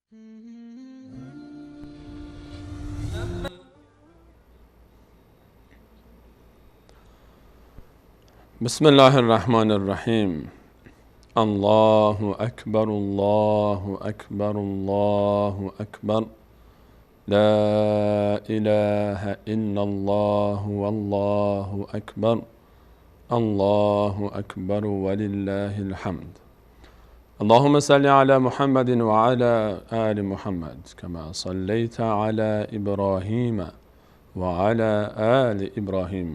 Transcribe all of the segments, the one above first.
بسم الله الرحمن الرحیم. الله اکبر، الله اکبر، الله اکبر، لا اله الا الله والله اکبر، الله اکبر ولله الحمد. اللهم صل على محمد وعلى آل محمد كما صليت على ابراهيم وعلى آل ابراهيم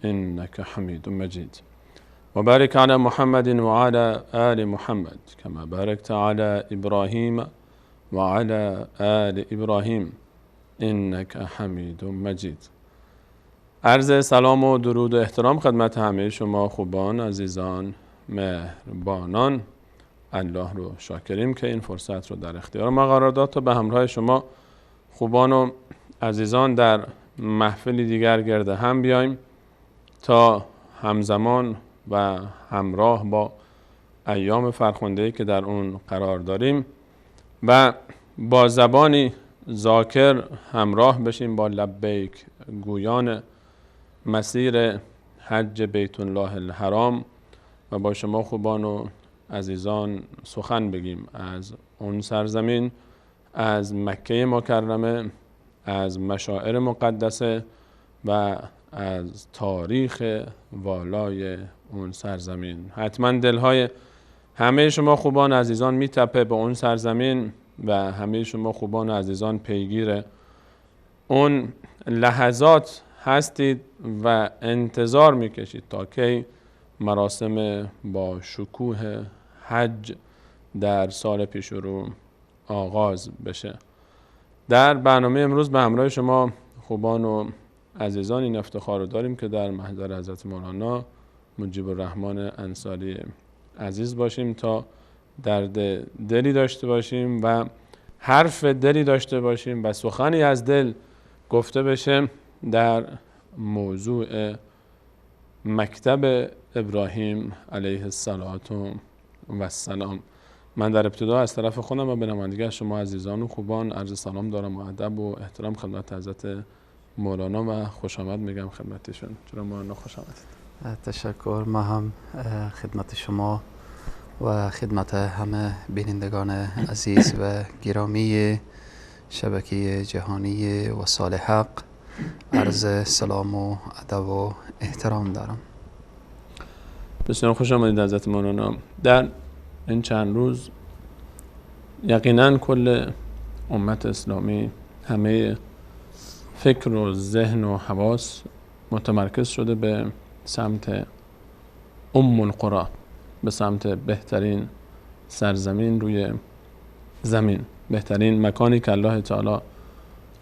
انك حميد مجيد، وبارك على محمد وعلى آل محمد كما باركت على ابراهيم وعلى آل ابراهيم انك حمید مجید. عرض سلام و درود و احترام خدمت همه شما خوبان، عزیزان، مهربانان. الله رو شاکریم که این فرصت رو در اختیار ما قرار داد تا به همراه شما خوبان و عزیزان در محفلی دیگر گرد هم بیایم تا همزمان و همراه با ایام فرخنده‌ای که در اون قرار داریم و با زبانی ذاکر همراه بشیم با لبیک گویان مسیر حج بیت الله الحرام و با شما خوبان و عزیزان سخن بگیم از اون سرزمین، از مکه مکرمه، از مشاعر مقدسه و از تاریخ والای اون سرزمین. حتما دلهای همه شما خوبان عزیزان میتپه به اون سرزمین و همه شما خوبان عزیزان پیگیر اون لحظات هستید و انتظار میکشید تا کی مراسم با شکوه حج در سال پیش رو آغاز بشه. در برنامه امروز به همراه شما خوبان و عزیزان این افتخار رو داریم که در محضر حضرت مولانا مجیب الرحمن انصاری عزیز باشیم تا درد دلی داشته باشیم و حرف دلی داشته باشیم و سخنی از دل گفته بشه در موضوع مکتب ابراهیم علیه السلام. من در ابتدا از طرف خودم و به نمایندگی شما عزیزان و خوبان عرض سلام دارم و ادب و احترام خدمت حضرت مولانا و خوش آمد میگم خدمتشون. جناب مولانا خوش آمدید. تشکر. ما هم خدمت شما و خدمت همه بینندگان عزیز و گرامی شبکه جهانی وصال حق عرض سلام و ادب و احترام دارم. بسیار خوش آمدید حضرت مولانا. در این چند روز یقینا کل امت اسلامی همه فکر و ذهن و حواس متمرکز شده به سمت ام القرى، به سمت بهترین سرزمین روی زمین، بهترین مکانی که الله تعالی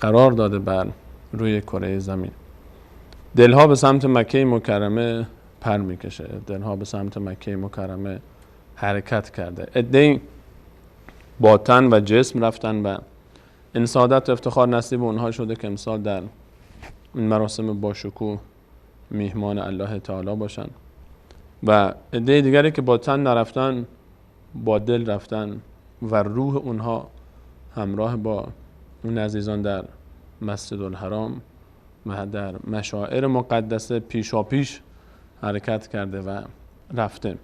قرار داده بر روی کره زمین. دلها به سمت مکه مکرمه پر میکشه، دلها به سمت مکه مکرمه حرکت کرده. عده‌ای با تن و جسم رفتن و این سعادت و افتخار نصیب اونها شده که امسال در این مراسم باشکوه میهمان الله تعالی باشن و عده دیگری که با تن نرفتن با دل رفتن و روح اونها همراه با اون عزیزان در مسجد الحرام و در مشاعر مقدسه پیشاپیش حرکت کرده و رفته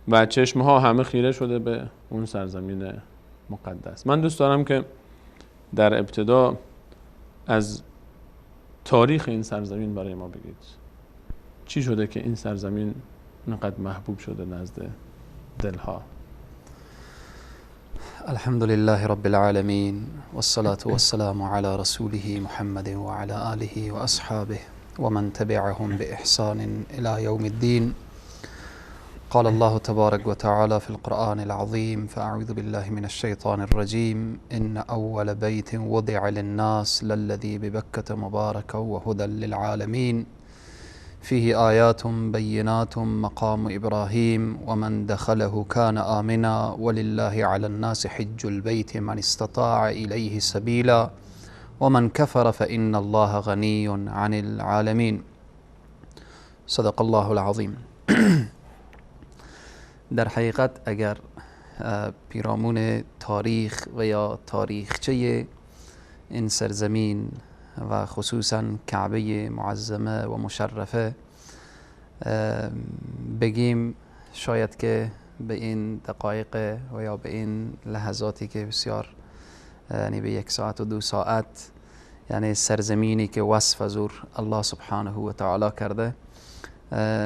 و چشمها همه خیره شده به اون سرزمین مقدس. من دوست دارم که در ابتدا از تاریخ این سرزمین برای ما بگید. چی شده که این سرزمین اینقدر محبوب شده نزد دلها؟ الحمد لله رب العالمين والصلاة والسلام على رسوله محمد وعلى آله وأصحابه ومن تبعهم بإحسان إلى يوم الدين. قال الله تبارك وتعالى في القرآن العظيم: فأعوذ بالله من الشيطان الرجيم، إن أول بيت وضع للناس للذي ببكة مباركا وهدى للعالمين، فيه آيات بينات مقام إبراهيم، ومن دخله كان آمنا، ولله على الناس حج البيت من استطاع إليه سبيلا، ومن كفر فإن الله غني عن العالمين. صدق الله العظیم. در حقیقت اگر پیرامون تاریخ و یا تاریخچه این سرزمین و خصوصا کعبه معظمه و مشرفه بگیم، شاید که به این دقایق و یا به این لحظاتی که بسیار، یعنی به 1 ساعت و 2 ساعت، یعنی سرزمینی که وصف از او الله سبحانه و تعالی کرده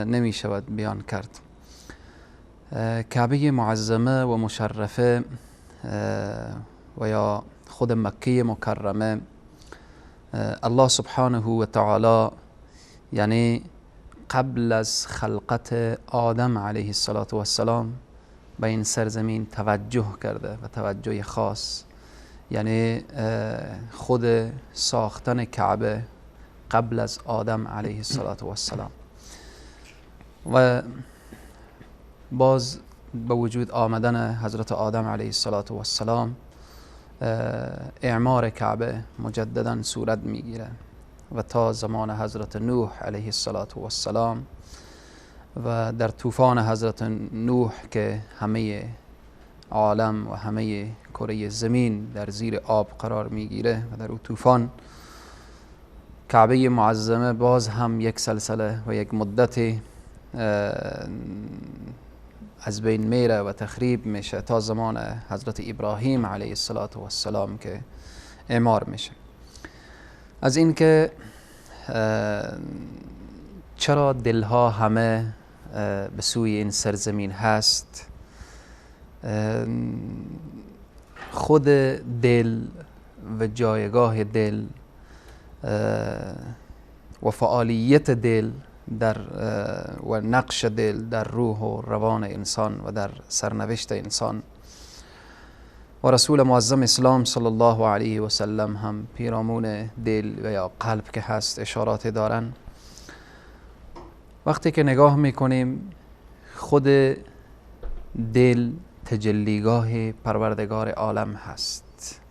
نمی شود بیان کرد. کعبه معظمه و مشرفه و یا خود مکه مکرمه، الله سبحانه و تعالی یعنی قبل از خلقت آدم علیه السلام به این سرزمین توجه کرده و توجه خاص، یعنی خود ساختن کعبه قبل از آدم علیه السلام و باز به وجود آمدن حضرت آدم علیه السلام اعمار کعبه مجددا صورت میگیره و تا زمان حضرت نوح علیه السلام و در طوفان حضرت نوح که همه عالم و همه کره زمین در زیر آب قرار میگیره و در او طوفان کعبه معظمه باز هم یک سلسله و یک مدت از بین میره و تخریب میشه تا زمان حضرت ابراهیم علیه السلام که اعمار میشه. از اینکه چرا دلها همه به سوی این سرزمین هست، خود دل و جایگاه دل و فعالیت دل در و نقش دل در روح و روان انسان و در سرنوشت انسان و رسول معظم اسلام صلی الله علیه و سلم هم پیرامون دل و یا قلب که هست اشارات دارن. وقتی که نگاه میکنیم خود دل تجلیگاه پروردگار عالم هست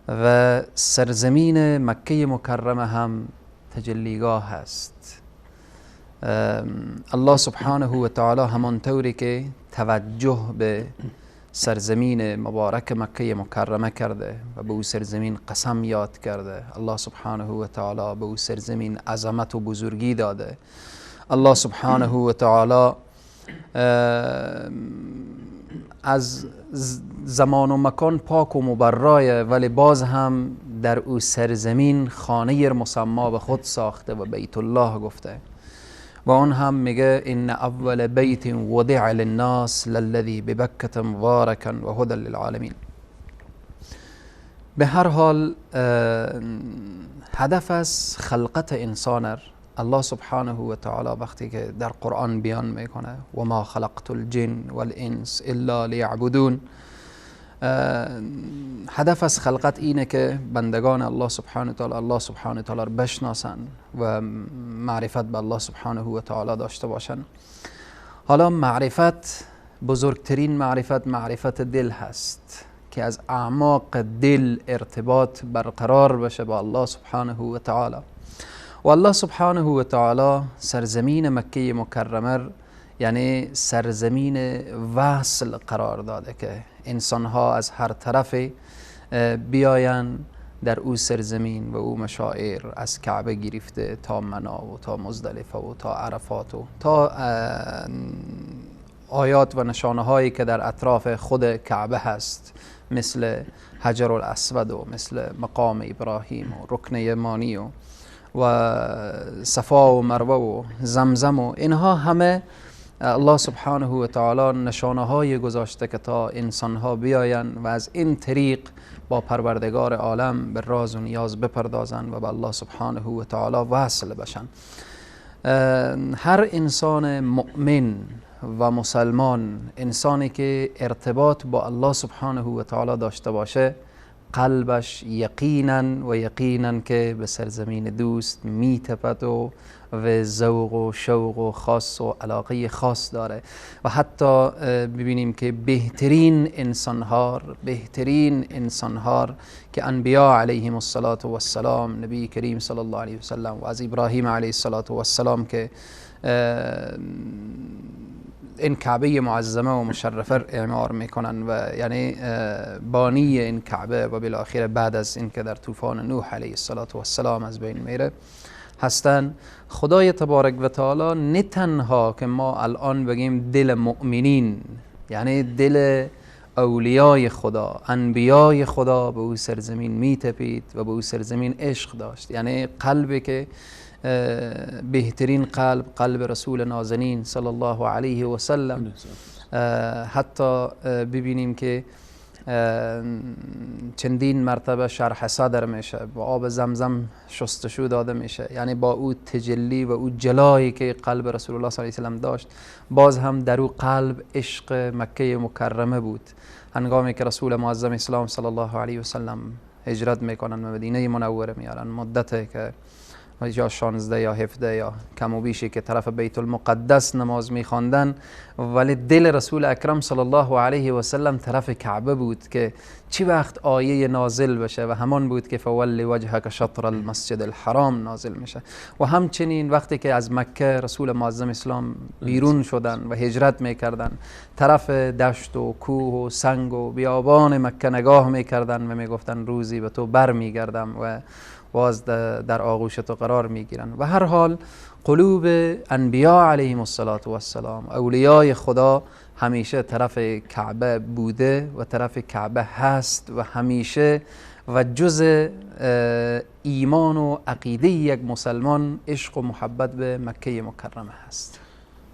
و سرزمین مکه مکرمه هم تجلیگاه هست. الله سبحانه و تعالی همانطوری که توجه به سرزمین مبارک مکه مکرمه کرده و به او سرزمین قسم یاد کرده، الله سبحانه و تعالی به او سرزمین عظمت و بزرگی داده. الله سبحانه و تعالی از زمان و مکان پاک و مبرایه، ولی باز هم در او سرزمین خانه مسما به خود ساخته و بیت الله گفته و آن هم میگه ان اول بیت وضع للناس للذی ببکة مبارکا و هدى للعالمین. به هر حال هدف از خلقت انسان الله سبحانه و تعالی وقتی که در قرآن بیان میکنه و ما خلقت الجن والانس الا لیعبدون، هدف از خلقت اینه که بندگان الله سبحانه و تعالی الله سبحانه و تعالی رو بشناسن و معرفت به الله سبحانه و تعالی داشته باشن. حالا معرفت، بزرگترین معرفت، معرفت دل هست که از اعماق دل ارتباط برقرار بشه با الله سبحانه و تعالی. و الله سبحانه و تعالی سرزمین مکه مکرمه یعنی سرزمین وصل قرار داده که انسانها از هر طرف بیاین در او سرزمین و او مشاعر، از کعبه گرفته تا منا و تا مزدلفه و تا عرفات و تا آیات و نشانه هایی که در اطراف خود کعبه هست، مثل حجر الاسود و مثل مقام ابراهیم و رکن یمانی و صفا و مروه و زمزم و اینها همه الله سبحانه و تعالی نشانه های گذاشته که تا انسان ها بیاین و از این طریق با پروردگار عالم به راز و نیاز بپردازن و به الله سبحانه و تعالی وصل بشن. هر انسان مؤمن و مسلمان، انسانی که ارتباط با الله سبحانه و تعالی داشته باشه، قلبش یقینا و یقینا که به سرزمین دوست میتپد و ذوق و شوق و خاص و علاقه خاص داره و حتی ببینیم که بهترین انسانها که انبیا علیهم الصلاة والسلام، نبی کریم صلی الله علیه وسلم و از ابراهیم علیه الصلاة والسلام که این کعبه معظمه و مشرفه اعمار میکنن و یعنی بانی این کعبه و بالاخره بعد از اینکه در طوفان نوح علیه السلام از بین میره هستن. خدای تبارک و تعالی نه تنها که ما الان بگیم دل مؤمنین، یعنی دل اولیای خدا، انبیای خدا به او سرزمین میتپید و به او سرزمین عشق داشت، یعنی قلبی که بهترین قلب، قلب رسول نازنین صلی الله علیه و سلم. حتی ببینیم که چندین مرتبه شرح صدر میشه، با آب زمزم شستشو داده میشه، یعنی با او تجلی و او جلایی که قلب رسول الله صلی الله علیه و سلم داشت، باز هم در او قلب عشق مکه مکرمه بود. هنگامی که رسول معظم اسلام صلی الله علیه و سلم هجرت میکنن و مدینه منوره میارن، مدته که یا 16 یا 17 یا کم و بیشی که طرف بیت المقدس نماز میخواندن، ولی دل رسول اکرم صلی الله علیه و سلم طرف کعبه بود که چی وقت آیه نازل بشه و همان بود که فول وجهک شطر المسجد الحرام نازل میشه. و همچنین وقتی که از مکه رسول معظم اسلام بیرون شدن و هجرت میکردن، طرف دشت و کوه و سنگ و بیابان مکه نگاه میکردن و میگفتن روزی به تو بر میگردم و باز در آغوش تو قرار میگیرن. و هر حال قلوب انبیا علیهم الصلاة والسلام، اولیای خدا، همیشه طرف کعبه بوده و طرف کعبه هست و همیشه و جز ایمان و عقیده یک مسلمان عشق و محبت به مکه مکرمه هست.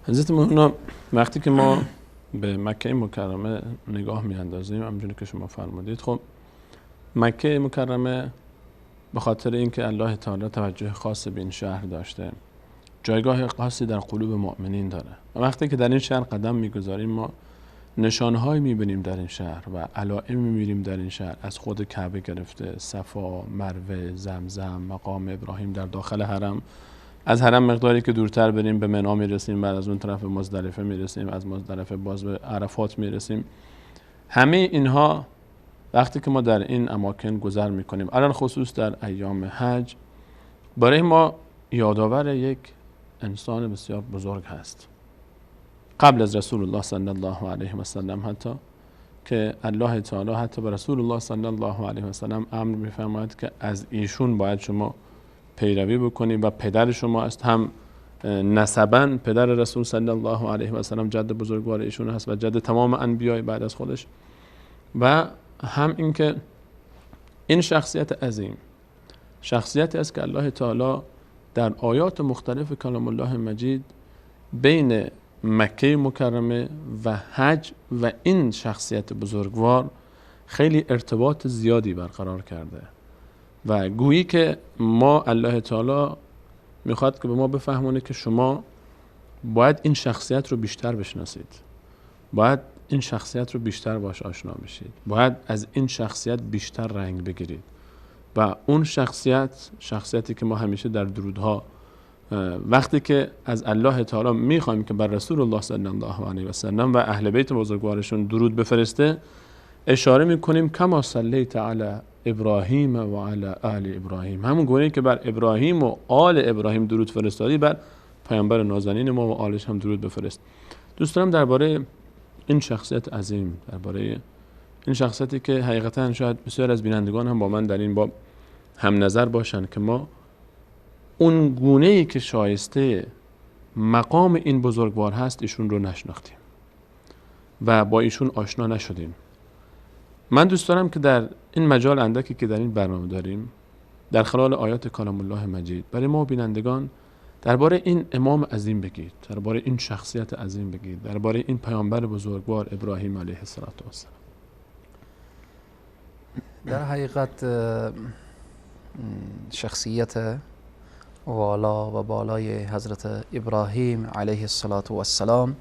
حضرت مولانا، وقتی که ما به مکه مکرمه نگاه میاندازیم، همونجوری که شما فرمودید، خب مکه مکرمه به خاطر اینکه الله تعالی توجه خاص به این شهر داشته، جایگاه خاصی در قلوب مؤمنین داره. و وقتی که در این شهر قدم میگذاریم، ما نشانهایی میبینیم در این شهر و علائمی میبینیم در این شهر، از خود کعبه گرفته، صفا، مروه، زمزم، مقام ابراهیم در داخل حرم، از حرم مقداری که دورتر بریم به منا میرسیم، بعد از اون طرف مزدلفه میرسیم، از مزدلفه باز به عرفات میرسیم. همه اینها وقتی که ما در این اماکن گذر میکنیم، علی الخصوص در ایام حج، برای ما یادآور یک انسان بسیار بزرگ هست. قبل از رسول الله صلی الله علیه و سلم، حتی که الله تعالی حتی به رسول الله صلی الله علیه و سلم امر میفرماید که از ایشون باید شما پیروی بکنید و پدر شما است، هم نسباً پدر رسول صلی الله علیه و سلم جد بزرگوار ایشون هست و جد تمام انبیای بعد از خودش، و هم اینکه این شخصیت عظیم شخصیتی است که الله تعالی در آیات مختلف کلام الله مجید بین مکه مکرمه و حج و این شخصیت بزرگوار خیلی ارتباط زیادی برقرار کرده و گویی که ما الله تعالی میخواد که به ما بفهمونه که شما باید این شخصیت رو بیشتر بشناسید، باید این شخصیت رو بیشتر باش آشنا بشید، باید از این شخصیت بیشتر رنگ بگیرید. و اون شخصیت، شخصیتی که ما همیشه در درودها وقتی که از الله تعالی میخوایم که بر رسول الله صلی الله علیه و سلم و اهل بیت بزرگوارشون درود بفرسته، اشاره میکنیم کما صلیت علی ابراهیم و علی آل ابراهیم، همون گونه که بر ابراهیم و آل ابراهیم درود فرستادی، بر پیامبر نازنین ما و آلش هم درود بفرست. دوست دارم درباره این شخصیت عظیم، درباره این شخصیتی که حقیقتا شاید بسیار از بینندگان هم با من در این باب هم نظر باشن که ما اون گونه‌ای که شایسته مقام این بزرگوار هست ایشون رو نشناختیم و با ایشون آشنا نشدیم. من دوست دارم که در این مجال اندکی که در این برنامه داریم، در خلال آیات کلام الله مجید برای ما بینندگان درباره این امام عظیم بگید، درباره این شخصیت عظیم بگید، درباره این پیامبر بزرگوار ابراهیم علیه السلام. در حقیقت شخصیت والا و بالای حضرت ابراهیم علیه السلام،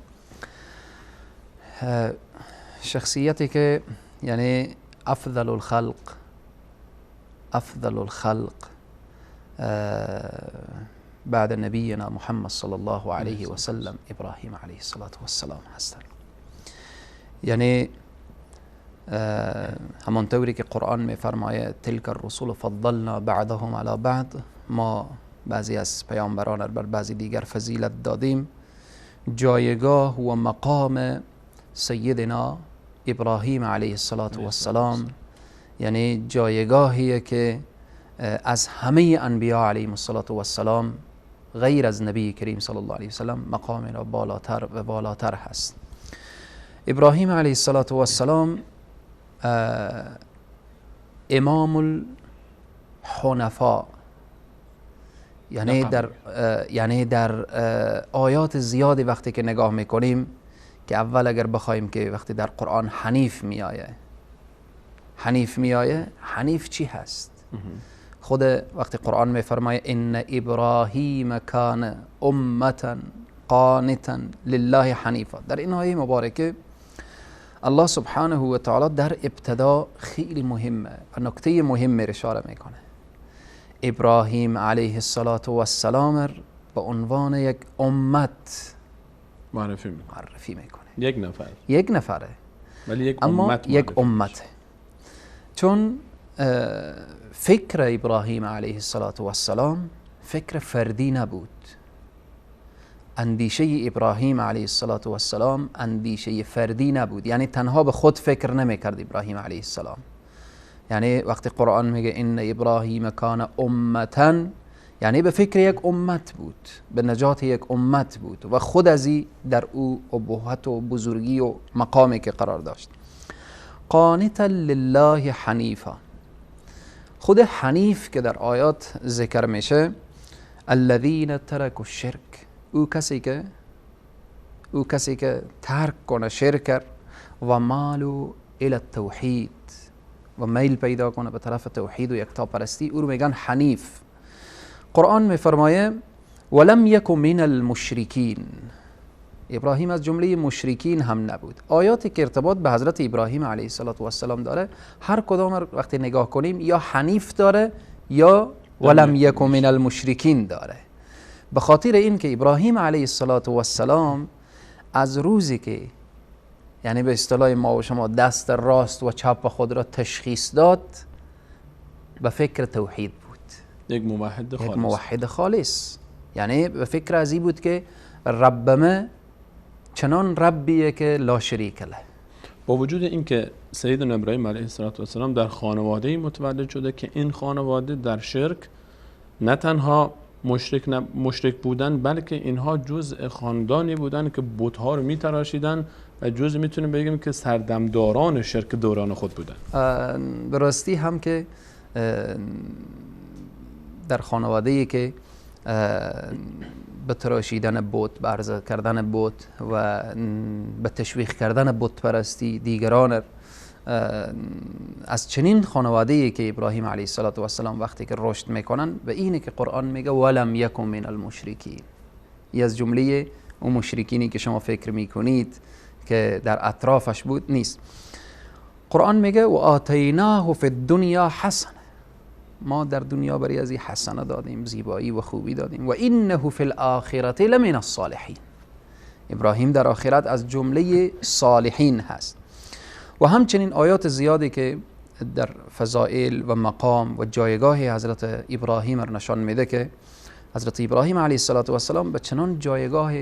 شخصیتی که یعنی افضل الخلق، افضل الخلق بعد نبینا محمد صلی الله علیه و سلم ابراهیم علیه السلام هستند. یعنی همانطوری که قرآن میفرماید تلک الرسل فضلنا بعضهم علی بعض، ما بعضی از پیامبران بر بعضی دیگر فضیلت دادیم. جایگاه و مقام سیدنا ابراهیم علیه السلام، یعنی جایگاهیه که از همه انبیا علیهم السلام غیر از نبی کریم صلی الله علیه وسلم مقام را بالاتر و بالاتر هست. ابراهیم علیه السلام امام الحنفاء، یعنی در آیات زیادی وقتی که نگاه میکنیم که اول اگر بخوایم که وقتی در قرآن حنیف میآیه، حنیف میآیه، حنیف چی هست؟ خود وقتی قرآن میفرمایه ان ابراهیم کان امتا قانتا لله حنیفا، در این آیه مبارکه الله سبحانه و تعالی در ابتدا خیلی مهمه و نکته مهمه اشاره میکنه. ابراهیم علیه السلام به عنوان یک امت معرفی میکنه. یک نفر، یک نفره، ولی یک اما امت، یک امته. چون فکر ابراهیم علیه السلام فکر فردی نبود. اندیشه ابراهیم علیه السلام اندیشه فردی نبود، یعنی تنها به خود فکر نمیکرد ابراهیم علیه السلام. یعنی وقتی قرآن میگه ان ابراهیم کان امتا، یعنی به فکر یک امت بود، به نجات یک امت بود و خود از ای در او ابهت و بزرگی و مقامی که قرار داشت. قانتا لله حنیفا، خود حنیف که در آیات ذکر میشه، الذین ترکوا الشرک، او کسی که ترک کنه شرک و مالو الی التوحید و میل پیدا کنه به طرف توحید و یکتاپرستی، او رو میگن حنیف. قرآن میفرمایه ولم یک من المشرکین، ابراهیم از جمله مشرکین هم نبود. آیاتی که ارتباط به حضرت ابراهیم علیه السلام داره هر کدام وقتی نگاه کنیم یا حنیف داره یا ولم یک من المشرکین داره، به خاطر این که ابراهیم علیه السلام از روزی که یعنی به اصطلاح ما و شما دست راست و چپ خود را تشخیص داد، به فکر توحید بود. یک موحد خالص، یک موحد خالص. یعنی به فکر از این بود که ربمه چنان ربیه که لا شریک له. با وجود اینکه سیدنا ابراهیم علیه السلام در خانواده‌ای متولد شده که این خانواده در شرک نه تنها مشرک بودن، بلکه اینها جزء خاندانی بودن که بت‌ها رو میتراشیدن و جزء میتونیم بگیم که سردمداران شرک دوران خود بودن. به راستی هم که در خانواده‌ای که به تراشیدن بت، به عرضه کردن بت و به تشویق کردن بت پرستی دیگران، از چنین خانواده‌ای که ابراهیم علیه السلام وقتی که رشد میکنن، به اینه که قرآن میگه ولم یکن من المشرکین، ای از جمله اون مشرکینی که شما فکر میکنید که در اطرافش بود نیست. قرآن میگه و آتیناه فی الدنیا حسنه، ما در دنیا برای از حسنه دادیم، زیبایی و خوبی دادیم، و انه فی الاخرة لمن الصالحین. ابراهیم در آخرت از جمله صالحین هست. و همچنین آیات زیادی که در فضائل و مقام و جایگاه حضرت ابراهیم را نشان میده که حضرت ابراهیم علیه السلام به چنان جایگاه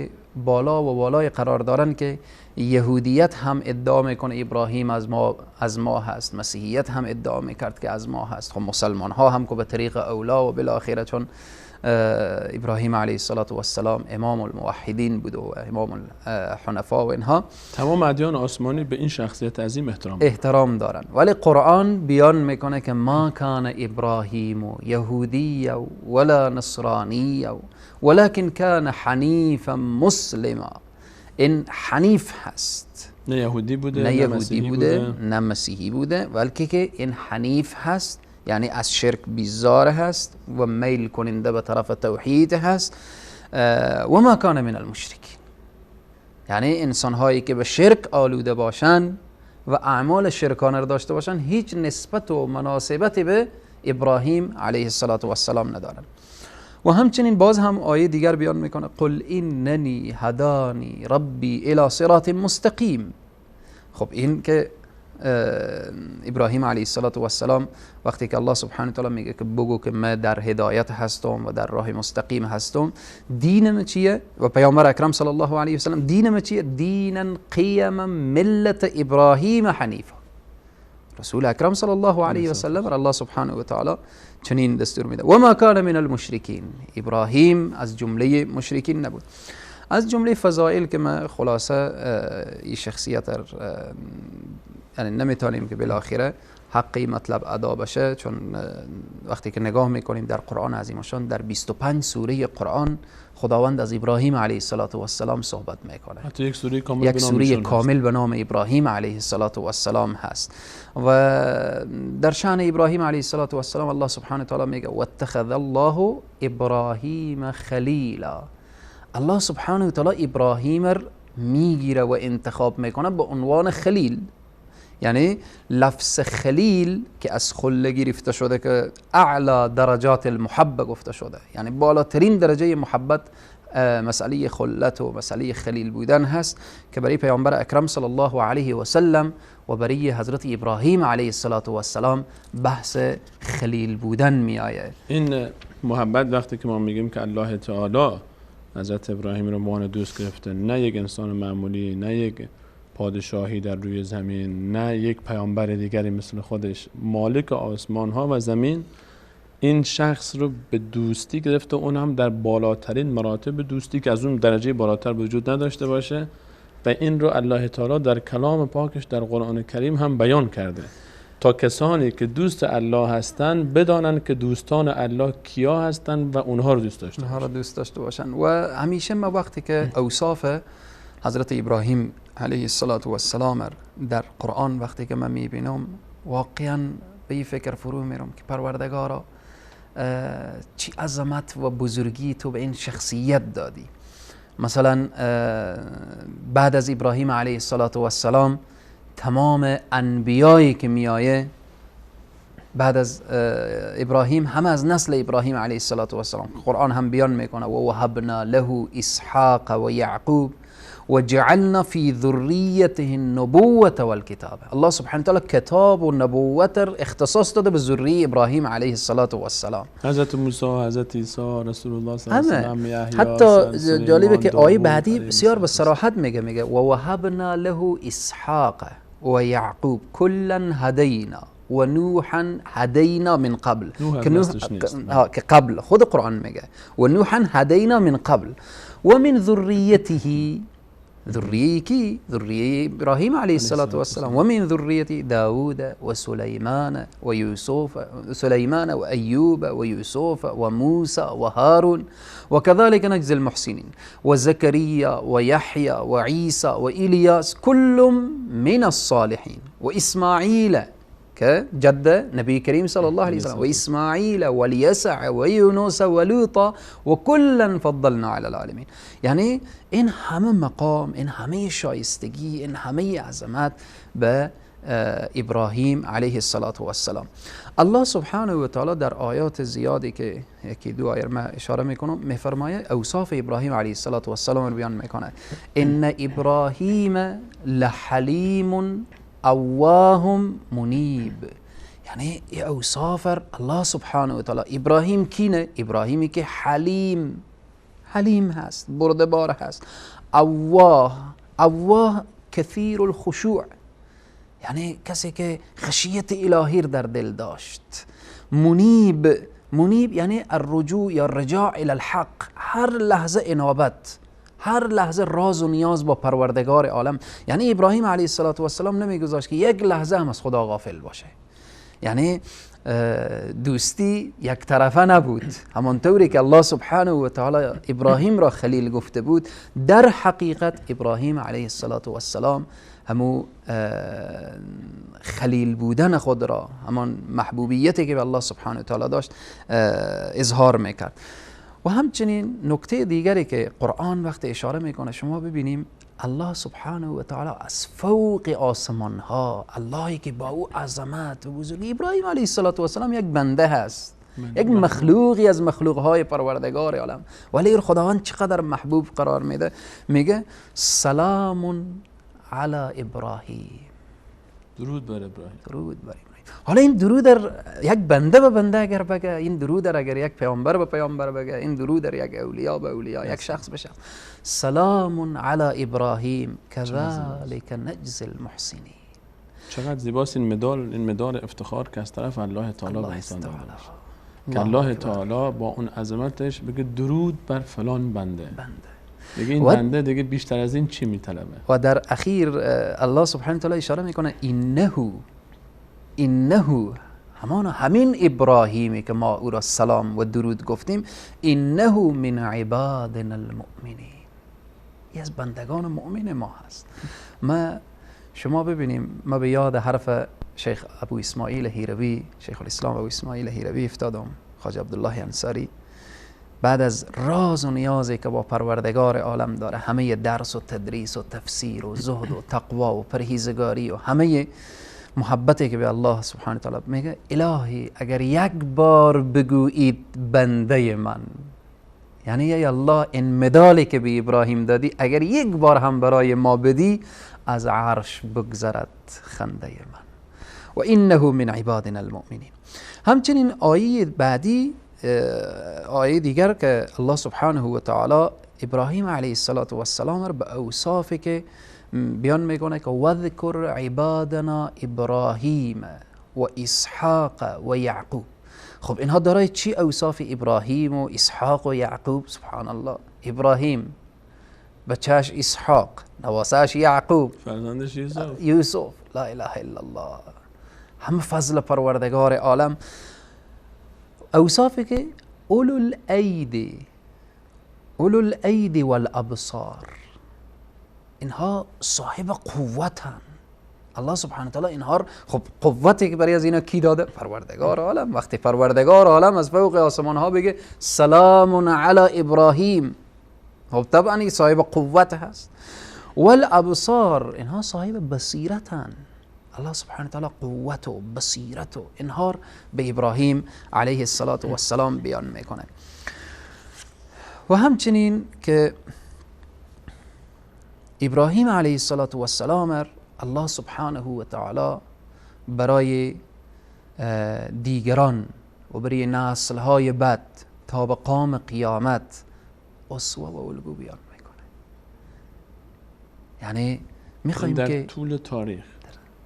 بالا و بالای قرار دارن که یهودیت هم ادعا میکنه ابراهیم از ما هست، مسیحیت هم ادعا میکرد که از ما هست. خب مسلمان ها هم که به طریق اولا و بالاخره چون ابراهیم علیه السلام امام الموحدین بود و امام الحنفا و اینها، تمام ادیان آسمانی به این شخصیت عظیم احترام دارن. ولی قرآن بیان میکنه که ما کان ابراهیم یهودی ولا نصرانی ولكن کان حنیفا مسلما. این حنیف هست، نه یهودی بوده، نه یهودی بوده، نه مسیحی بوده، بلکه که این حنیف هست، یعنی از شرک بیزار هست و میل کننده به طرف توحید هست. و ما کان من المشرکین، یعنی انسان هایی که به شرک آلوده باشن و اعمال شرکانه را داشته باشن هیچ نسبت و مناسبتی به ابراهیم علیه السلام ندارن. و همچنین باز هم آیه دیگر بیان میکنه قل اننی هدانی ربی الی صراط مستقیم. خب این که ابراهیم علیه السلام وقتی که الله سبحانه و تعالی میگه که بگو که من در هدایت هستم و در راه مستقیم هستم، دینم چیه؟ و پیامبر اکرم صلی الله علیه و سلم دینم چیه؟ دینا قیما ملت ابراهیم حنیفا. رسول اکرم صلی الله علیه و سلم الله سبحانه و تعالی چنین دستور میده. و ما کان من المشرکین، ابراهیم از جمله مشرکین نبود. از جمله فضائل که ما خلاصه این شخصیت یعنی نمیتونیم که بالاخره حقی مطلب ادا بشه، چون وقتی که نگاه میکنیم در قرآن عظیمشان در 25 سوره قرآن خداوند از ابراهیم علیه السلام صحبت میکنه. حتی یک سوره کامل، یک سوره کامل به نام ابراهیم علیه السلام هست و در شأن ابراهیم علیه السلام الله سبحانه و تعالی میگه واتخذ الله ابراهیم خلیلا. الله سبحانه و تعالی ابراهیم میگیره و انتخاب میکنه به عنوان خلیل. یعنی لفظ خلیل که از خله گرفته شده که اعلا درجات المحبه گفته شده، یعنی بالاترین درجه محبت مسئله خلت و مسئله خلیل بودن هست که برای پیامبر اکرم صلی الله علیه و سلم و برای حضرت ابراهیم علیه السلام بحث خلیل بودن می آید. این محبت وقتی که ما میگیم که الله تعالی حضرت ابراهیم رو به عنوان دوست گرفته، نه یک انسان معمولی، نه یک پادشاهی در روی زمین، نه یک پیامبر دیگری مثل خودش، مالک آسمان ها و زمین، این شخص رو به دوستی گرفته، اون هم در بالاترین مراتب دوستی که از اون درجه بالاتر وجود نداشته باشه و این رو الله تعالی در کلام پاکش در قرآن کریم هم بیان کرده تا کسانی که دوست الله هستند بدانند که دوستان الله کیا هستند و اونها رو دوست داشته باشن. اونها رو دوست داشته باشن. و همیشه ما وقتی که اوصاف حضرت ابراهیم علیه السلام در قرآن وقتی که من میبینم واقعا به این فکر فرو میرم که پروردگارا چی عظمت و بزرگی تو به این شخصیت دادی. مثلا بعد از ابراهیم علیه السلام تمام انبیایی که میایه بعد از ابراهیم همه از نسل ابراهیم علیه السلام. قرآن هم بیان میکنه و وهبنا له اسحاق و یعقوب وجعلنا في ذريته النبوة والكتاب. الله سبحانه وتعالى کتاب و نبوت اختصاص داده به ذریه ابراهیم علیه السلام. حضرت موسی، حضرت عیسی، رسول الله صلی الله علیه و سلم. حتی جالبه که آیه بعدی بسیار به صراحت میگه و وهبنا له اسحاق و یعقوب کلا هدینا و نوحا هدینا من قبل. که قبل خود قرآن میگه و نوحا هدینا من قبل و من ذریته، ذریه کی؟ ذریه ابراهیم علیه السلام، و من ذریه داود و سلیمان و یوسف، سلیمان و ایوب و یوسف و موسی و هارون و كذلك نجزي المحسنین و زکریا و یحیی و عیسی و الیاس كل من الصالحین و اسماعیل که جد نبی کریم صلی الله علیه وسلم و اسماعیل و الیسع و یونس و لوط و کلا فضلنا علی العالمین. یعنی این همه مقام، این همه شایستگی، این همه عظمت به ابراهیم علیه السلام. الله سبحانه و تعالی در آیات زیادی که یکی دو آیه ما اشاره میکنم میفرمایه اوصاف ابراهیم علیه السلام رو بیان میکنه. ان ابراهیم لحلیم اواه منیب. یعنی اوصاف الله سبحانه و تعالی. ابراهیم کینه؟ ابراهیمی که حلیم، حلیم هست، بردبار هست. اواه، اواه کثیر الخشوع، یعنی کسی که خشیت الهی در دل داشت. منیب، منیب یعنی الرجوع یا الرجاع الی الحق، هر لحظه انابت، هر لحظه راز و نیاز با پروردگار عالم. یعنی ابراهیم علیه السلام نمیگذاشت که یک لحظه هم از خدا غافل باشه. یعنی دوستی یک طرفه نبود. همانطوری که الله سبحانه و تعالی ابراهیم را خلیل گفته بود، در حقیقت ابراهیم علیه السلام همو خلیل بودن خود را، همان محبوبیتی که به الله سبحانه و تعالی داشت اظهار میکرد. و همچنین نکته دیگری که قرآن وقت اشاره میکنه، شما ببینیم الله سبحانه و تعالی از فوق آسمان ها، اللهی که با او عظمت و بزرگی، ابراهیم علیه السلام یک بنده هست، یک مخلوقی از مخلوقهای پروردگار عالم، ولی خداوند چقدر محبوب قرار میده. میگه سلام علی ابراهیم، درود بر ابراهیم. درود بر ابراهیم. حالا این درود در یک بنده به بنده اگر بگه، این درود در اگر یک پیامبر به پیامبر بگه، این درود در یک اولیا به اولیا، یک شخص به شخص، سلام علی ابراهیم كذلك نجزی المحسنین. چقدر زیباست این مدال، این مدال افتخار که از طرف الله تعالی به انسان داده که الله تعالی با اون عظمتش بگه درود بر فلان بنده. دیگه این بنده دیگه بیشتر از این چی میطلبه؟ و در اخیر الله سبحانه و تعالی اشاره میکنه انه همان همین ابراهیمی که ما او را سلام و درود گفتیم، انه من عبادنا المؤمنین، یه از بندگان مؤمن ما هست. ما شما ببینیم، ما به یاد حرف شیخ ابو اسماعیل هیروی، شیخ الاسلام ابو اسماعیل هیروی افتادم، خواجه عبدالله انصاری، بعد از راز و نیازی که با پروردگار عالم داره، همه درس و تدریس و تفسیر و زهد و تقوا و پرهیزگاری و همه محبتی که به الله سبحانه و تعالی، میگه الهی اگر یک بار بگویید بنده من، یعنی ای الله این مدالی که به ابراهیم دادی اگر یک بار هم برای ما بدی، از عرش بگذرد خنده من. و انه من عبادنا المؤمنین. همچنین آیه بعدی، آیه دیگر که الله سبحانه و تعالی ابراهیم علیه السلام را به اوصافی که بیان میکنه که وذکر عبادنا ابراهیم و اسحاق و یعقوب. خب اینها دارای چی اوصاف ابراهیم و اسحاق و یعقوب؟ سبحان الله، ابراهیم بچهش اسحاق، نواسهش یعقوب، فرزندش یوسف. لا اله الا الله، هم فضل پروردگار عالم. اوصافی که اولو الایدی، اولو الایدی والابصار، اینها صاحب قوتن. الله سبحانه و تعالی اینها خب قوتی که برای از اینا کی داده؟ پروردگار عالم. وقتی پروردگار عالم از فوق آسمان ها بگه سلام علی ابراهیم، خب طبعا این صاحب قوت هست. والابصار، اینها صاحب بصیرتن. الله سبحانه و تعالی قوت و بصیرت و اینها به ابراهیم علیه السلام بیان میکنه. و همچنین که ابراهیم علیه السلام الله سبحانه و تعالی برای دیگران و برای نسل‌های بعد تا به قام قیامت اسوه و الگو بیان میکنه. یعنی میخوایم در که طول تاریخ،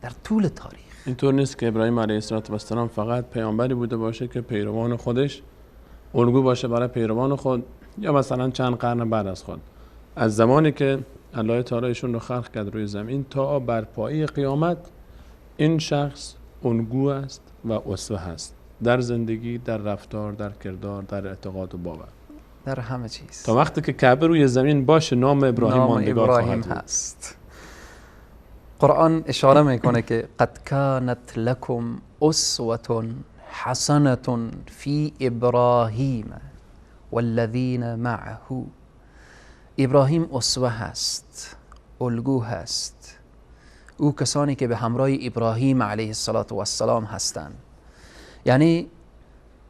در طول تاریخ اینطور نیست که ابراهیم علیه السلام فقط پیامبری بوده باشه که پیروان خودش الگو باشه برای پیروان خود، یا مثلا چند قرن بعد از خود. از زمانی که الله تعالی ایشون رو خلق کرد روی زمین تا برپایی قیامت، این شخص الگو است و اسوه هست در زندگی، در رفتار، در کردار، در اعتقاد و باور، در همه چیز. تا وقتی که کعبه روی زمین باشه نام ابراهیم ماندگار خواهد بود. هست. قرآن اشاره میکنه که قد کانت لکم اسوة حسنة فی ابراهیم والذین معه. ابراهیم اسوه هست، الگو هست. او کسانی که به همراه ابراهیم علیه السلام هستند، یعنی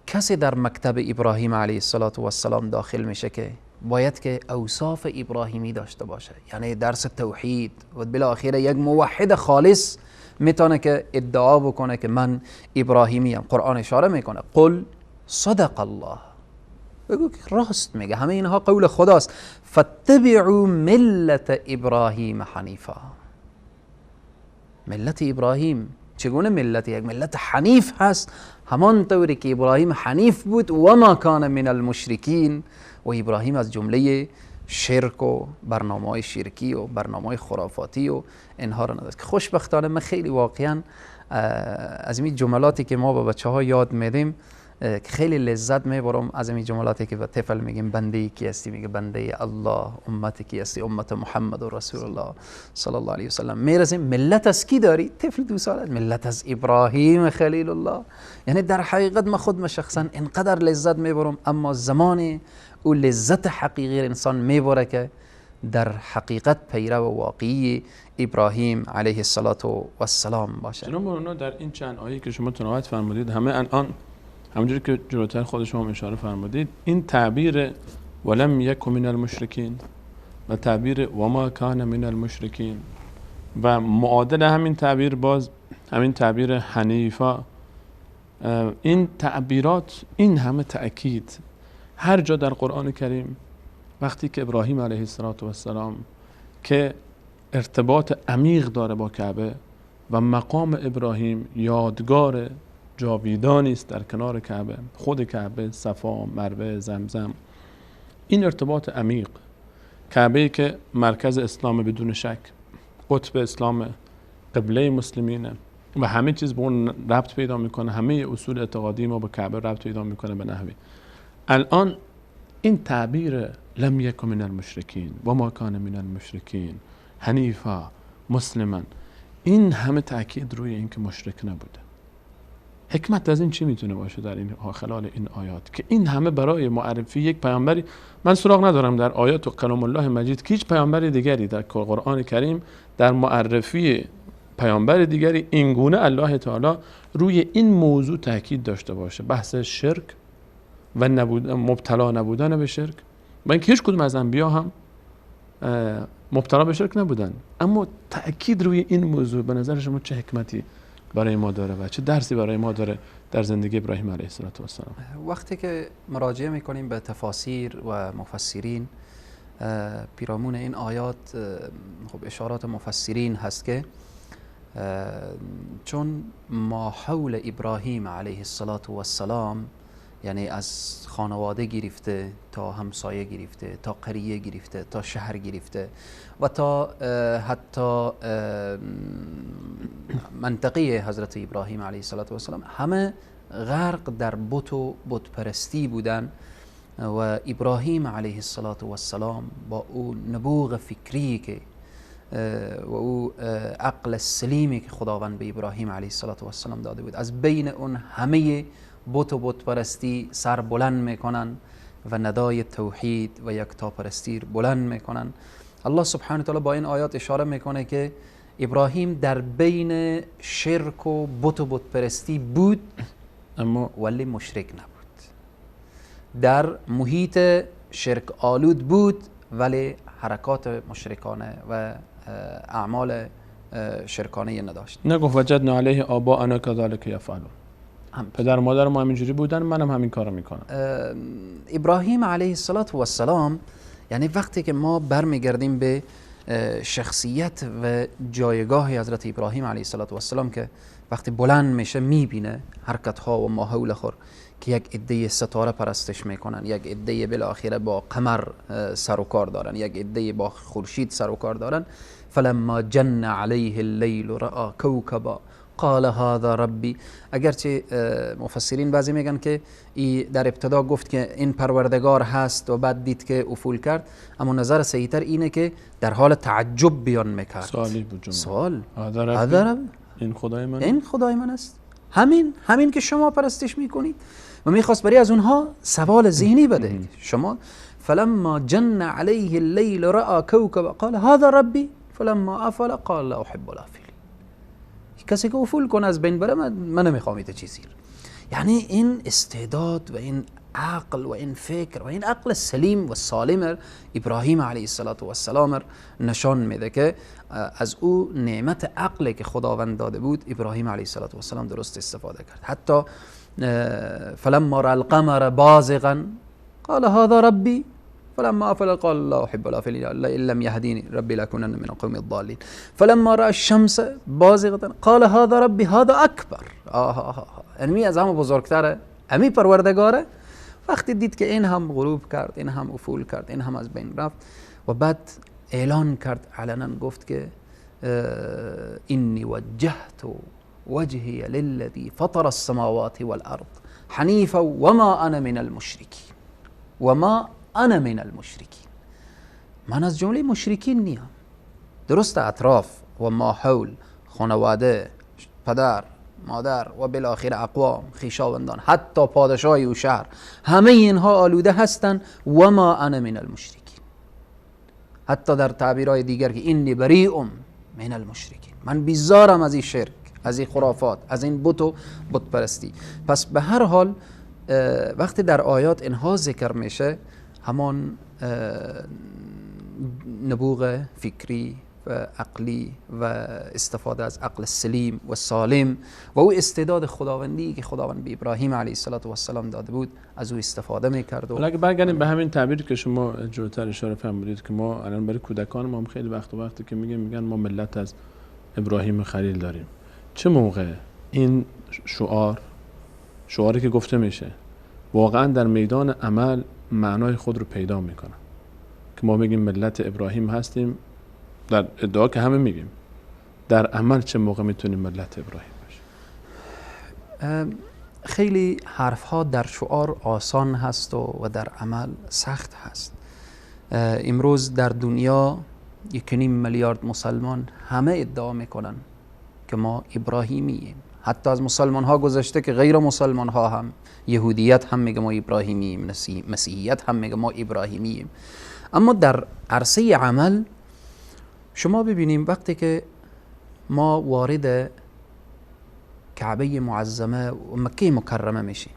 کسی در مکتب ابراهیم علیه السلام داخل میشه که باید که اوصاف ابراهیمی داشته باشه، یعنی درس توحید و بالاخره یک موحد خالص میتونه که ادعا بکنه که من ابراهیمیم. قرآن اشاره میکنه قل صدق الله، بگو که راست میگه، همه اینها قول خداست. فاتبعوا ملت ابراهیم حنیفا. ملت ابراهیم چگونه ملتی؟ یک ملت حنیف هست، همان طوری که ابراهیم حنیف بود و ما کان من المشرکین. و ابراهیم از جمله شرک و برنامه‌های شرکی و برنامه‌های خرافاتی و اینها را نداشت. خوشبختانه من خیلی واقعا از این جملاتی که ما به بچه‌ها یاد میدیم خیلی لذت میبرم. از این جملاتی که به طفل میگیم بنده کی هستی، میگه بنده الله، امت کی هستی، امت محمد و رسول الله صلی الله علیه و سلم. میرسیم ملت از کی داری؟ طفل 2 ساله، ملت از ابراهیم خلیل الله. یعنی در حقیقت من خود شخصا اینقدر لذت میبرم، اما زمان او لذت حقیقی انسان میبره که در حقیقت پیرو واقعی ابراهیم علیه السلام باشه. جناب مولانا در این چند آیه که شما تلاوت فرمودید، همه الان همونجوری که جلوتر خود شما اشاره فرمودید، این تعبیر ولم یک من المشرکین و تعبیر وما کان من المشرکین و معادل همین تعبیر باز همین تعبیر حنیفا. این تعبیرات، این همه تأکید هر جا در قرآن کریم وقتی که ابراهیم علیه السلام که ارتباط عمیق داره با کعبه و مقام ابراهیم یادگار جاویدانی است در کنار کعبه، خود کعبه، صفا، مروه، زمزم، این ارتباط عمیق، کعبه که مرکز اسلام بدون شک، قطب اسلام، قبله مسلمینه و همه چیز به اون ربط پیدا میکنه، همه اصول اعتقادی ما به کعبه ربط پیدا میکنه به نحوی. الان این تعبیر لم یکن من المشرکین و ما کان من المشرکین، حنیفا، مسلما، این همه تاکید روی این که مشرک نبوده. حکمت از این چی میتونه باشه در این خلال این آیات که این همه برای معرفی یک پیامبری؟ من سراغ ندارم در آیات و کلام الله مجید که هیچ پیامبر دیگری در قرآن کریم در معرفی پیامبر دیگری این گونه الله تعالی روی این موضوع تاکید داشته باشه، بحث شرک و مبتلا نبودن به شرک، و اینکه هیچ کدوم از انبیا هم مبتلا به شرک نبودن، اما تاکید روی این موضوع به نظر شما چه حکمتی برای ما داره و چه درسی برای ما داره در زندگی ابراهیم علیه السلام؟ وقتی که مراجعه میکنیم به تفاسیر و مفسرین پیرامون این آیات، خب اشارات مفسرین هست که چون ما حول ابراهیم علیه السلام، یعنی از خانواده گرفته تا همسایه گرفته تا قریه گرفته تا شهر گرفته و تا حتی منطقه حضرت ابراهیم علیه السلام، همه غرق در بت و بت پرستی بودن و ابراهیم علیه السلام با او نبوغ فکری که و او عقل سلیمی که خداوند به ابراهیم علیه السلام داده بود، از بین اون همه بت و بت پرستی سر بلند میکنن و ندای توحید و یکتاپرستی بلند میکنن. الله سبحانه و تعالی با این آیات اشاره میکنه که ابراهیم در بین شرک و بت و بت پرستی بود، اما ولی مشرک نبود. در محیط شرک آلود بود ولی حرکات مشرکانه و اعمال شرکانه نداشت. نگفت وجدنا علیه آباءنا کذلک یفعلون، پدر مادر ما همینجوری بودن، منم همین کارو میکنم. ابراهیم علیه السلام، یعنی وقتی که ما برمیگردیم به شخصیت و جایگاه حضرت ابراهیم علیه السلام که وقتی بلند میشه میبینه حرکت ها و ماحول خور که یک عده ستاره پرستش میکنن، یک عده بالاخره با قمر سر و کار دارن، یک عده با خورشید سر و کار دارن. فلما جن علیه اللیل رأى کوکبا قال هذا ربی. اگرچه مفسرین بعضی میگن که ای در ابتدا گفت که این پروردگار هست و بعد دید که افول کرد، اما نظر صحیح‌تر اینه که در حال تعجب بیان میکرد. سوالی بود، سوال هذا ربی، این خدای من، این خدای من است، همین که شما پرستش میکنید. و میخواست برای از اونها سوال ذهنی بده. شما فلما جن علیه اللیل رأى کوکبا قال هذا ربی فلما افل قال لا احب الافلین. کسی که افول کنه از بین بره، من نمیخوام ایت چیزی. یعنی این استعداد و این عقل و این فکر و این عقل سلیم و سالم ابراهیم علیه السلام نشان میده که از او نعمت عقلی که خداوند داده بود ابراهیم علیه السلام درست استفاده کرد. حتی فلما رأى القمر بازغا قال هذا ربی فلما أفل قال لا أحب الآفلين إن لم يهديني ربي لأكونن من القوم الضالين فلما رأى الشمس بازغة قال هذا ربي هذا أكبر. انمی از همه بزرگتره، امی پروردگاره. وقتی دید که این هم غروب کرد، این هم افول کرد، این هم از بین رفت و بعد اعلان کرد علنا، گفت که إني وجهت وجهي للذي فطر السماوات والأرض حنيفا وما أنا من المشركين وما انا من المشرکین. من از جمله مشرکین نیم. درست اطراف و ماحول، خانواده، پدر، مادر و بالاخره اقوام، خویشاوندان، حتی پادشاه و شهر، همه اینها آلوده هستند. و ما انا من المشرکین. حتی در تعبیرهای دیگر که اینی بریء من المشرکین، من بیزارم از این شرک، از این خرافات، از این بت و بت پرستی. پس به هر حال وقتی در آیات اینها ذکر میشه، همان نبوغ فکری عقلی و استفاده از عقل سلیم و سالم و او استعداد خداوندی که خداوند به ابراهیم علیه السلام داده بود از او استفاده میکرد. و اگه برگردیم به همین تعبیر که شما جلوتر اشاره فرمودید که ما الان برای کودکان ما هم خیلی وقتی که میگن ما ملت از ابراهیم خلیل داریم، چه موقع این شعاری که گفته میشه واقعا در میدان عمل معنای خود رو پیدا میکنه که ما بگیم ملت ابراهیم هستیم؟ در ادعا که همه میگیم، در عمل چه موقع میتونیم ملت ابراهیم باشیم؟ خیلی حرف ها در شعار آسان هست و در عمل سخت هست. امروز در دنیا 1.5 میلیارد مسلمان همه ادعا میکنن که ما ابراهیمیم. حتی از مسلمان ها گذشته که غیر مسلمان ها هم، یهودیت هم میگه ما ابراهیمیم، مسیحیت هم میگه ما ابراهیمیم. اما در عرصه عمل شما ببینیم وقتی که ما وارد کعبه معظمه و مکه مکرمه میشیم،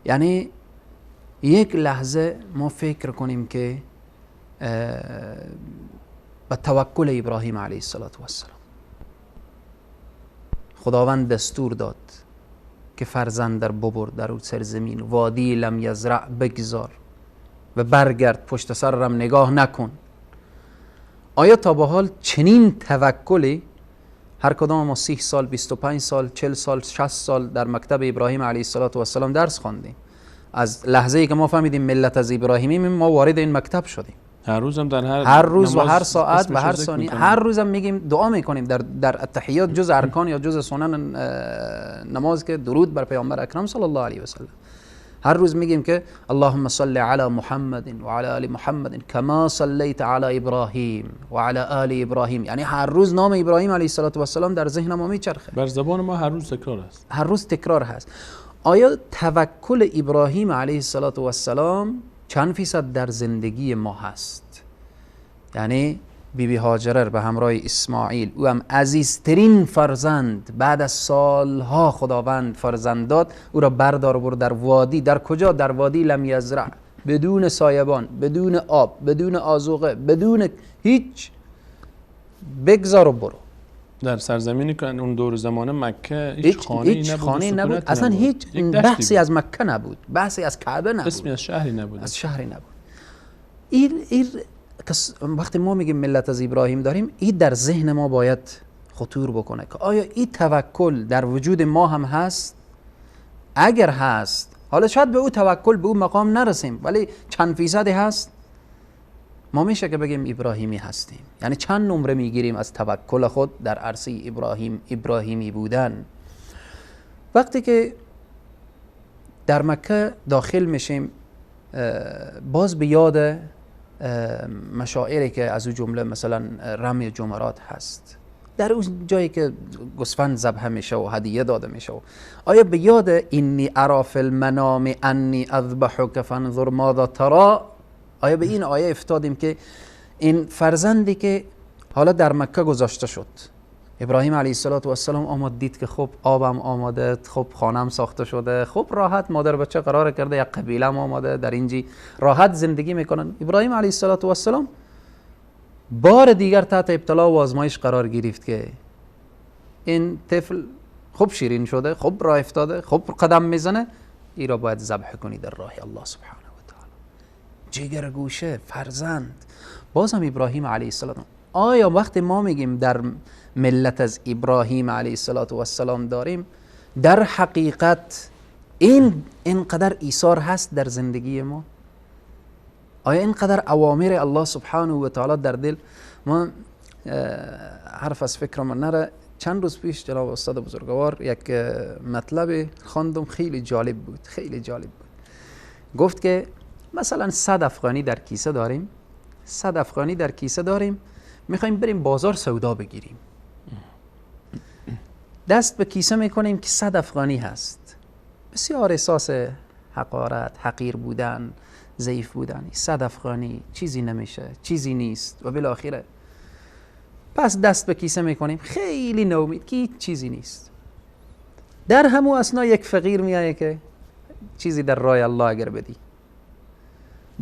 یعنی یک لحظه ما فکر کنیم که به توکل ابراهیم علیه السلام خداوند دستور داد که فرزند در ببر در او سرزمین، وادی لم یزرع بگذار و برگرد، پشت سر رم نگاه نکن. آیا تا به حال چنین توکلی هر کدام ما 30 سال، 25 سال، 40 سال، 60 سال در مکتب ابراهیم علیه السلام درس خواندیم؟ از لحظه ای که ما فهمیدیم ملت از ابراهیمیم ما وارد این مکتب شدیم. هر روزم در هر روز و هر ساعت و هر ثانیه، هر روزم میگیم دعا میکنیم در التحیات، جز ارکان یا جز سنن نماز که درود بر پیامبر اکرم صلی الله علیه و سلم. هر روز میگیم که اللهم صل علی محمد و علی آل محمد کما صلیت علی ابراهیم و علی آل ابراهیم. یعنی هر روز نام ابراهیم علیه السلام در ذهن ما میچرخه، بر زبان ما هر روز تکرار است، هر روز تکرار هست. آیا توکل ابراهیم علیه السلام چند فیصد در زندگی ما هست؟ یعنی بیبی هاجر به همراه اسماعیل، او هم عزیزترین فرزند، بعد از سالها خداوند فرزند داد، او را بردار برد در وادی، در کجا؟ در وادی لم یزرع، بدون سایبان، بدون آب، بدون آذوقه، بدون هیچ، بگذار و برو. در سرزمینی که اون دور زمانه مکه هیچ خانه‌ای نبود، اصلا هیچ بحثی از مکه نبود، بحثی از کعبه نبود، اسمی از شهری نبود، از شهری نبود. این وقتی ما میگیم ملت از ابراهیم داریم، این در ذهن ما باید خطور بکنه که آیا این توکل در وجود ما هم هست؟ اگر هست، حالا شاید به او توکل به او مقام نرسیم، ولی چند فیصدی هست، ما میشه که بگیم ابراهیمی هستیم. یعنی چند نمره میگیریم از توکل خود در عرصه ابراهیمی بودن. وقتی که در مکه داخل میشیم، باز به یاد مشاعری که از او جمله مثلا رمی جمرات هست، در اون جایی که گوسفند ذبح میشه و هدیه داده میشه، آیا به یاد انی ارا فی المنام انی اذبحک فانظر ماذا ترى، آیا به این آیه افتادیم که این فرزندی که حالا در مکه گذاشته شد، ابراهیم علیه السلام آمد دید که خب آبم آماده، خب خانم ساخته شده، خب راحت مادر بچه قرار کرده، یک قبیله هم آماده، در اینجی راحت زندگی میکنن. ابراهیم علیه السلام بار دیگر تحت ابتلا و آزمایش قرار گرفت که این طفل خب شیرین شده، خب راه افتاده، خب قدم میزنه، ای را باید ذبح کنی در راه الله سبحانه و تعالی. جگر گوشه فرزند. بازم ابراهیم علیه السلام، آیا وقتی ما میگیم در ملت از ابراهیم علیه السلام داریم، در حقیقت این اینقدر ایثار هست در زندگی ما؟ آیا اینقدر اوامر الله سبحانه و تعالی در دل ما؟ حرف از فکر من نره، چند روز پیش جناب استاد بزرگوار یک مطلب خواندم، خیلی جالب بود، خیلی جالب بود. گفت که مثلا 100 افغانی در کیسه داریم، 100 افغانی در کیسه داریم، میخوایم بریم بازار سودا بگیریم، دست به کیسه میکنیم که 100 افغانی هست. بسیار احساس حقارت، حقیر بودن، ضعیف بودن، 100 افغانی چیزی نمیشه، چیزی نیست و بالاخره پس دست به کیسه میکنیم، خیلی ناامید که هیچ چیزی نیست. در همو اثنا یک فقیر میایه که چیزی در راه الله اگر بدی،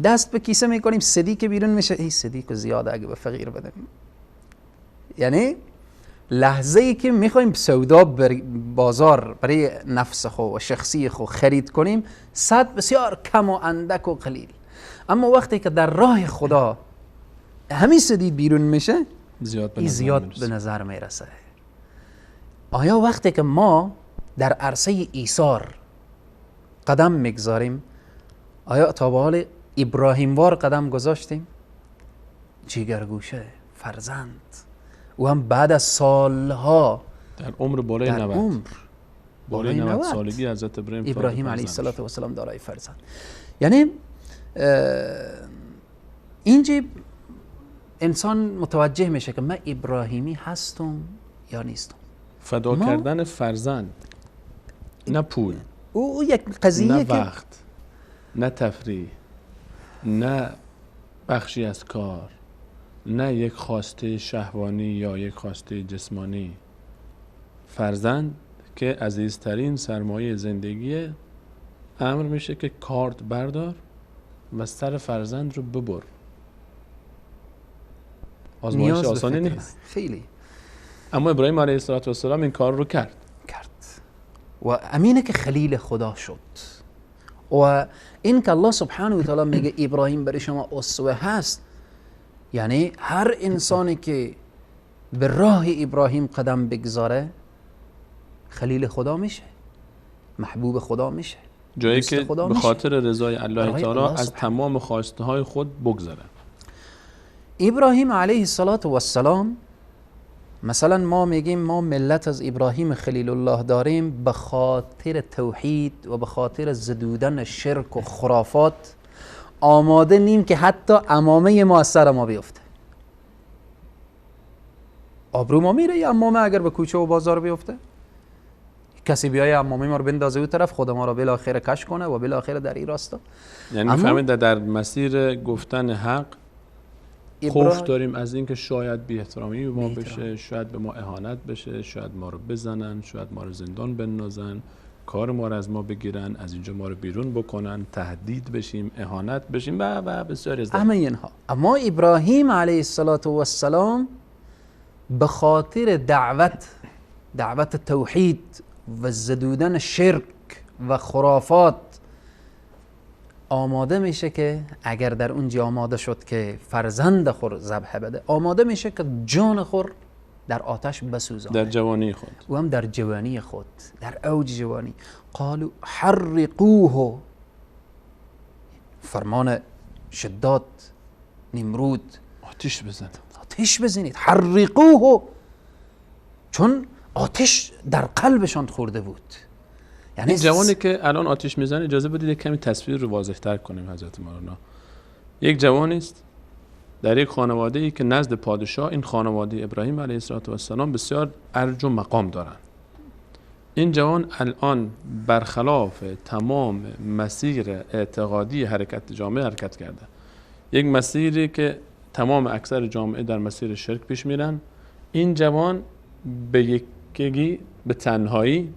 دست به کیسه میکنیم، صدی که بیرون میشه، ای صدی که زیاده اگه به فقیر بدم. یعنی لحظه ای که میخوایم سودا بازار برای نفس خو و شخصی خو خرید کنیم، صد بسیار کم و اندک و قلیل. اما وقتی که در راه خدا همین صدی بیرون میشه، زیاد به نظر میرسه. آیا وقتی که ما در عرصه ایثار قدم میگذاریم، آیا تا به حال ابراهیم وار قدم گذاشتیم؟ جگرگوشه فرزند، او هم بعد از سالها در عمر بالای 90، عمر بالای 90 سالگی حضرت ابراهیم علیه السلام دارای فرزند. یعنی اینجا انسان متوجه میشه که من ابراهیمی هستم یا نیستم. فدا کردن فرزند، نه پول، او یک قضیه، نه وقت، نه تفریح، نه بخشی از کار، نه یک خواسته شهوانی یا یک خواسته جسمانی. فرزند که عزیزترین سرمایه زندگی، امر میشه که کارت بردار و سر فرزند رو ببر. آزمایش آسانی نیست خیلی. اما ابراهیم علیه السلام این کار رو کرد و امینه که خلیل خدا شد. و این که الله سبحانه و تعالی میگه ابراهیم برای شما اسوه هست، یعنی هر انسانی که به راه ابراهیم قدم بگذاره خلیل خدا میشه، محبوب خدا میشه، جایی که به خاطر رضای الله تعالی از تمام خواسته های خود بگذره. ابراهیم علیه السلام، مثلا ما میگیم ما ملت از ابراهیم خلیل الله داریم، به خاطر توحید و به خاطر زدودن شرک و خرافات آماده نیم که حتی عمامه ما از سر ما بیفته. آبرو ما میره یا عمامه اگر به کوچه و بازار بیفته، کسی بیای عمامه ما رو بندازه او طرف، خود ما رو بالاخره کش کنه و بالاخره در این راستا. یعنی میفهمید در مسیر گفتن حق خوف داریم از اینکه شاید بی احترامی به ما بشه، شاید به ما اهانت بشه، شاید ما رو بزنن، شاید ما رو زندان بندازن، کار ما رو از ما بگیرن، از اینجا ما رو بیرون بکنن، تهدید بشیم، اهانت بشیم و بسیاری از همه اینها. اما ابراهیم علیه السلام به خاطر دعوت توحید و زدودن شرک و خرافات آماده میشه که اگر در اونجا آماده شد که فرزند خور ذبح بده، آماده میشه که جان خور در آتش بسوزانه، در جوانی خود، و هم در جوانی خود، در اوج جوانی. قالوا حرقوه، فرمان شداد نمرود، آتش بزنید، آتش بزنید، حرقوه، چون آتش در قلبشان خورده بود. یعنی این جوانی که الان آتش میزنه، اجازه بدید یک کمی تصویر رو واضح تر کنیم حضرت مولانا. یک جوانی است در یک خانواده ای که نزد پادشاه، این خانواده ابراهیم علیه السلام بسیار ارج و مقام دارند. این جوان الان برخلاف تمام مسیر اعتقادی حرکت جامعه حرکت کرده، یک مسیری که تمام اکثر جامعه در مسیر شرک پیش میرن. این جوان به یکگی، به تنهایی،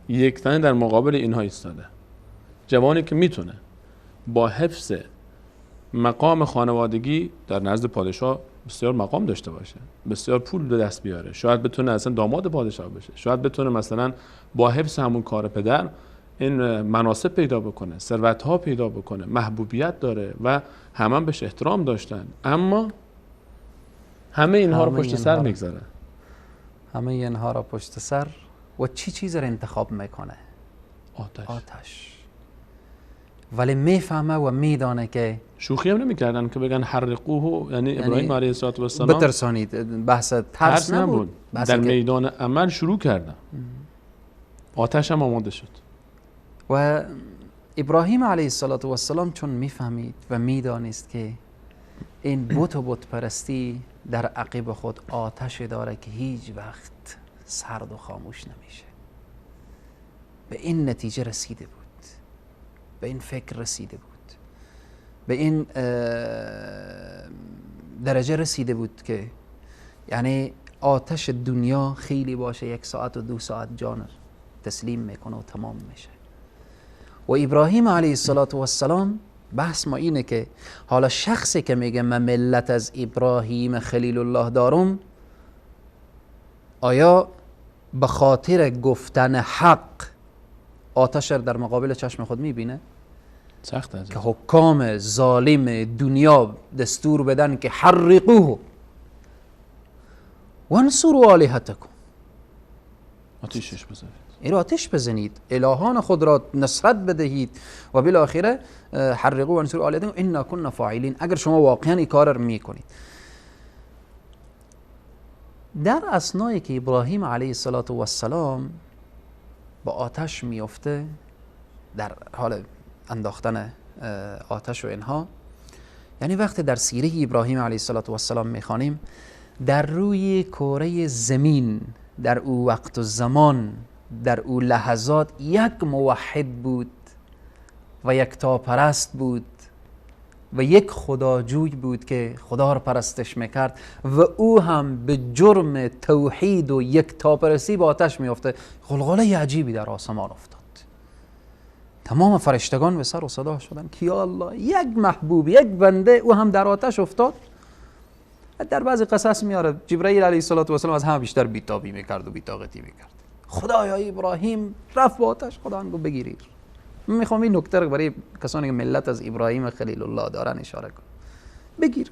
یک تنه در مقابل اینها ایستاده. جوانی که میتونه با حفظ مقام خانوادگی در نزد پادشاه بسیار مقام داشته باشه، بسیار پول به دست بیاره، شاید بتونه اصلا داماد پادشاه بشه، شاید بتونه مثلا با حفظ همون کار پدر این مناصب پیدا بکنه، ثروت‌ها پیدا بکنه، محبوبیت داره و همه هم بهش احترام داشتن. اما همه اینها رو پشت سر میگذاره، همه اینها رو پشت سر و چی چیز رو انتخاب میکنه؟ آتش. آتش. ولی میفهمه و میدانه که شوخی هم نمیکردن که بگن حرقوه، یعنی ابراهیم علیه السلام بترسانید، بحث ترس نبود، در میدان عمل شروع کردن، آتش هم آماده شد. و ابراهیم علیه السلام چون میفهمید و میدانست که این بت و بت پرستی در عقب خود آتش داره که هیچ وقت سرد و خاموش نمیشه، به این نتیجه رسیده بود، به این فکر رسیده بود، به این درجه رسیده بود که یعنی آتش دنیا خیلی باشه، 1 ساعت و 2 ساعت جان تسلیم میکنه و تمام میشه. و ابراهیم علیه السلام بحث ما اینه که حالا شخصی که میگه من ملت از ابراهیم خلیل الله دارم، آیا به خاطر گفتن حق آتش در مقابل چشم خود میبینه؟ سخت است که حکام ظالم دنیا دستور بدن که حرقوه وانصروا آلهتکم، آتشش بزنید، این را آتش بزنید، الهان خود را نصرت بدهید و بالاخره حرقوا وانصروا آلهتکم انا کنا فاعلین. اگر شما واقعا این کار را میکنید. در اثنایی که ابراهیم علیه السلام با آتش میفته، در حال انداختن آتش و اینها، یعنی وقتی در سیره ابراهیم علیه السلام میخوانیم، در روی کره زمین در او وقت و زمان در او لحظات یک موحد بود و یک تاپرست بود و یک خداجوی بود که خدا را پرستش میکرد و او هم به جرم توحید و یک تاپرستی با آتش میافته. غلغله عجیبی در آسمان افتاد، تمام فرشتگان به سر و صدا شدن که یا الله، یک محبوب، یک بنده، او هم در آتش افتاد. در بعضی قصص میاره جبرئیل علیه السلام از همه بیشتر بیتابی میکرد و بی‌طاقتی میکرد. خدایا ابراهیم رفت با آتش، خدا گفت بگیرید. من میخوام این نکته رو برای کسانی که ملت از ابراهیم خلیل الله دارن اشاره کنم. بگیر.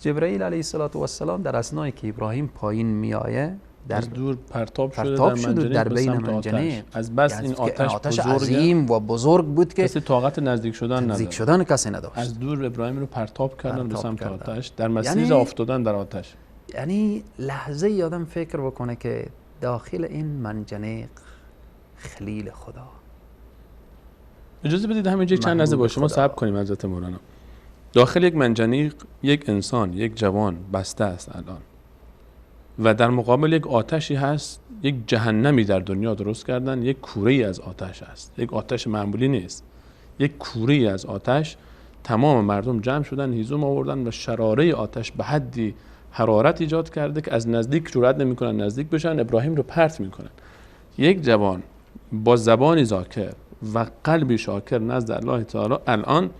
جبرئیل علیه السلام در اثنایی که ابراهیم پایین میایه، در از دور پرتاب شده در بین منجنیق. از بس این آتش عظیم و بزرگ بود که کسی طاقت نزدیک شدن نداشت، کسی نداشت. از دور ابراهیم رو پرتاب کردن به سمت آتش، در مسیر افتادن در آتش. یعنی لحظه یادم فکر بکنه که داخل این منجنیق خلیل خدا. اجازه بدید همینجا چند لحظه با شما صبر کنیم حضرت مولانا. داخل یک منجنیق یک انسان، یک جوان بسته است الان و در مقابل یک آتشی هست، یک جهنمی در دنیا درست کردن، یک کوره‌ای از آتش هست، یک آتش معمولی نیست، یک کوره‌ای از آتش. تمام مردم جمع شدن، هیزم آوردن و شراره آتش به حدی حرارت ایجاد کرده که از نزدیک جرئت نمی‌کنن نزدیک بشن، ابراهیم رو پرت می‌کنن. یک جوان با زبانی ذاکر و قلبی شاکر نزد الله تعالی، الان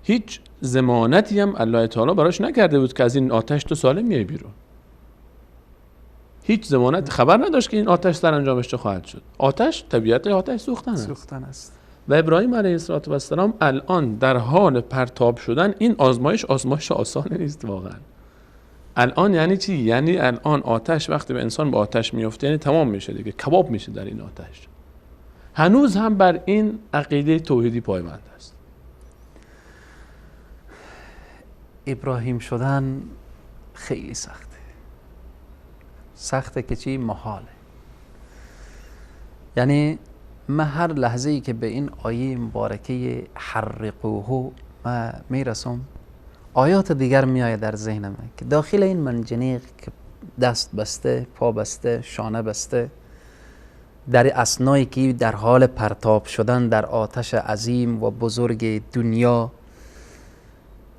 هیچ ضمانتی هم الله تعالی براش نکرده بود که از این آتش تو سالم میای بیرون. هیچ ضمانت خبر نداشت که این آتش سرانجامش چه خواهد شد. آتش طبیعت آتش سوختن است. و ابراهیم علیه السلام الان در حال پرتاب شدن، این آزمایش آزمایش آسانی نیست واقعا. الان یعنی چی؟ یعنی الان آتش وقتی به انسان با آتش میفته یعنی تمام میشه دیگه، کباب میشه در این آتش. هنوز هم بر این عقیده توحیدی پایبند است. ابراهیم شدن خیلی سخته. سخته که چی؟ محاله. یعنی من هر لحظه ای که به این آیه مبارکه حرقوه ما میرسم، آیات دیگر میآید در ذهن من که داخل این منجنیق که دست بسته، پا بسته، شانه بسته، در اثنایی که در حال پرتاب شدن در آتش عظیم و بزرگ دنیا،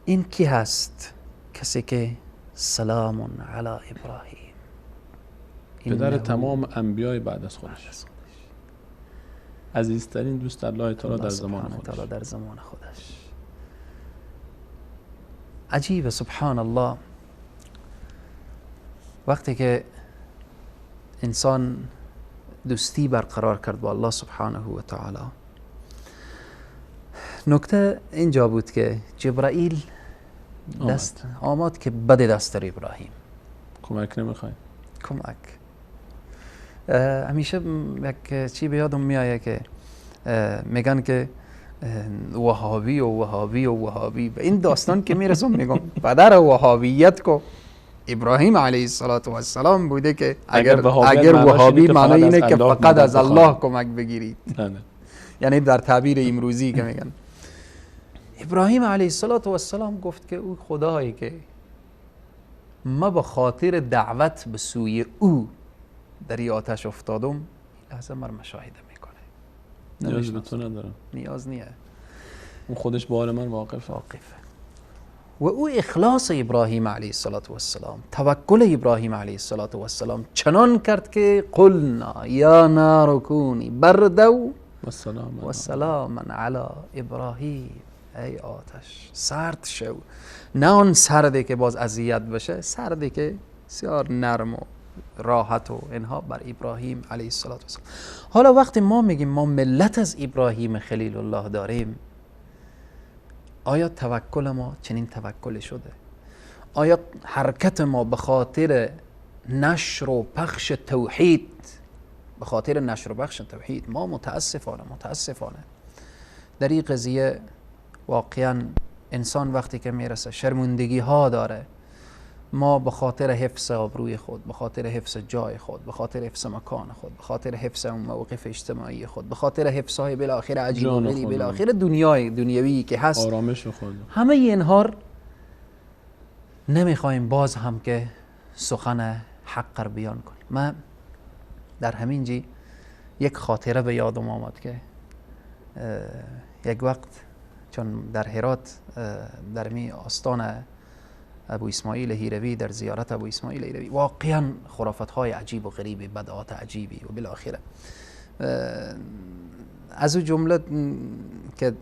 این کی هست؟ کسی که سلام علی ابراهیم، پدر تمام انبیای بعد از خودش، عزیزترین دوست الله تعالی در زمان خودش، در زمان خودش. عجیبه، سبحان الله. وقتی که انسان دوستی برقرار کرد با الله سبحانه و تعالی، نکته اینجا بود که جبرائیل دست آمد که بده دست ابراهیم. کمک نمیخوای؟ کمک. همیشه یک چی به یادم میآید که میگن که وهابی و وهابی و وهابی، به این داستان که میرسم میگم پدر وهابیت کو ابراهیم علیه السلام بوده که اگر وهابی معنی اینه که فقط از الله کمک بگیرید. یعنی در تعبیر امروزی که میگن ابراهیم علیه السلام گفت که او خدایی که ما به خاطر دعوت به سوی او در این آتش افتادم، لحظه مر مشاهده میکنه. نیاز به تو ندارم، نیاز نیه، اون خودش بار من واقفه. و او اخلاص ابراهیم علیه السلام، توکل ابراهیم علیه السلام چنان کرد که قلنا یا نار کونی بردا و سلاما علی ابراهیم. ای آتش سرد شو، نه آن سردی که باز اذیت بشه، سردی که بسیار نرم و راحت و اینها بر ابراهیم علیه الصلاة والسلام. حالا وقتی ما میگیم ما ملت از ابراهیم خلیل الله داریم، آیا توکل ما چنین توکل شده؟ آیا حرکت ما به خاطر نشر و پخش توحید، به خاطر نشر و پخش توحید، ما متاسفانه در این قضیه واقعا انسان وقتی که میرسه شرمندگی ها داره. ما به خاطر حفظ آبروی خود، به خاطر حفظ جای خود، به خاطر حفظ مکان خود، به خاطر حفظ اون موقف اجتماعی خود، به خاطر حفظ های بالاخره عجیب و غریب، بالاخره دنیای دنیوی که هست، آرامش خود، همه اینها نمیخوایم باز هم که سخن حق رو بیان کنیم. من در همین جی یک خاطره به یادم آمد که یک وقت چون در هرات در می آستان ابو اسماعیل هیروی، در زیارت ابو اسماعیل هیروی، واقعا خرافت های عجیب و غریبی، بدعات عجیبی و بالاخره از او جمله که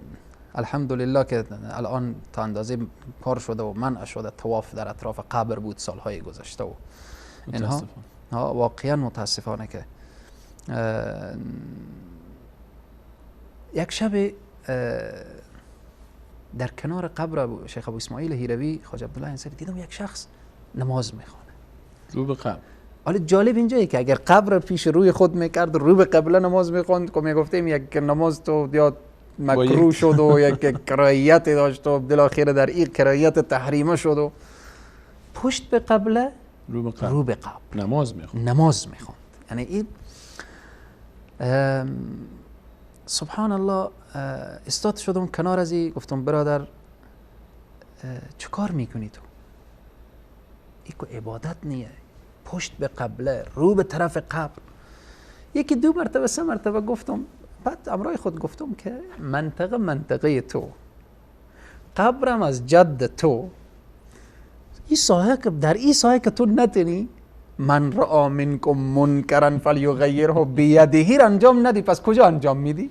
الحمدلله که الان تا اندازه کار شده و منع شده، طواف در اطراف قبر بود سالهای گذشته و اینها. واقعا متاسفانه که یک شب در کنار قبر شیخ ابو اسماعیل هیروی خواجه عبدالله انصاری دیدم یک شخص نماز میخوانه رو به قبر. حالا جالب اینجایه که اگر قبر پیش روی خود میکرد، رو به قبله نماز میخواند، که میگفتیم یک نماز تو یا مکروه شد و یک کراییت داشت و بالاخره در این کراییت تحریمه شد و پشت به قبله رو به قبر نماز میخوند. یعنی این سبحان الله. استاد شدم کنار از این، گفتم برادر چه کار میکنی تو؟ ایکو عبادت نیه، پشت به قبله، رو به طرف قبر. یکی دو مرتبه سه مرتبه گفتم، بعد امرای خود گفتم که منطقه منطقه تو، قبرم از جد تو، این ساحه که در این ساحه که تو نتنی من رآ منکم منکرا فلیغیره بیده را انجام ندی، پس کجا انجام میدی؟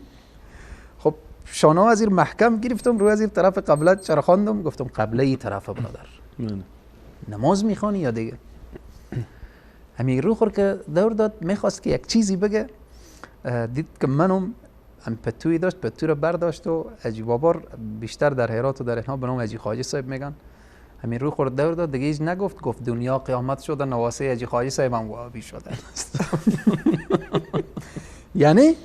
خب شانه از این محکم گرفتم، روی از این طرف قبله چرخاندم، گفتم قبله ای طرف برادر نماز میخوانی یا دیگه؟ همین رو خور که دور داد، میخواست که یک چیزی بگه، دید که منم هم پتوی داشت، پتوی رو برداشت و عجیب بابار بیشتر در هرات و در اینها به نام عجیب خواجه صاحب میگن. همین رو خورد دور داد، دیگه هیچ نگفت، گفت دنیا قیامت شده، نواسه عجیب خواجه صاحب هم وابی شده. یعنی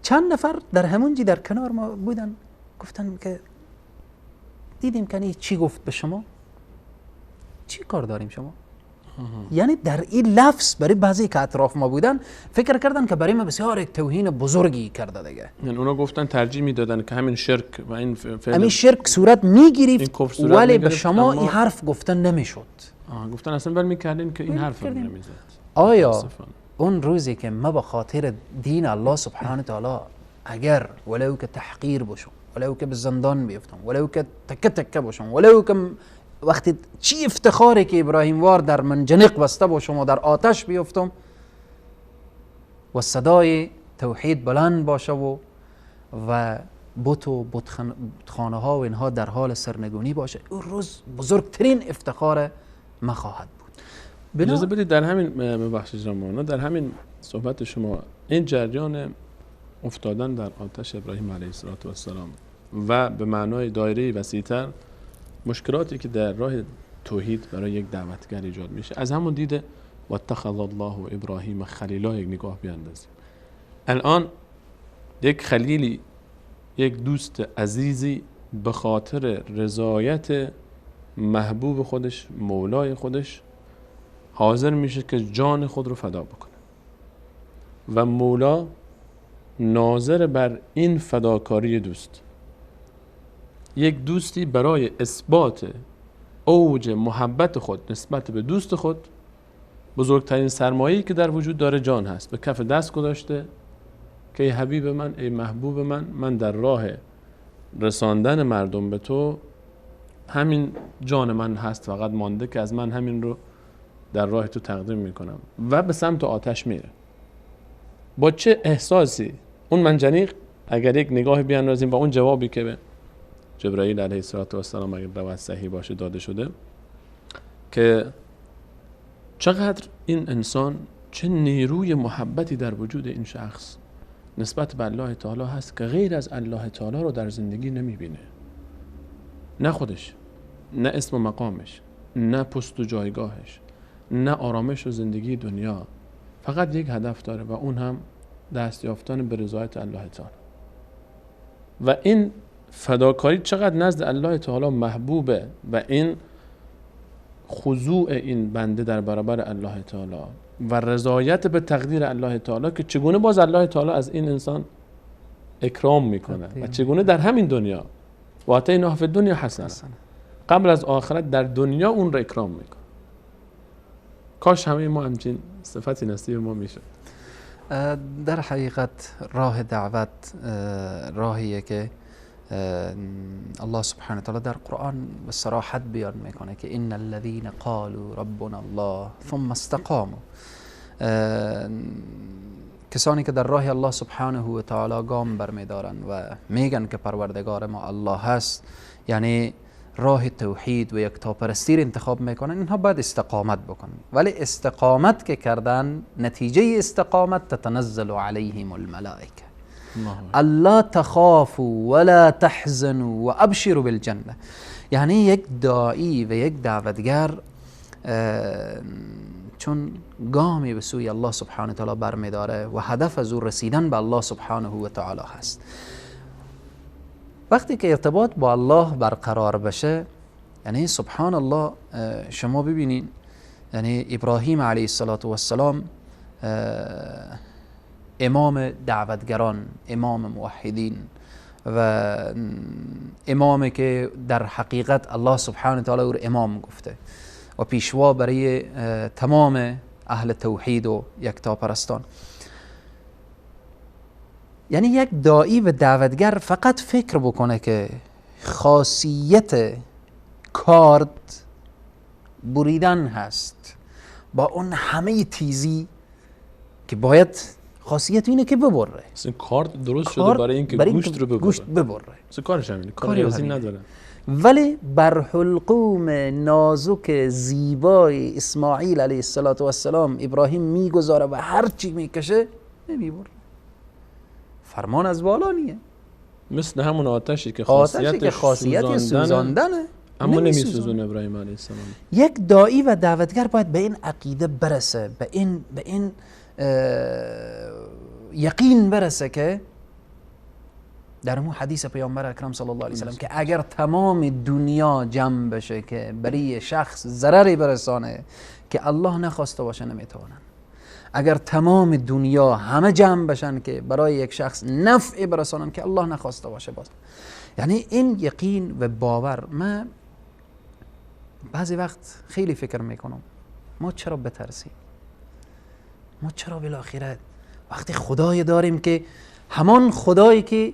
چند نفر در همونجی در کنار ما بودن، گفتن که دیدیم که چی گفت به شما، چی کار داریم شما؟ یعنی در این لفظ برای بعضی که اطراف ما بودن فکر کردن که برای ما بسیار یک توهین بزرگی کرده دیگه. یعنی اونا گفتن ترجیح میدادن که همین شرک و این فعل، همین شرک صورت میگرفت، ولی به شما این حرف گفتن نمیشد. گفتن اصلا ول میکردین که این حرف رو نمیزد. آیا اون روزی که ما به خاطر دین الله سبحانه تعالی اگر ولو که تحقیر باشم، ولو که به زندان بیفتم، ولو که تکه تکه باشم، ولو که وقتی چی افتخاری که ابراهیم وار در منجنیق بسته باشم و در آتش بیفتم و صدای توحید بلند باشه و بت و بتخانه ها و اینها در حال سرنگونی باشه، اون روز بزرگترین افتخار ما خواهد بود. اجازه بدید در همین ببخشید جناب، در همین صحبت شما این جریان افتادن در آتش ابراهیم علیه السلام و به معنای دایره وسیع‌تر مشکلاتی که در راه توحید برای یک دعوتگر ایجاد میشه، از همون دیده و اتخذ الله ابراهیم خلیلا یک نگاه بیاندازیم. الان یک خلیلی، یک دوست عزیزی به خاطر رضایت محبوب خودش، مولای خودش، حاضر میشه که جان خود رو فدا بکنه و مولا ناظر بر این فداکاری دوست. یک دوستی برای اثبات اوج محبت خود نسبت به دوست خود، بزرگترین سرمایه‌ای که در وجود داره جان هست، به کف دست گذاشته که ای حبیب من، ای محبوب من، من در راه رساندن مردم به تو همین جان من هست، فقط مانده که از من همین رو در راه تو تقدیم میکنم، و به سمت آتش میره. با چه احساسی اون منجنیق، اگر یک نگاه بیاندازیم با اون جوابی که به جبرائیل علیه السلام اگر روایت صحیح باشه داده شده، که چقدر این انسان، چه نیروی محبتی در وجود این شخص نسبت به الله تعالی هست که غیر از الله تعالی رو در زندگی نمیبینه. نه خودش، نه اسم و مقامش، نه پست و جایگاهش، نه آرامش و زندگی دنیا، فقط یک هدف داره و اون هم دست یافتن به رضایت الله تعالی. و این فداکاری چقدر نزد الله تعالی محبوبه و این خضوع این بنده در برابر الله تعالی و رضایت به تقدیر الله تعالی، که چگونه باز الله تعالی از این انسان اکرام میکنه و چگونه در همین دنیا، و آتیناه فی الدنیا حسنه، قبل از آخرت در دنیا اون را اکرام میکنه. کاش همه ما همچین صفتی نصیب ما میشد. در حقیقت راه دعوت راهیه که الله سبحانه وتعالی در قرآن به صراحت بیان میکنه که ان الذين قالوا ربنا الله ثم استقاموا، کسانی که در راه الله سبحانه و تعالی گام برمیدارن و میگن که پروردگار ما الله هست، یعنی راه توحید و یکتاپرستی رو انتخاب میکنن، اینها باید استقامت بکنن. ولی استقامت که کردن، نتیجه استقامت تتنزل علیهم الملائکه الا تخافوا ولا تحزنوا وابشروا بالجنه. یعنی یک داعی و یک دعوتگر چون گامی به سوی الله سبحانه و تعالی برمیداره و هدف از او رسیدن به الله سبحانه و تعالی هست، وقتی که ارتباط با الله برقرار بشه، یعنی سبحان الله، شما ببینین، یعنی ابراهیم علیه السلام امام دعوتگران، امام موحدین و امامی که در حقیقت الله سبحانه و تعالی او امام گفته و پیشوا برای تمام اهل توحید و یکتاپرستان. یعنی یک داعی و دعوتگر فقط فکر بکنه که خاصیت کارد بریدن هست، با اون همه تیزی که باید، خاصیت اینه که ببره. اصلا کارد درست شده برای اینکه گوشت رو ببره. گوشت ببره. اصلا کارش همینه، کاری از این نداره. ولی بر حلقوم نازک زیبای اسماعیل علیه السلام ابراهیم میگذاره و هر چی میکشه نمیبره. فرمان از بالا نیه، مثل همون آتشی که خاصیت سوزاندنه، اما نمیسوزونه ابراهیم علیه السلام. یک داعی و دعوتگر باید به این عقیده برسه، به این یقین برسه که در اون حدیث پیامبر اکرم صلی الله علیه وسلم که اگر تمام دنیا جمع بشه که برای شخص ضرری برسانه که الله نخواسته باشه نمیتوانن. اگر تمام دنیا همه جمع بشن که برای یک شخص نفع برسانن که الله نخواسته باشه باز. یعنی این یقین و باور، من بعضی وقت خیلی فکر میکنم ما چرا بترسیم، ما چرا بالاخره وقتی خدای داریم که همان خدایی که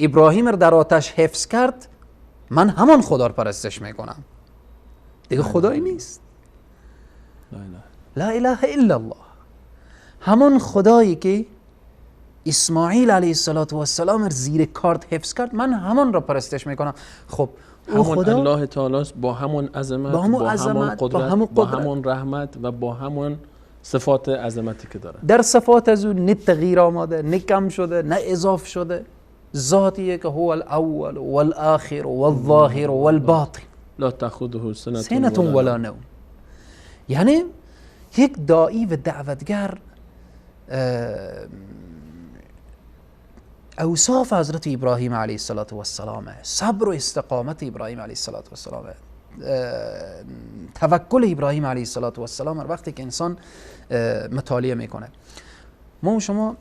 ابراهیم رو در آتش حفظ کرد، من همان خدا رو پرستش میکنم، دیگه خدایی نیست. لا اله الا الله. همان خدایی که اسماعیل علیه السلام زیر کارت حفظ کرد، من همان را پرستش میکنم. خب همون خدا الله تعالی است، با همون عظمت، با همون قدرت، با همون رحمت و با همون صفات عظمتی که داره. در صفات از او نه تغییر آمده، نه کم شده، نه اضاف شده. ذاتیه که هو الاول والآخر والظاهر والباطن، لا تأخذه سنة ولا نوم. یعنی یک داعی و دعوتگر اوصاف حضرت ابراهیم علیه السلام، صبر و استقامت ابراهیم علیه السلام، توکل ابراهیم علیه السلام، وقتی که انسان مطالعه میکنه. ما و شما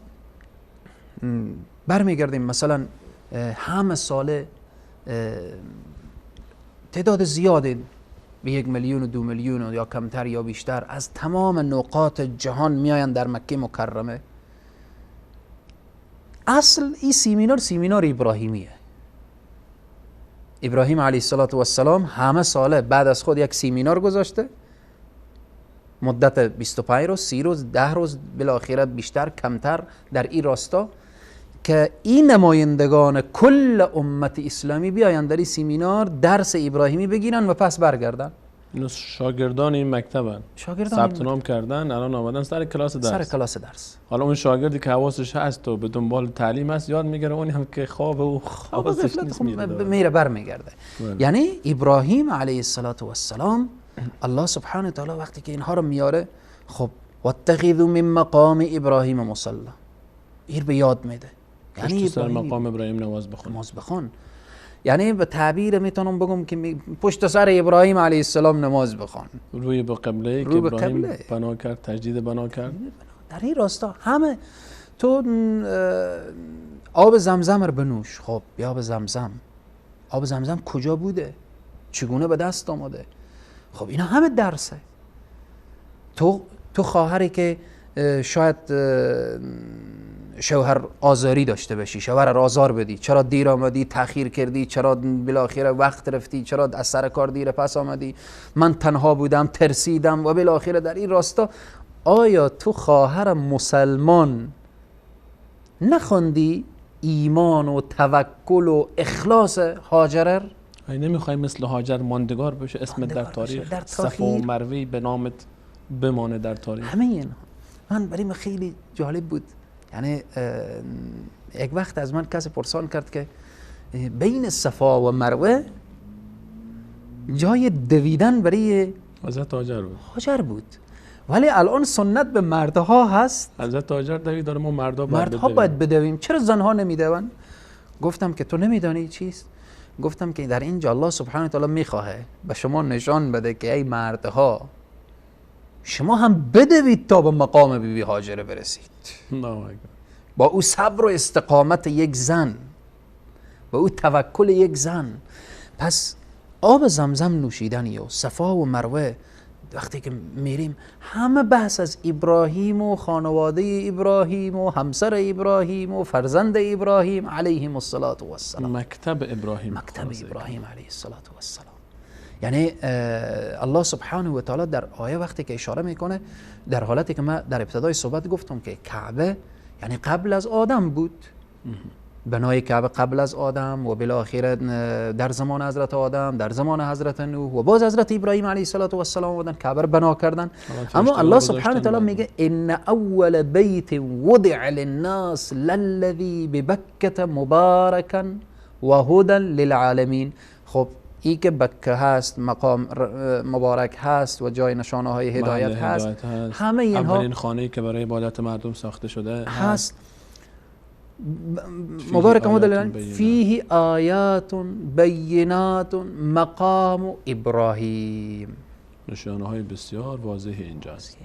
برمیگردیم مثلا همه ساله تعداد زیادی به 1 میلیون و 2 میلیون یا کمتر یا بیشتر از تمام نقاط جهان میآیند در مکه مکرمه. اصل این سیمینار، سیمینار ابراهیمیه. ابراهیم علیه السلام همه ساله بعد از خود یک سیمینار گذاشته مدت 25 روز، 30 روز، 10 روز، بالاخره بیشتر کمتر در این راستا که این نمایندگان کل امت اسلامی بیاین در این سمینار درس ابراهیمی بگیرن و پس برگردن. اینو شاگردان این مکتبن، ثبت نام کردن، الان آمدن سر کلاس درس. سر کلاس درس. حالا اون شاگردی که حواسش هست و به دنبال تعلیم هست یاد میگیره، اونی هم که خواب و حواسش نیست میره برمیگرده. یعنی ابراهیم علیه السلام الله سبحانه و تعالی وقتی که اینها رو میاره، خب واتخذوا من مقام ابراهیم مصلی، این به یاد میده، یعنی سر مقام ابراهیم نماز بخون، نماز بخون. یعنی به تعبیر میتونم بگم که پشت سر ابراهیم علیه السلام نماز بخوان، روی به قبله که ابراهیم بنا کرد، تجدید بنا کرد. در این راستا همه تو آب زمزم رو بنوش. خب بیا آب زمزم، آب زمزم کجا بوده، چگونه به دست آمده؟ خب اینا همه درسه. تو خواهری که شاید شوهر آزاری داشته باشی، شوهر را آزار بدی، چرا دیر آمدی، تأخیر کردی، چرا بالاخره وقت رفتی، چرا از سر کار دیر پس آمدی، من تنها بودم، ترسیدم و بالاخره در این راستا، آیا تو خواهر مسلمان نخوندی ایمان و توکل و اخلاص هاجر؟ ای نمیخوای مثل هاجر ماندگار بشه اسمت در تاریخ، در صفا و مروه به نامت بمانه در تاریخ. همه اینها من برای من خیلی جالب بود. یعنی یک وقت از من کسی پرسان کرد که بین صفا و مروه جای دویدن برای حضرت هاجر بود، هاجر بود، ولی الان سنت به مردها هست. حضرت هاجر دوید، داره ما مردها باید بدویم، چرا زنها نمیدوند؟ گفتم که تو نمیدانی چیست؟ گفتم که در اینجا الله سبحانه و تعالی میخواهه به شما نشان بده که ای مردها شما هم بدوید تا به مقام بیبی هاجره برسید. با او صبر و استقامت یک زن، با او توکل یک زن. پس آب زمزم نوشیدنی و صفا و مروه وقتی که میریم همه بحث از ابراهیم و خانواده ابراهیم و همسر ابراهیم و فرزند ابراهیم علیهم الصلاة والسلام، مکتب ابراهیم، مکتب ابراهیم علیه الصلاة والسلام. یعنی الله سبحانه و تعالی در آیه وقتی که اشاره میکنه، در حالتی که من در ابتدای صحبت گفتم که کعبه یعنی قبل از آدم بود، بنای کعبه قبل از آدم و بالاخره در زمان حضرت آدم، در زمان حضرت نوح و باز حضرت ابراهیم علیه السلام آمدن کعبه رو بنا کردن. اما الله سبحانه و تعالی میگه ان اول بیت وضع للناس للذی ببکة مبارکا و هدى للعالمین. خب ای که بکه هست، مقام مبارک هست و جای نشانه های هدایت هست، همه اینها اولین خانه‌ای که برای عبادت مردم ساخته شده هست، مبارک هدى فیه آیات بینات مقام ابراهیم. نشانه های بسیار واضح اینجاست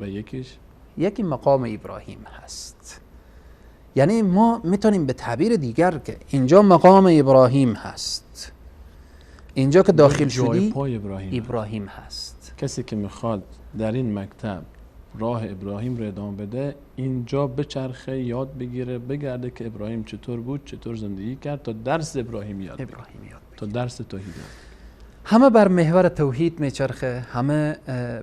و یکیش یکی مقام ابراهیم هست. یعنی ما میتونیم به تعبیر دیگر که اینجا مقام ابراهیم هست، اینجا که داخل شدی پای ابراهیم هست. کسی که میخواد در این مکتب راه ابراهیم رو ادامه بده، اینجا بچرخه، یاد بگیره، بگرده که ابراهیم چطور بود، چطور زندگی کرد، تا درس ابراهیم یاد بگیره، تا درس توحید یاد. همه بر محور توحید میچرخه، همه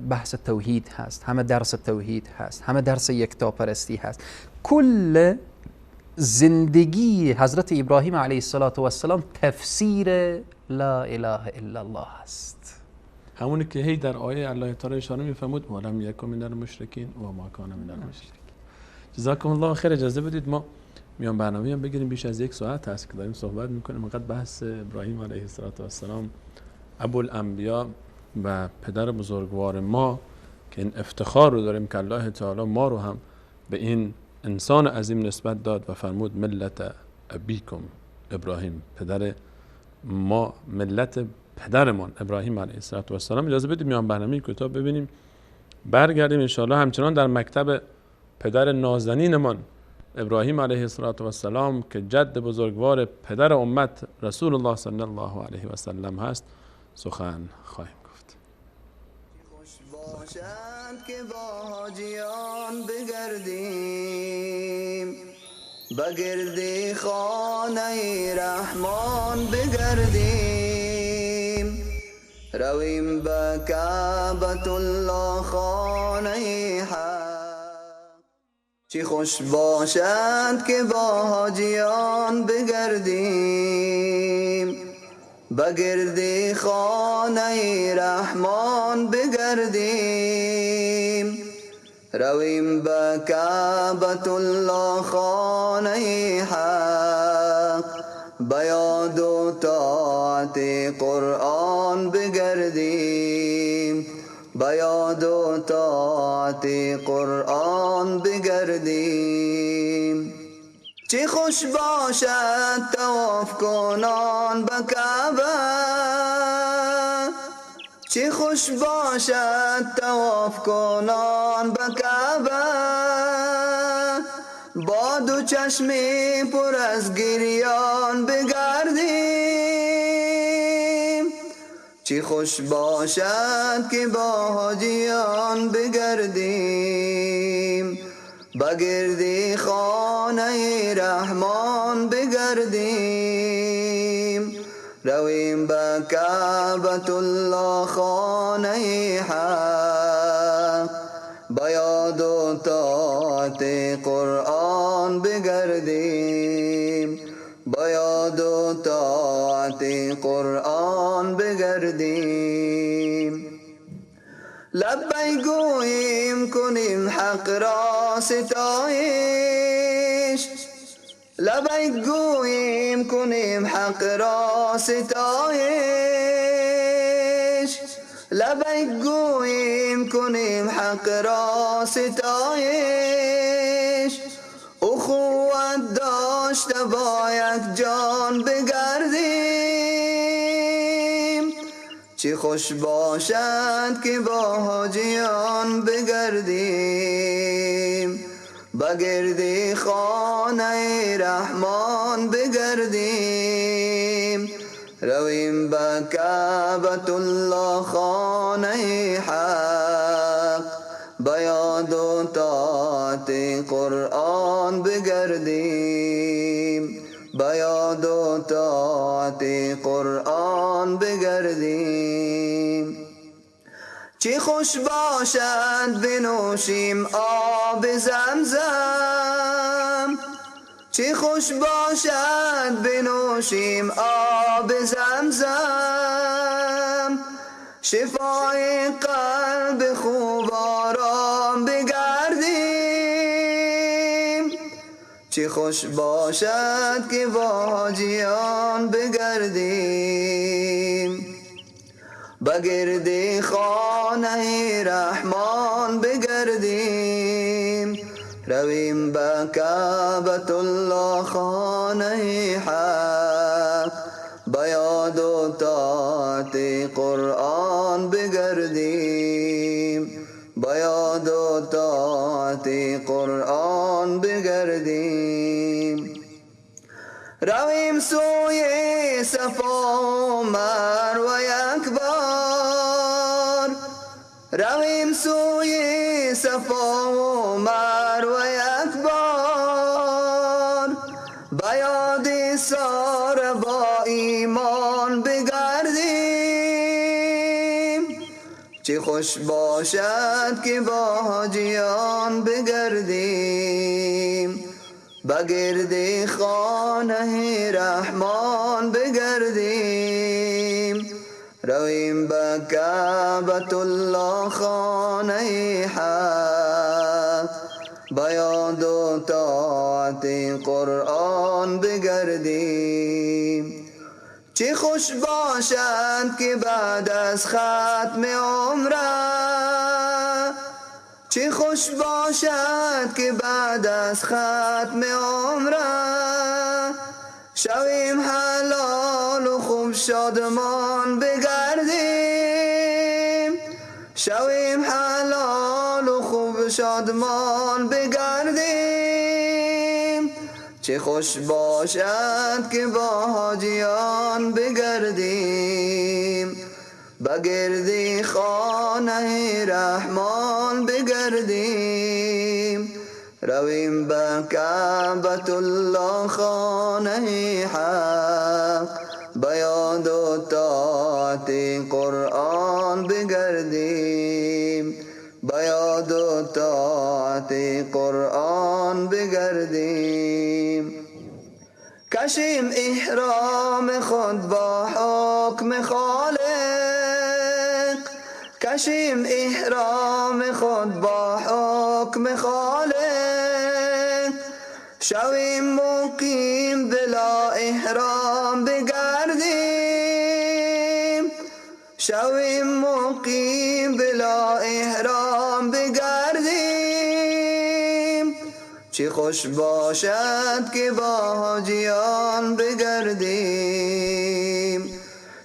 بحث توحید هست، همه درس توحید هست، همه درس یکتاپرستی هست. کل زندگی حضرت ابراهیم علیه السلام تفسیر لا اله الا الله است. همونی که هی در آیه الله تعالی اشاره می‌فرمود ولم یکن من المشرکین و ما کان من المشرکین. جزاکم الله خیر. اجازه بدید ما میان برنامه هم بگیریم، بیش از یک ساعت هست که داریم صحبت میکنیم. انقدر بحث ابراهیم علیه السلام ابوالانبیا و پدر بزرگوار ما که این افتخار رو داریم که الله تعالی ما رو هم به این انسان عظیم نسبت داد و فرمود ملت ابیکم ابراهیم، پدر ما، ملت پدرمان ابراهیم علیه السلام. اجازه بدید میان برنامه کوتاه ببینیم، برگردیم انشاءالله همچنان در مکتب پدر نازنینمان ابراهیم علیه السلام که جد بزرگوار پدر امت رسول الله صلی الله علیه و سلم هست سخن خواهیم گفت. خوش باشند که با حاجیان بگردیم، بگرد خانه رحمان بگردیم، رویم به کعبة الله خانه حق. چی خوش باشد که با حاجیان بگردیم، بگرد خانه رحمان بگردیم. رویم به کعبة الله خانه حق، بیاد و طاعت قرآن بگردیم، بیاد و طاعت قرآن بگردیم. چه خوش باشد طواف کنان به کعبه، چه خوش باشد طواف کنان به کعبه، با دو چشم پر از گریان بگردیم. چه خوش باشد که با حاجیان بگردیم، بگرد خانه رحمان بگردیم. رویم به کعبة الله خانه حق، بیاد و طاعت قرآن بگردیم، بیاد و طاعت قرآن بگردیم. لبیک گوییم کنیم حق را ستایش، لبیک گوییم کنیم حق را ستایش، لبیک گوییم کنیم حق را ستایش. اخوت داشته با یک جان بگردیم. چه خوش باشد که با حاجیان بگردیم، بگرد خانه رحمان بگردیم. رویم به کعبة الله خانه حق، بیاد و طاعت قرآن بگردیم، بیاد و طاعت قرآن بگردیم. چه خوش باشد بنوشیم آب زمزم، چه خوش باشد بنوشیم آب زمزم، شفای قلب خوب آرام بگردیم. چه خوش باشد که با حاجیان بگردیم، بگرد خانه رحمان بگردیم. رویم به کعبة الله خانه حق، بیاد و طاعت قرآن بگردیم، بیاد و طاعت قرآن بگردیم. رویم سوی صفا و مروه یک بار، رویم سوی صفا و مروه یک بار، بیاد سار با ایمان بگردیم. چه خوش باشد که با حاجیان بگردیم، بگرد خانه رحمان بگردیم. رویم به کعبة الله خانه حق، بیاد و طاعت قرآن بگردیم. چه خوش باشد که بعد از ختم عمره، چه خوش باشد که بعد از ختم عمره، شویم حلال و خوب شادمان بگردیم، شویم حلال و خوب شادمان بگردیم. چه خوش باشد که با حاجیان بگردیم، بگرد خانه رحمان بگردیم. رویم به کعبة الله خانه حق، بیاد و طاعت قرآن طاعت قرآن بگردیم. کشیم احرام خود با حکم خالق، کشیم احرام خود با حکم خالق، شویم مقیم بلا احرام بگردیم، شویم مقیم بلا احرام بگردیم. چه خوش باشد که با حاجیان بگردیم،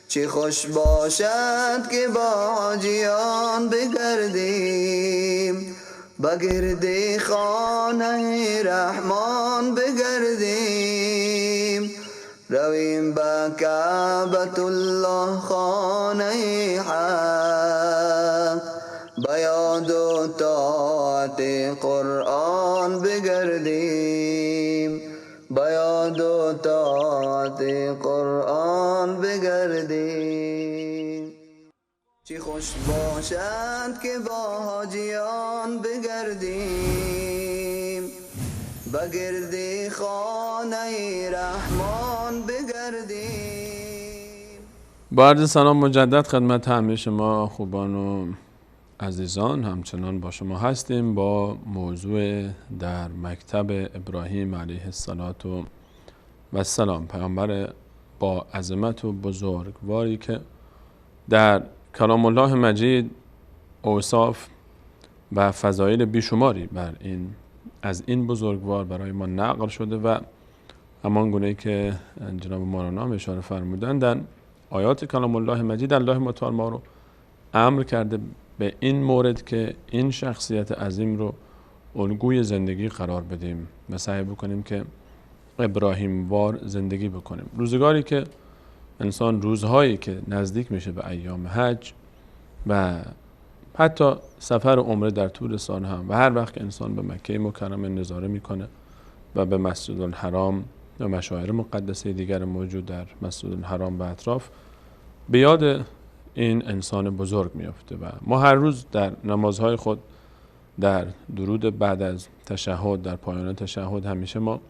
چه خوش باشد که با حاجیان بگردیم، بگرد خانه رحمان بگردیم، رویم به کعبة الله خانه حق، بیاد و طاعت قرآن بگردیم، بیاد و طاعت قرآن بگردیم. چه خوش باشد که با حاجیان بگردیم، بگرد خانه رحمان بگردیم. با عرض سلام مجدد خدمت همه شما خوبان و عزیزان، همچنان با شما هستیم با موضوع در مکتب ابراهیم علیه السلام، پیامبر با عظمت و بزرگواری که در کلام الله مجید اوصاف و فضایل بیشماری بر این از این بزرگوار برای ما نقل شده و همان گونه که جناب مولانا هم اشاره فرمودن در آیات کلام الله مجید الله متعال ما رو امر کرده به این مورد که این شخصیت عظیم رو الگوی زندگی قرار بدیم و سعی بکنیم که ابراهیم وار زندگی بکنیم. روزگاری که انسان روزهایی که نزدیک میشه به ایام حج و حتی سفر عمره در طول سال هم و هر وقت که انسان به مکه مکرمه نظاره میکنه و به مسجد الحرام و مشاعر مقدسه دیگر موجود در مسجد الحرام و اطراف، به یاد این انسان بزرگ میفته و ما هر روز در نمازهای خود، در درود بعد از تشهد، در پایان تشهد، همیشه ما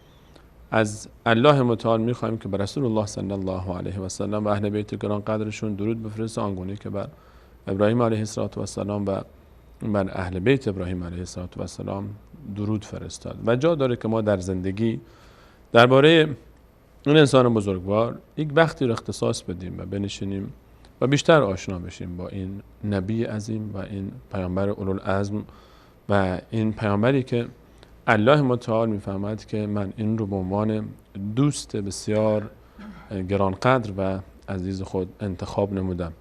از الله متعال میخوایم که بر رسول الله صلی الله علیه و سلم و اهل بیت گران قدرشون درود بفرسته، آنگونه که بر ابراهیم علیه السلام و بر اهل بیت ابراهیم علیه السلام درود فرستاد. و جا داره که ما در زندگی درباره این انسان بزرگوار یک وقتی رو اختصاص بدیم و بنشینیم و بیشتر آشنا بشیم با این نبی عظیم و این پیامبر اولوالعزم و این پیامبری که الله متعال میفرماید که من این رو به عنوان دوست بسیار گرانقدر و عزیز خود انتخاب نمودم.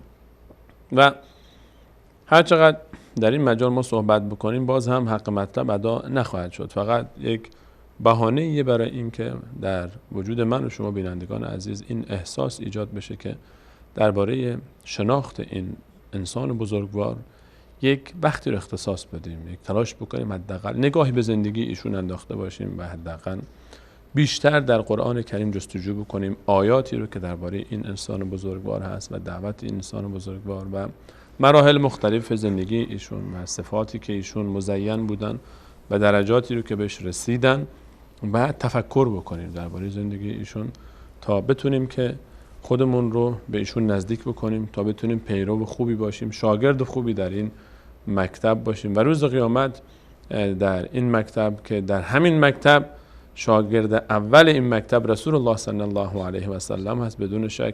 و هر چقدر در این مجال ما صحبت بکنیم باز هم حق مطلب ادا نخواهد شد، فقط یک بهانه‌ایه برای این که در وجود من و شما بینندگان عزیز این احساس ایجاد بشه که درباره شناخت این انسان بزرگوار یک وقتی رو اختصاص بدیم، یک تلاش بکنیم، حداقل نگاهی به زندگی ایشون انداخته باشیم و حداقل بیشتر در قرآن کریم جستجو بکنیم آیاتی رو که درباره این انسان بزرگوار هست و دعوت این انسان بزرگوار و مراحل مختلف زندگی ایشون و صفاتی که ایشون مزین بودن و درجاتی رو که بهش رسیدن و تفکر بکنیم درباره زندگی ایشون تا بتونیم که خودمون رو به ایشون نزدیک بکنیم، تا بتونیم پیرو خوبی باشیم، شاگرد خوبی در این مکتب باشیم و روز قیامت در این مکتب که در همین مکتب شاگرد اول این مکتب رسول الله صلی الله علیه و سلم هست، بدون شک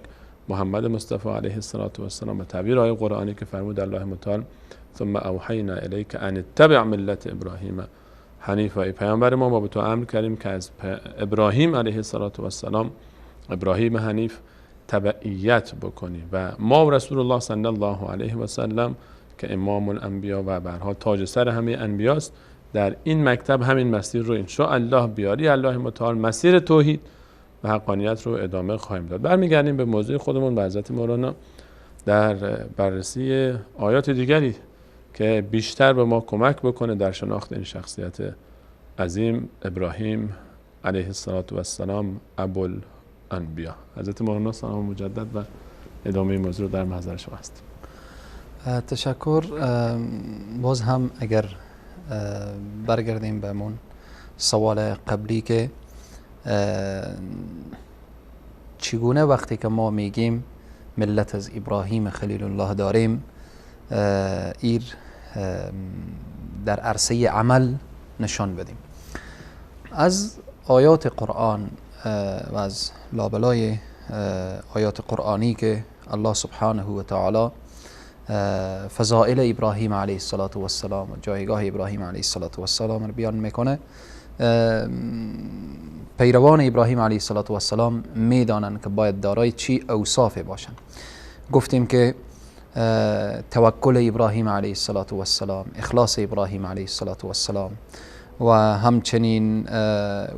محمد مصطفی علیه السلام و تعبیر آیه قرآنی که فرمود الله متعال ثم اوحینا الیک ان اتبع ملت ابراهیم حنیفا، ای پیامبر ما به تو امر کردیم که از ابراهیم علیه السلام، ابراهیم حنیف، تبعیت بکنی و ما و رسول الله صلی الله علیه و سلم که امام الانبیا و برها تاج سر همه انبیاست، در این مکتب همین مسیر رو ان شاء الله بیاری الله متعال مسیر توحید و حقانیت رو ادامه خواهیم داد. برمیگردیم به موضوع خودمون و حضرت مولانا در بررسی آیات دیگری که بیشتر به ما کمک بکنه در شناخت این شخصیت عظیم ابراهیم علیه السلام ابوالانبیا. حضرت مولانا سلام مجدد و ادامه موضوع در محضر شما است. تشکر. باز هم اگر برگردیم به همون سوال قبلی که چگونه وقتی که ما میگیم ملت از ابراهیم خلیل الله داریم، ایر در عرصه عمل نشان بدیم. از آیات قرآن و از لابلای آیات قرآنی که الله سبحانه و تعالی فضائل ابراهیم علیه السلام و جایگاه ابراهیم علیه السلام رو بیان میکنه، پیروان ابراهیم علیه السلام میدانند که باید دارای چی اوصاف باشند. گفتیم که توکل ابراهیم علیه السلام، اخلاص ابراهیم علیه السلام و همچنین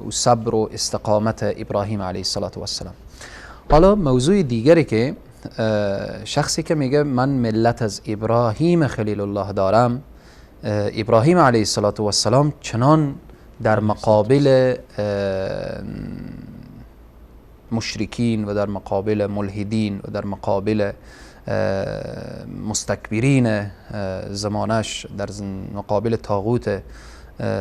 صبر و استقامت ابراهیم علیه السلام. حالا موضوع دیگری که شخصی که میگه من ملت از ابراهیم خلیل الله دارم، ابراهیم علیه السلام چنان در مقابل مشرکین و در مقابل ملحدین و در مقابل مستکبرین زمانش، در مقابل طاغوت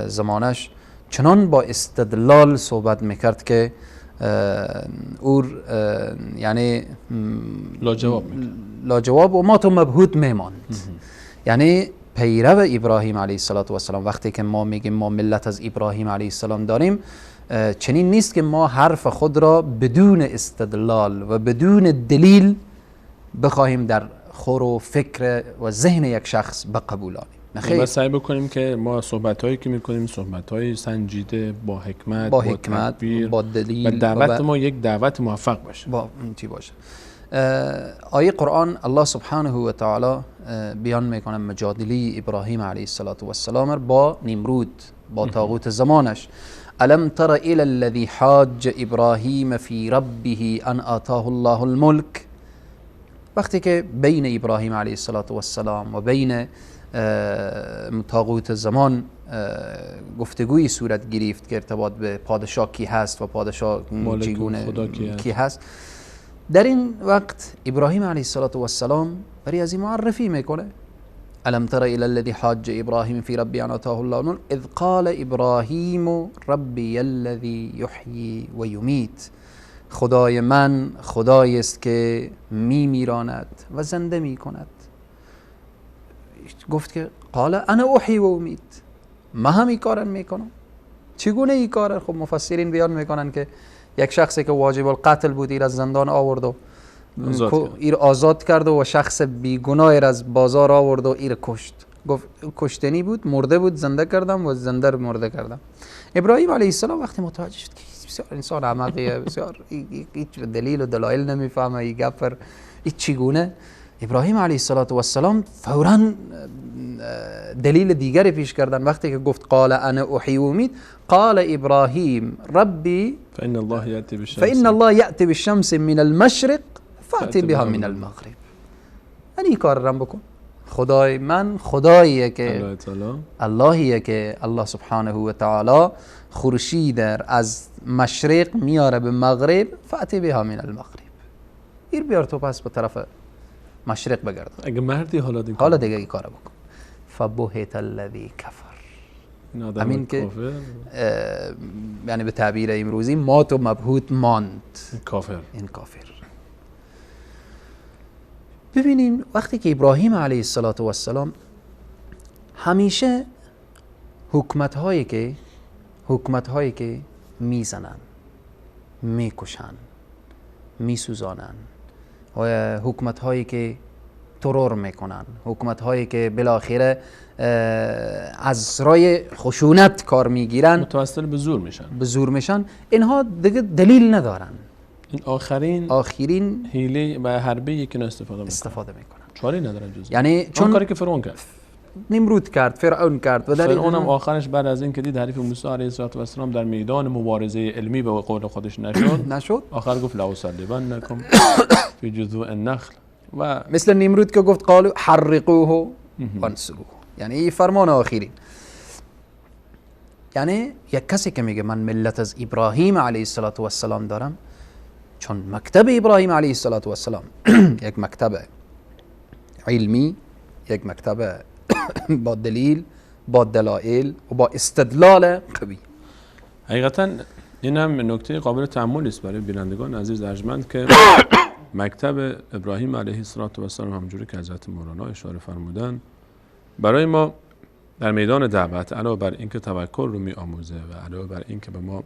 زمانش چنان با استدلال صحبت میکرد که اور یعنی لاجواب و ما تو مبهوت میماند. یعنی پیرو ابراهیم علیه السلام، وقتی که ما میگیم ما ملت از ابراهیم علیه السلام داریم، چنین نیست که ما حرف خود را بدون استدلال و بدون دلیل بخواهیم در خور و فکر و ذهن یک شخص بقبولانیم. ما سعی بکنیم که ما صحبت‌هایی که می‌کنیم صحبت‌های سنجیده، با حکمت، با با دلیل، و دعوت ما یک دعوت موفق باشه، با چی باشه. آیه قرآن الله سبحانه و تعالی بیان میکنه مجادله ابراهیم علیه السلام با نمرود، با طاغوت زمانش. الم تر الى الذي حاج ابراهیم فی ربه ان آتاه الله الملک. وقتی که بین ابراهیم علیه السلام و بین طاغوت زمان گفتگویی صورت گرفت که ارتباط به پادشاه کی هست و پادشاه چگونه کی هست، در این وقت ابراهیم علیه السلام برای از این معرفی میکنه. الم تر الى الذي حاج ابراهیم فی ربی ان آتاه الله الملک اذ قال ابراهیم ربی الذی یحیی و یمیت. خدای من خدایی است که میمیراند و زنده میکند. گفت که قال انا احیی و امیت، من هم این کارا میکنم. چگونه این کار؟ خب مفسرین بیان میکنن که یک شخصی که واجب القتل بود ایر از زندان آورد و ایر آزاد کرد و شخص بیگناه ایر از بازار آورد و ایر کشت. گفت کشتنی بود، مرده بود، زنده کردم و زنده رو مرده کردم. ابراهیم علیه السلام وقتی متوجه شد که بسیار انسان احمقیه، بسیار هیچ دلیل و دلایل نمیفهمه، این گپر این چگونه، ابراهیم علیه السلام فوراً دلیل دیگری پیش کردن. وقتی که گفت قال انا احیی و امیت، قال ابراهیم ربی فان الله یأتی بالشمس، فان الله یأتی بالشمس من المشرق فأتی بها من المغرب. یعنی کار رم بکن، خدای من خداییه که اللهیه که الله سبحانه و تعالی خورشید از مشرق میاره به مغرب، فأتی بها من المغرب. ایر بیار تو پس به طرف مشرق بگردن. اگه مردی حالا دیگه، حالا دیگه این کارو بکن. فبهت الذی کفر. همین که یعنی به تعبیر امروزی مات و مبهوت ماند کافر، این کافر. ببینیم وقتی که ابراهیم علیه السلام همیشه حکومت هایی که میزنن، میکشن، میسوزانن، و حکومت هایی که ترور میکنن، حکومت هایی که بالاخره از رای خشونت کار میگیرن، متوسل به زور میشن، به زور میشن، اینها دیگه دلیل ندارن. این آخرین حیله و حربه که استفاده میکنن، چاره ندارن جز، یعنی چون کاری که فرعون کرد، نمرود کرد، فرعون کرد، و در فرعون هم آخرش بعد از این که دید حریف موسی علیه السلام در میدان مبارزه علمی به قول خودش نشد آخر گفت لاصلبنکم فی جذوع النخل، و مثل نمرود که گفت قالوا حرقوه وانصروه، یعنی فرمان آخرین. یعنی یک کسی که میگه من ملت از ابراهیم علیه السلام دارم، چون مکتب ابراهیم علیه السلام یک مکتب علمی، یک مکتب با دلیل، با دلایل و با استدلال قوی. حقیقتا این هم نکته قابل تأمل است برای بینندگان عزیز ارجمند که مکتب ابراهیم علیه السلام همونجوری که حضرت مولانا اشاره فرمودن برای ما در میدان دعوت علاوه بر اینکه توکل رو می آموزه و علاوه بر اینکه به ما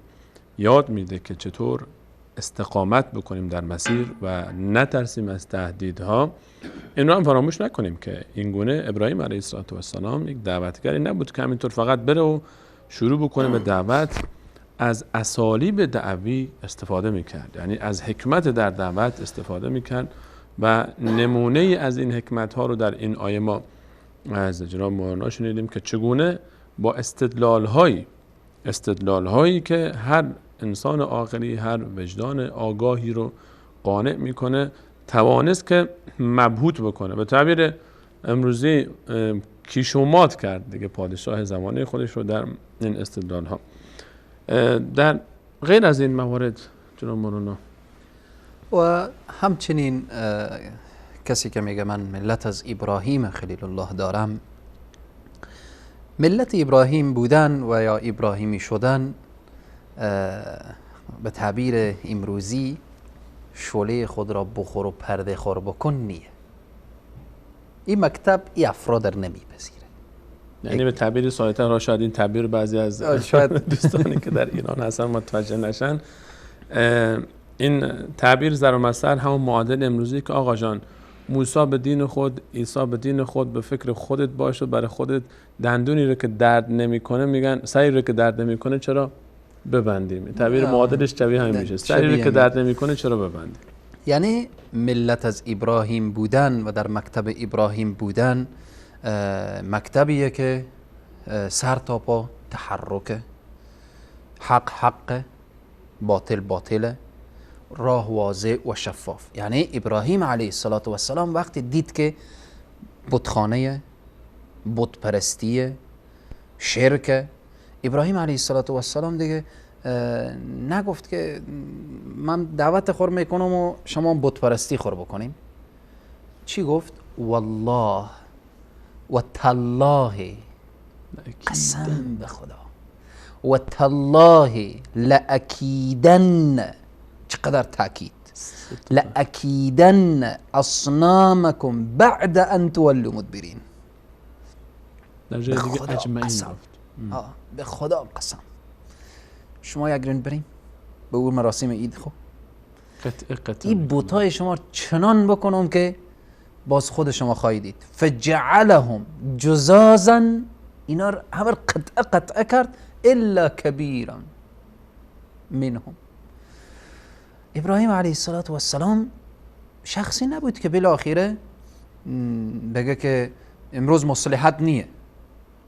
یاد میده که چطور استقامت بکنیم در مسیر و نترسیم از تهدیدها، این رو هم فراموش نکنیم که این گونه ابراهیم علیه السلام یک دعوتگری نبود که همینطور فقط بره و شروع بکنه به دعوت. از اسالیب دعوی استفاده میکرد، یعنی از حکمت در دعوت استفاده میکرد و نمونه از این حکمت ها رو در این آیه ما از جناب مولانا شنیدیم که چگونه با استدلال هایی که هر انسان عاقلی، هر وجدان آگاهی رو قانع میکنه، توانست که مبهوت بکنه. به تعبیر امروزی کیشومات کرد دیگه پادشاه زمانه خودش رو در این استدلال ها. در غیر از این موارد جناب مولانا و همچنین کسی که میگه من ملت از ابراهیم خلیل الله دارم، ملت ابراهیم بودن و یا ابراهیمی شدن به تعبیر امروزی شعله خود را بخور و پرده خور بکن نیه. این مکتب این افراد را نمیپذیره. یعنی به تعبیر ساده‌تر، شاید این تعبیر بعضی از شاید دوستانی که در ایران هستن متوجه نشن، این تعبیر ضرب المثل همون معادل امروزی که آقا جان موسی به دین خود، عیسی به دین خود، به فکر خودت باش و برای خودت دندونی رو که درد نمیکنه میگن، سری رو که درد نمیکنه چرا ببندیم. تعبیر معادلش شبیه همین میشه، سری رو که درد نمیکنه چرا ببندیم. یعنی ملت از ابراهیم بودن و در مکتب ابراهیم بودن مکتبیه که سر تا پا تحرکه، حق حق، باطل باطله، راه واضح و شفاف. یعنی ابراهیم علیه السلام وقتی دید که بتخانه، بتپرستی، شرک، ابراهیم علیه السلام دیگه نگفت که من دعوت خور میکنم و شما بتپرستی خور بکنیم. چی گفت؟ والله و تالله، قسم به خدا، و تالله لأکیدن، چقدر تاکید، لأکیدن اصنامکم بعد ان تولوا مدبرین. در جای دیگه اجمعین گفت. به خدا قسم شما یک رند بریم به اون مراسم عید، خب قطعه این بتای شما چنان بکنم که باز خود شما خواهید دید. فجعلهم جزازا، اینا رو همه قطعه قطعه کرد، الا کبیرا منهم. ابراهیم علیه السلام شخصی نبود که بالاخره بگه که امروز مصلحت نیه،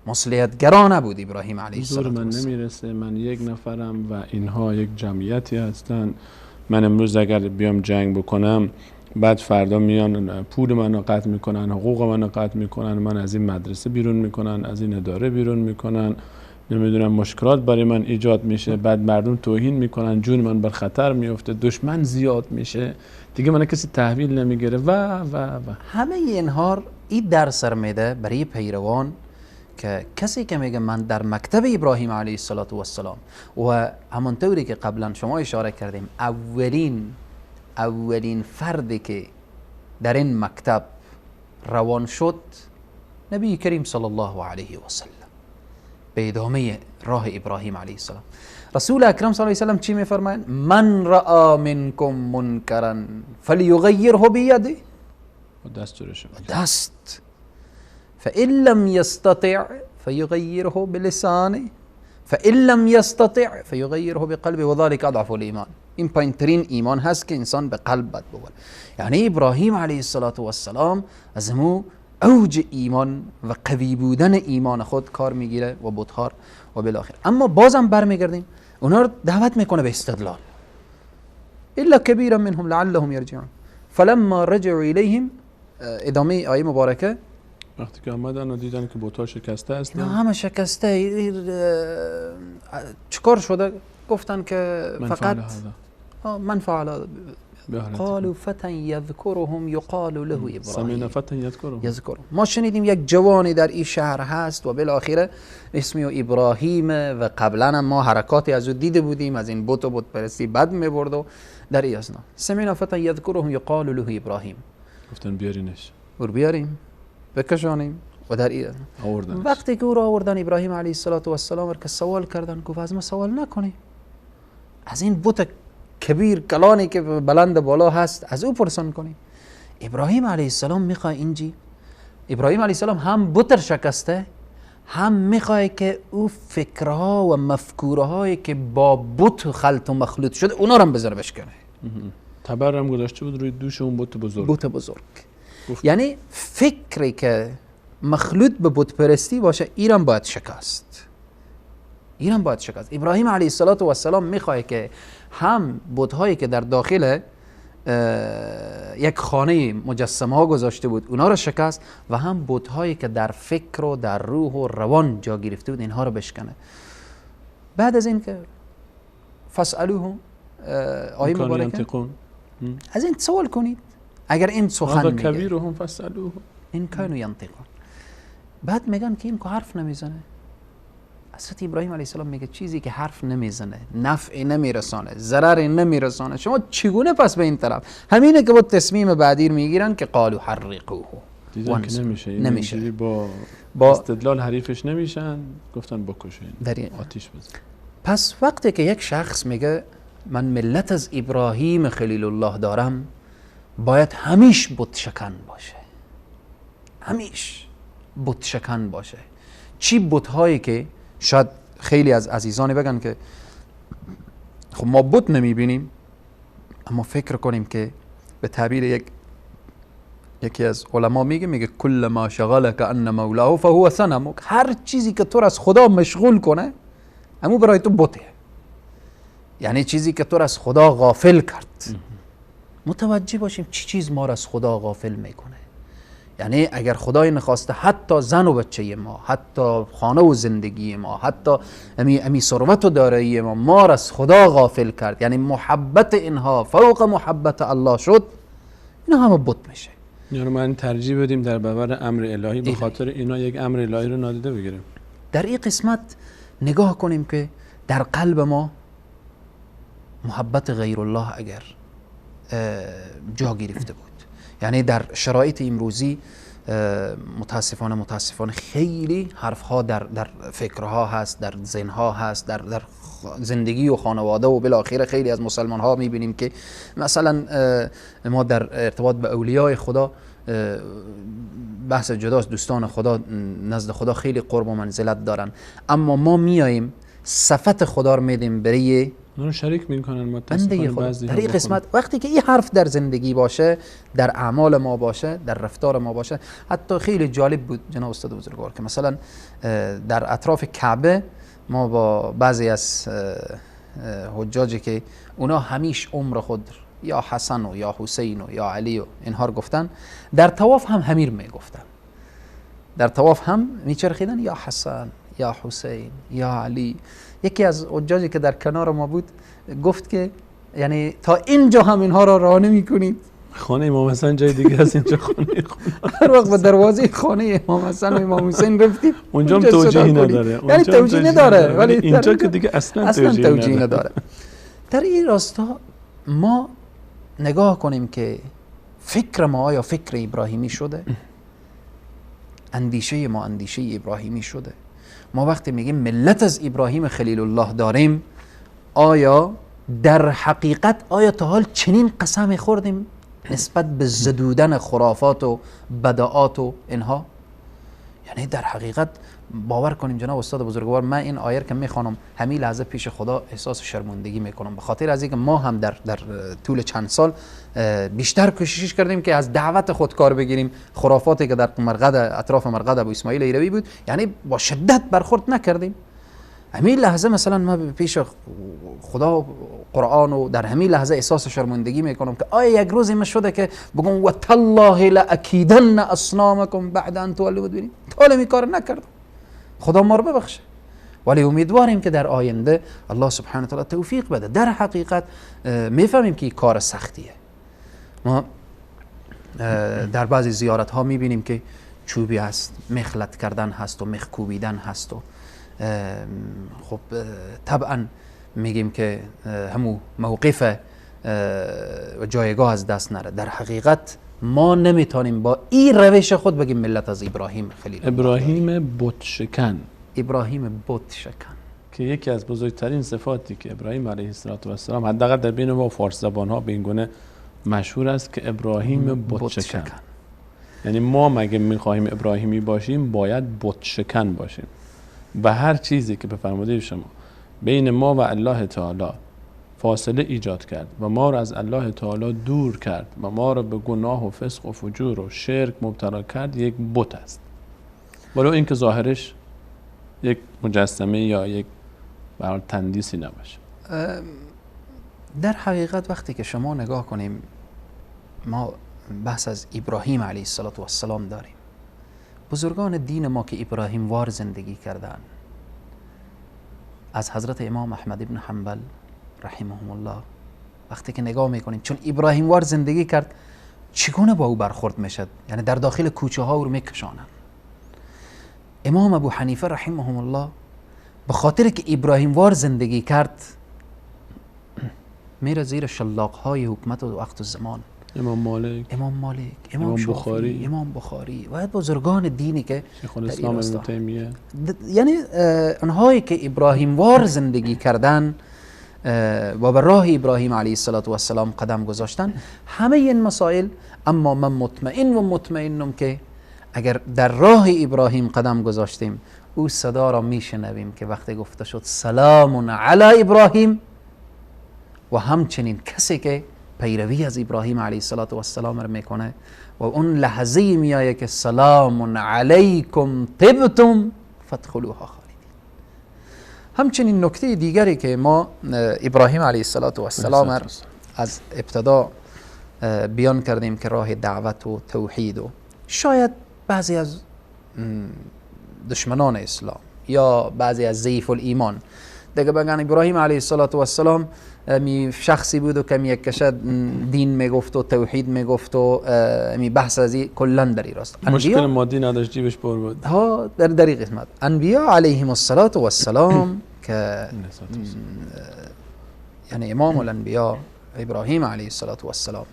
مصلحتگرا نبود ابراهیم علیه السلام. زور من نمیرسه، من یک نفرم و اینها یک جمعیتی هستن، من امروز اگر بیام جنگ بکنم بعد فردا میان پول منو قطع میکنن، حقوق منو قطع میکنن، من از این مدرسه بیرون میکنن، از این اداره بیرون میکنن، نمیدونم مشکلات برای من ایجاد میشه، بعد مردم توهین میکنن، جون من بر خطر میفته، دشمن زیاد میشه، دیگه من کسی تحویل نمیگیره و و و همه اینها. این درس میده برای پیروان که کسی که میگه من در مکتب ابراهیم علیه السلام و همانطوری که قبلا شما اشاره کردیم، اولین فردی که در این مکتب روان شد نبی کریم صلی الله علیه و سلم، به ادامه راه ابراهیم علیه السلام. رسول اکرم صلی الله علیه و سلم چی میفرمایند؟ من رأى منکم منکرا فلیغیره بیده، دستورش دست، فإن لم يستطع فيغيره بلسانه فإن لم يستطع فيغيره بقلبه وذلك أضعف الإيمان. این پایینترین ایمان هست که انسان به قلب بد ببره. یعنی ابراهیم علیه السلام از همو اوج ایمان و قوی بودن ایمان خود کار میگیره و بتخار و بالاخره. اما بازم برمیگردیم اونا رو دعوت میکنه به استدلال، الا کبیرا منهم لعلهم یرجعون فلما رجعوا الیهم. ادامه آیه مبارکه، وقتی که آمدن و دیدن که بت‌ها شکسته است، اینا همه شکسته، چیکار شده؟ گفتن که فقط من فعل هذا. قالوا فتى يذكرهم يقال له ابراهیم. سمعنا فتى يذكرهم. یذکرهم. ما شنیدیم یک جوانی در این شهر هست و بالاخره اسمی او ابراهیم و قبلا هم ما حرکاتی از او دیده بودیم، از این بت و بت پرستی بد میبرد و در این اسنا. سمعنا فتى يذكرهم يقال له ابراهیم. گفتن بیارینش، او بیاریم بکشانیم و در این آوردنش. وقتی که او را آوردن ابراهیم علیه السلام را که سوال کردن، گفت از ما سوال نکنی، از این بت کبیر کلانی که بلند بالا هست از او پرسان کنیم. ابراهیم علیه السلام میخواه اینجی، ابراهیم علیه السلام هم بت شکسته، هم میخواه که او فکرها و مفکورهایی که با بت خلط و مخلوط شده اونا رو هم بذاره بشکنه. تبر هم گذاشته بود روی دوش اون بت بزرگ. بت بزرگ. یعنی فکری که مخلوط به بت پرستی باشه ایران باید شکست. ایران باید شکست. ابراهیم علیه السلام میخواه که هم بت‌هایی که در داخل یک خانه مجسمه ها گذاشته بود اونا رو شکست و هم بت‌هایی که در فکر و در روح و روان جا گرفته بود اینها رو بشکنه. بعد از این که فاسألوهم، آیه مبارکه از این سوال کنید اگر این سخن میگه، کبیرهم فاسألوهم این کانوا ینطقون. بعد میگن که این که حرف نمیزنه. حضرت ابراهیم علیه السلام میگه چیزی که حرف نمیزنه، نفع نمیرسانه، ضرر نمیرسانه، شما چگونه پس به این طرف؟ همینه که با تصمیم بعدی میگیرن که قالوا حرقوه. دیدن که نمیشه، با استدلال حریفش نمیشن، گفتن بکشین، آتیش بزن. پس وقتی که یک شخص میگه من ملت از ابراهیم خلیل الله دارم، باید همیش بت شکن باشه، همیش بت شکن باشه. چی بت‌هایی که شاید خیلی از عزیزانی بگن که خب ما بت نمیبینیم، اما فکر کنیم که به تعبیر یکی از علما میگه کل ما شغلک ان مولاه فهو صنمک، هر چیزی که تو را از خدا مشغول کنه همون برای تو بته. یعنی چیزی که تو را از خدا غافل کرد. متوجه باشیم چی چیز ما را از خدا غافل میکنه. یعنی اگر خدای نخواسته حتی زن و بچه ما، حتی خانه و زندگی ما، حتی امی ثروت و دارایی ما، ما را از خدا غافل کرد، یعنی محبت اینها فوق محبت الله شد، اینا همه بت میشه. یعنی ما ترجیح بدیم در برابر امر الهی، به خاطر اینا یک امر الهی رو نادیده بگیریم. در این قسمت نگاه کنیم که در قلب ما محبت غیر الله اگر جا گرفته بود، یعنی در شرایط امروزی متاسفانه خیلی حرفها در فکرها هست، در ذهنها هست، در زندگی و خانواده و بالاخره خیلی از مسلمان ها میبینیم که مثلا ما در ارتباط به اولیای خدا بحث جداست، دوستان خدا نزد خدا خیلی قرب و منزلت دارن، اما ما میاییم صفت خدا رو میدیم برای اونو شریک میکنن بنده خدا. در این قسمت وقتی که این حرف در زندگی باشه، در اعمال ما باشه، در رفتار ما باشه. حتی خیلی جالب بود جناب استاد بزرگوار که مثلا در اطراف کعبه ما با بعضی از حجاجی که اونا همیش عمر خود یا حسن و یا حسین و یا علی و اینها رو گفتن، در طواف هم همیر میگفتن، در طواف هم میچرخیدن یا حسن یا حسین یا علی. یکی از حجاجی که در کنار ما بود گفت که یعنی تا اینجا هم اینها را راه نمی کنید. خانه امام حسن جای دیگه از اینجا خانه خدا. هر وقت به دروازه خانه امام حسن و امام حسین رفتید اونجا هم توجیه نداره، یعنی توجیه نداره، ولی اینجا که دیگه اصلا توجیه نداره. در این راستا ما نگاه کنیم که فکر ما آیا فکر ابراهیمی شده؟ اندیشه ما اندیشه ابراهیمی شده؟ ما وقتی میگیم ملت از ابراهیم خلیل الله داریم، آیا در حقیقت آیا تا حال چنین قسم خوردیم نسبت به زدودن خرافات و بدعات و اینها؟ یعنی در حقیقت باور کنیم جناب استاد بزرگوار، من این آیه که میخوانم همین لحظه پیش خدا احساس شرمندگی میکنم، به خاطر از اینکه ما هم در طول چند سال بیشتر کوشش کردیم که از دعوت خود کار بگیریم، خرافاتی که در مرقد اطراف مرقد ابو اسماعیل ایروی بود یعنی با شدت برخورد نکردیم. همین لحظه مثلا ما پیش خدا قرآن و در همین لحظه احساس شرمندگی میکنم که آیا یک روزی ما شده که بگم و تالله لاکیدن اصنامکم بعد ان تولوا مدبرین؟ تا حالا کار نکردم، خدا ما رو ببخشه، ولی امیدواریم که در آینده الله سبحانه وتعالی توفیق بده. در حقیقت میفهمیم که کار سختیه، ما در بعضی زیارت ها میبینیم که چوبی هست، مخلط کردن هست و مخ کوبیدن هست و خب طبعا میگیم که همو موقف و جایگاه از دست نره. در حقیقت ما نمیتونیم با این روش خود بگیم ملت از ابراهیم خلیل، ابراهیم بت شکن، ابراهیم بت شکن که یکی از بزرگترین صفاتی که ابراهیم علیه السلام حداقل در بین ما فارس زبان ها به این گونه مشهور است که ابراهیم بت شکن. یعنی ما مگه میخواهیم ابراهیمی باشیم باید بت شکن باشیم و هر چیزی که به فرموده شما بین ما و الله تعالی فاصله ایجاد کرد و ما را از الله تعالی دور کرد و ما را به گناه و فسق و فجور و شرک مبتلا کرد یک بت است، ولو اینکه ظاهرش یک مجسمه یا یک به تندیسی نباشه. در حقیقت وقتی که شما نگاه کنیم، ما بحث از ابراهیم علیه السلام داریم. بزرگان دین ما که ابراهیم وار زندگی کردن، از حضرت امام احمد ابن حنبل رحمهم الله وقتی که نگاه میکنیم، چون ابراهیم وار زندگی کرد چگونه با او برخورد میشد، یعنی در داخل کوچه ها او رو میکشانند. امام ابو حنیفه رحمهم الله به خاطر که ابراهیم وار زندگی کرد میره زیر شلاق های حکومت و وقت و زمان. امام مالک، امام مالک، امام بخاری، امام بخاری و بزرگان دینی که شیخ الاسلام ابن تیمیه، یعنی آنهایی که ابراهیم وار زندگی کردن و به راه ابراهیم علیه السلام قدم گذاشتن، همه این مسائل. اما من مطمئن و مطمئنم که اگر در راه ابراهیم قدم گذاشتیم، او صدا را میشنویم که وقتی گفته شد سلام علی ابراهیم، و همچنین کسی که پیروی از ابراهیم علیه السلام را میکنه و اون لحظه میایه که سلام علیکم طبتم فادخلوها خالدین. همچنین نکته دیگری که ما ابراهیم علیه السلام از ابتدا بیان کردیم که راه دعوت و توحید و شاید بعضی از دشمنان اسلام یا بعضی از ضعیف الایمان دیگه بگن ابراهیم علیه السلام می شخصی بود و که می کشد دین میگفت و توحید میگفت و می بحث از این کلا در این راست مشکل مادی نداشت، جیبش پر بود ها. در این قسمت انبیا علیهم السلام که یعنی امام الانبیا ابراهیم علیه السلام،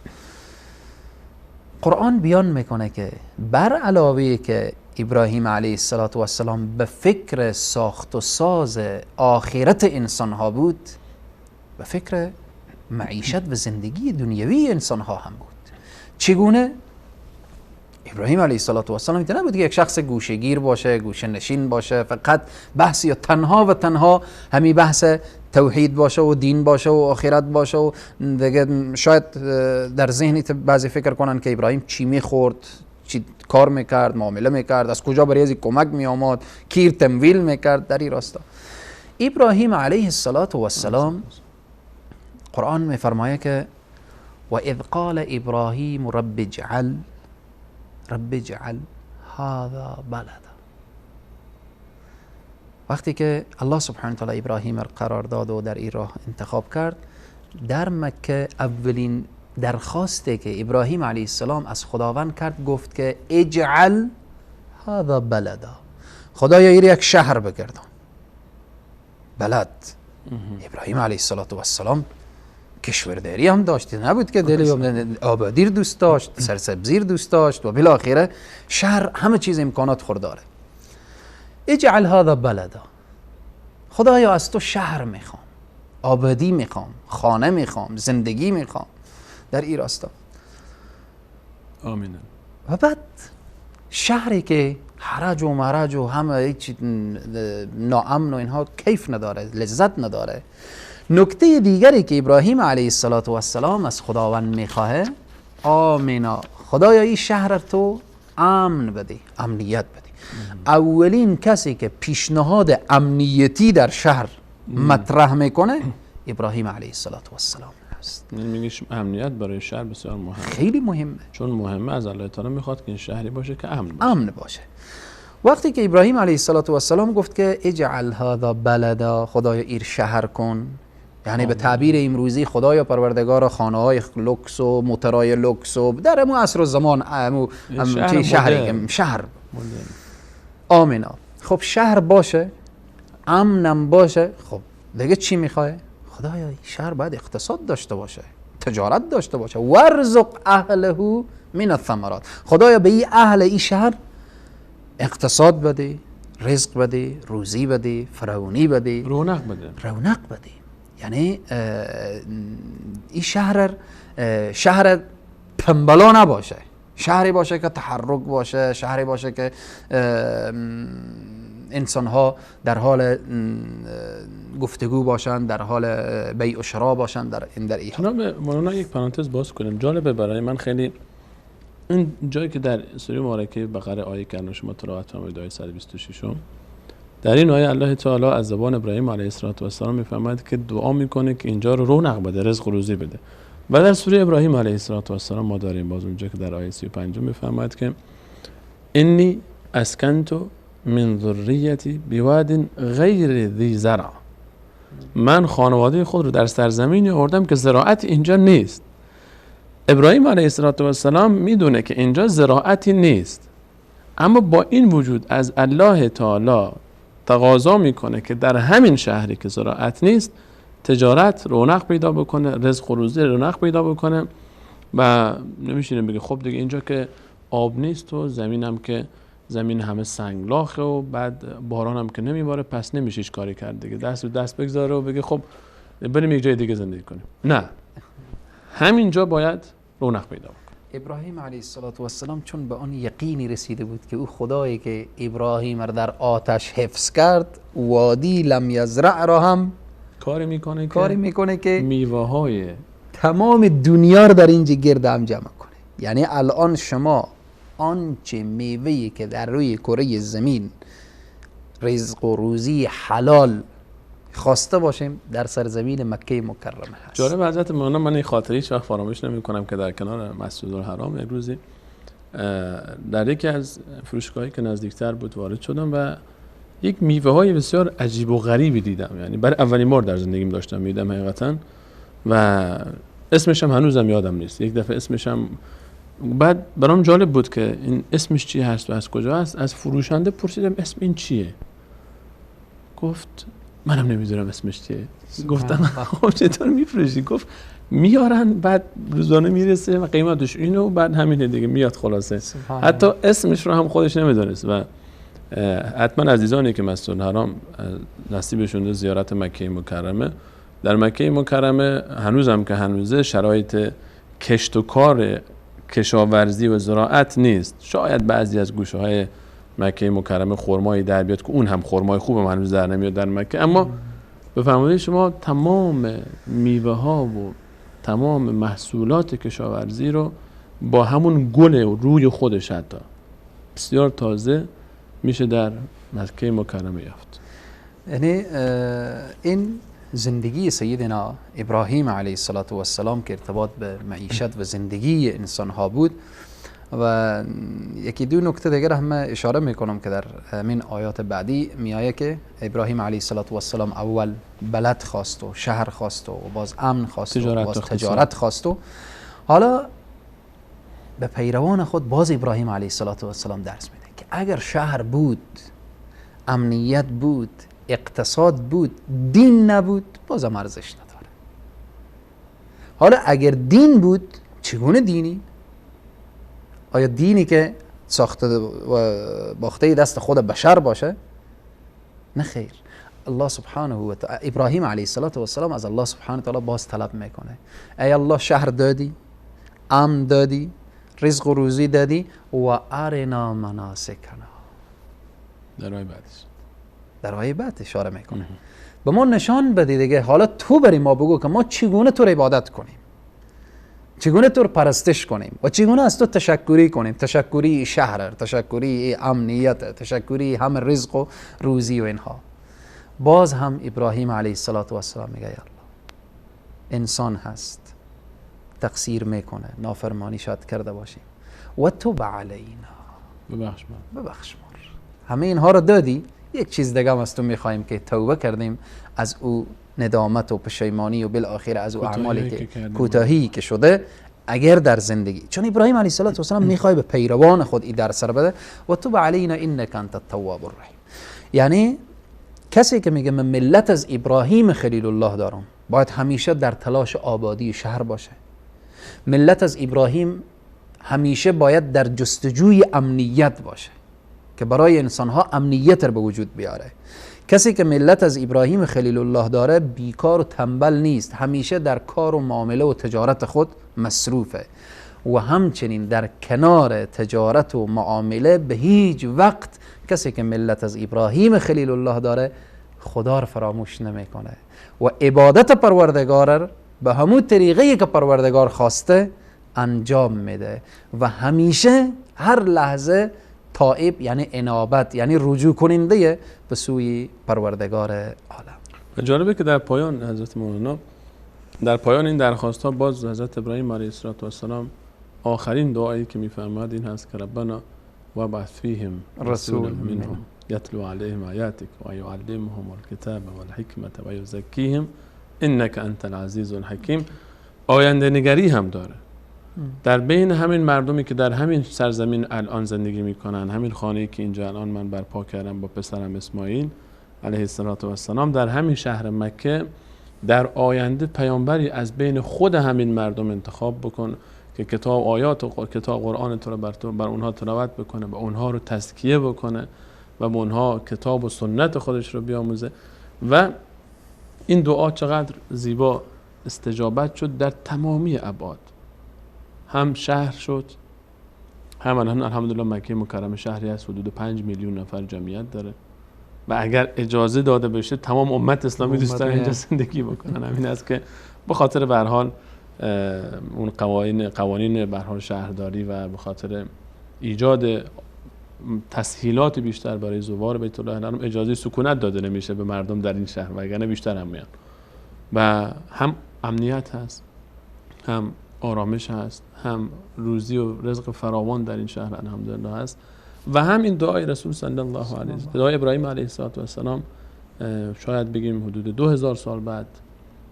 قرآن بیان میکنه که بر علاوه که ابراهیم علیه السلام به فکر ساخت و ساز آخرت انسان ها بود، به فکر معیشت و زندگی دنیوی انسان ها هم بود. چگونه؟ ابراهیم علیه السلام نبود که یک شخص گوشه‌گیر باشه، گوشه نشین باشه، فقط بحث یا تنها و تنها همی بحث توحید باشه و دین باشه و آخرت باشه و دیگه. شاید در ذهنی بعضی فکر کنن که ابراهیم چی میخورد، چی کار میکرد، معامله میکرد، از کجا برای از کمک میآمد، کیر تمویل میکرد. در این راستا ابراهیم علیه السلام قرآن میفرمایه که و اذ قال ابراهیم رب اجعل رب اجعل هذا بلدا. وقتی که الله سبحانه وتعالی ابراهیم قرار داد و در این راه انتخاب کرد، در مکه اولین درخواستی که ابراهیم علیه السلام از خداوند کرد گفت که اجعل هذا بلدا، خدایا این یک شهر بگردان. بلد. ابراهیم علیه السلام کشورداری هم داشت، نبود که دل آبادی دوست داشت، سرسبزی دوست داشت و بالاخره شهر همه چیز امکانات خورداره. اجعل هذا بلدا، خدایا از تو شهر میخوام، آبادی میخوام، خانه میخوام، زندگی میخوام در این راستا. آمین. و بعد شهری که حرج و مرج و همه چیز ناامن و اینها کیف نداره، لذت نداره. نکته دیگری که ابراهیم علیه السلام از خداوند میخواه، آمینا، خدایا این شهر تو امن بدی، امنیت بدی. اولین کسی که پیشنهاد امنیتی در شهر مطرح میکنه ابراهیم علیه السلام است. میگه امنیت برای شهر بسیار مهمه، خیلی مهمه، چون مهمه از الله تعالی میخواد که این شهری باشه که امن باشه. امن باشه. وقتی که ابراهیم علیه السلام گفت که اجعل هذا بلدا، خدایا ایر شهر کن، یعنی به تعبیر امروزی خدایا پروردگار خانه های لوکس و موترهای لوکس و در امو عصر و زمان امو شهر شهر آمنا. خب شهر باشه، امنم باشه، خب دیگه چی میخواه؟ خدایا شهر باید اقتصاد داشته باشه، تجارت داشته باشه. ورزق اهله من الثمرات. خدایا به این اهل این شهر اقتصاد بده، رزق بده، روزی بده، فراونی بده، رونق بده، رونق بده. یعنی این شهر شهر پنبلا نباشه، شهری باشه که تحرک باشه، شهری باشه که انسان ها در حال گفتگو باشند، در حال بیع و شرا باشند. در این در این جناب مولانا یک پرانتز باز کنیم، جالبه برای من خیلی این جایی که در سوره مبارکه بقره آیه که الان شما تلاوت فرمودید، آیه 126، در این آیه الله تعالی از زبان ابراهیم علیه السلام میفرماید که دعا میکنه که اینجا رو رونق بده، رزق و روزی بده. و در سوره ابراهیم علیه السلام ما داریم باز اونجا که در آیه 35 میفرماید که انی اسکنت من ذریتی بواد غیر ذی زرع. من خانواده خود رو در سرزمینی آوردم که زراعت اینجا نیست. ابراهیم علیه السلام میدونه که اینجا زراعتی نیست، اما با این وجود از الله تعالی تقاضا میکنه که در همین شهری که زراعت نیست تجارت رونق پیدا بکنه، رزق و روزی رونق پیدا بکنه. و نمیشینه بگه خب دیگه اینجا که آب نیست و زمینم که زمین همه سنگلاخه و بعد باران هم که نمیباره، پس نمیشه هیچ کاری کرد دیگه، دست رو دست بگذاره و بگه خب بریم یک جای دیگه زندگی کنیم. نه، همینجا باید رونق پیدا بکنه. ابراهیم علیه السلام چون به آن یقینی رسیده بود که او خدایی که ابراهیم را در آتش حفظ کرد، وادی لم یزرع را هم کاری میکنه که میوه های تمام دنیا رو در اینجا گرد هم جمع کنه. یعنی الان شما آنچه میوه‌ای که در روی کره زمین رزق و روزی حلال خواسته باشیم در سرزمین مکه مکرمه هست. جالب حضرت مولانا، من این خاطره هیچ وقت فراموش نمی‌کنم که در کنار مسجد الحرام یک روزی در یکی از فروشگاهایی که نزدیکتر بود وارد شدم و یک میوه‌های بسیار عجیب و غریبی دیدم. یعنی برای اولین بار در زندگیم داشتم می‌دیدم حقیقتاً و اسمش هم هنوزم یادم نیست. یک دفعه اسمش هم بعد برام جالب بود که این اسمش چی هست و از کجا هست. از فروشنده پرسیدم اسم این چیه؟ گفت منم نمیدونم اسمش چیه. گفتم خب چطور میفروشی؟ گفت میارن بعد روزانه میرسه و قیمتش اینو بعد همینه دیگه میاد. خلاصه حتی اسمش رو هم خودش نمیدونست. و حتما عزیزانی که مسجد الحرام نصیبشون زیارت مکه مکرمه، در مکه مکرمه هنوزم که هنوزه شرایط کشت و کار کشاورزی و زراعت نیست. شاید بعضی از گوشه های مکه مکرمه خرمایی در بیاد که اون هم خرمای خوبم هنوز در نمیاد در مکه، اما به فرموده شما تمام میوه ها و تمام محصولات کشاورزی رو با همون گل روی خودش حتی بسیار تازه میشه در مکه مکرمه یافت. یعنی این زندگی سیدنا ابراهیم علیه السلام که ارتباط به معیشت و زندگی انسان ها بود. و یکی دو نکته دیگر هم اشاره میکنم که در همین آیات بعدی میآید که ابراهیم علیه السلام اول بلد خواست و شهر خواست و باز امن خواست و باز تجارت خواست و حالا به پیروان خود باز ابراهیم علیه السلام درس میده که اگر شهر بود، امنیت بود، اقتصاد بود، دین نبود، بازم ارزش نداره. حالا اگر دین بود، چگونه دینی؟ آیا دینی که ساخته و باخته دست خود بشر باشه؟ نه خیر. الله سبحانه و تعالی، ابراهیم علیه السلام از الله سبحانه و تعالی باز طلب میکنه، ای الله شهر دادی، امن دادی، رزق و روزی دادی، و ارنا مناسکنا. در آیه بعدش، در آیه بعد اشاره میکنه به ما نشان بده دیگه، حالا تو بری ما بگو که ما چگونه تو رو عبادت کنیم، چگونه تو رو پرستش کنیم و چگونه از تو تشکری کنیم. تشکری شهر، تشکری امنیت، تشکری هم رزق و روزی و اینها. باز هم ابراهیم علیه السلام میگه یا الله، انسان هست، تقصیر میکنه، نافرمانی شاید کرده باشیم، و تب علینا، ببخش ما، ببخش ما. همه اینها رو دادی، یک چیز دیگه هم از تو میخوایم که توبه کردیم، از او ندامت و پشیمانی و بالاخره از او اعمالی که کوتاهی که شده اگر در زندگی، چون ابراهیم علیه السلام میخوای به پیروان خود این درس رو بده، و تب علینا انک انت التواب الرحیم. یعنی کسی که میگه من ملت از ابراهیم خلیل الله دارم باید همیشه در تلاش آبادی شهر باشه. ملت از ابراهیم همیشه باید در جستجوی امنیت باشه که برای انسانها امنیت رو به وجود بیاره. کسی که ملت از ابراهیم خلیل الله داره بیکار و تنبل نیست، همیشه در کار و معامله و تجارت خود مصروفه و همچنین در کنار تجارت و معامله به هیچ وقت کسی که ملت از ابراهیم خلیل الله داره خدا رو فراموش نمیکنه و عبادت پروردگار به همون طریقه‌ای که پروردگار خواسته انجام میده و همیشه هر لحظه تائب، یعنی انابت، یعنی رجوع کننده به سوی پروردگار عالم. و جالبه که در پایان حضرت مولانا در پایان این درخواست ها باز حضرت ابراهیم علیه السلام آخرین دعایی که میفرماد این هست که ربنا وابعث فیهم رسولا منهم یتلو علیهم آیاتک و یعلمهم الکتاب والحکمة و یزکیهم انک انت العزیز الحکیم. آینده نگری هم داره. در بین همین مردمی که در همین سرزمین الان زندگی میکنن، همین خانه‌ای که اینجا الان من برپا کردم با پسرم اسماعیل علیه السلام، در همین شهر مکه در آینده پیامبری از بین خود همین مردم انتخاب بکن که کتاب آیات و کتاب قرآن تو رو بر اونها تلاوت بکنه، و اونها رو تزکیه بکنه و به اونها کتاب و سنت خودش رو بیاموزه. و این دعا چقدر زیبا استجابت شد در تمامی ابعاد، هم شهر شد، هم الحمدلله مکه مکرمه شهری هست حدود 5 میلیون نفر جمعیت داره و اگر اجازه داده بشه تمام امت اسلامی دوست دارن اینجا زندگی بکنن. همین است که به خاطر به هر حال اون قوانین به هر حال شهرداری و به خاطر ایجاد تسهیلات بیشتر برای زوار بیت الله الحرام اجازه سکونت داده نمیشه به مردم در این شهر، وگرنه بیشتر هم میان. و هم امنیت هست، هم آرامش هست، هم روزی و رزق فراوان در این شهر الحمدلله هست، و هم این دعای رسول صلی الله علیه و آله، دعای ابراهیم علیه السلام شاید بگیم حدود 2000 سال بعد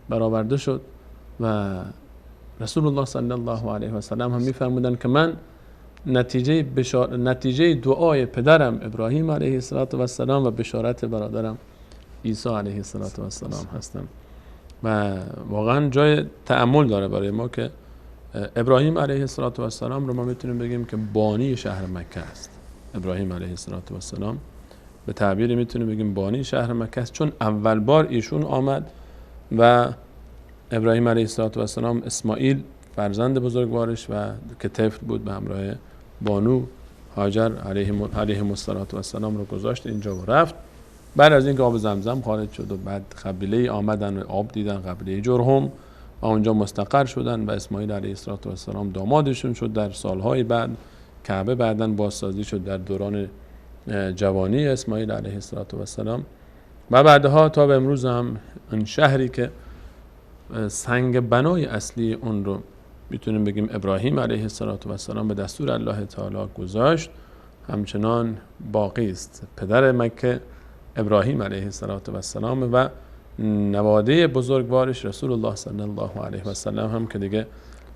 برآورده شد و رسول الله صلی الله علیه و سلم هم میفرمودند که من نتیجه دعای پدرم ابراهیم علیه السلام و بشارت برادرم عیسی علیه السلام هستم. و واقعا جای تأمل داره برای ما که ابراهیم علیه السلام رو ما میتونیم بگیم که بانی شهر مکه است. ابراهیم علیه السلام به تعبیری میتونیم بگیم بانی شهر مکه است، چون اول بار ایشون آمد و ابراهیم علیه السلام اسماعیل فرزند بزرگوارش و که طفل بود به همراه بانو هاجر علیهم السلام رو گذاشت اینجا و رفت. بعد از اینکه آب زمزم خارج شد و بعد قبیله آمدن و آب دیدن، قبیله جرهم، و اونجا مستقر شدن و اسماعیل علیه السلام دامادشون شد. در سالهای بعد کعبه بعداً بازسازی شد در دوران جوانی اسماعیل علیه السلام و بعدها تا به امروز هم این شهری که سنگ بنای اصلی اون رو میتونیم بگیم ابراهیم علیه السلام به دستور الله تعالی گذاشت، همچنان باقی است. پدر مکه ابراهیم علیه السلام و نواده بزرگوارش رسول الله صلی الله علیه و سلم هم که دیگه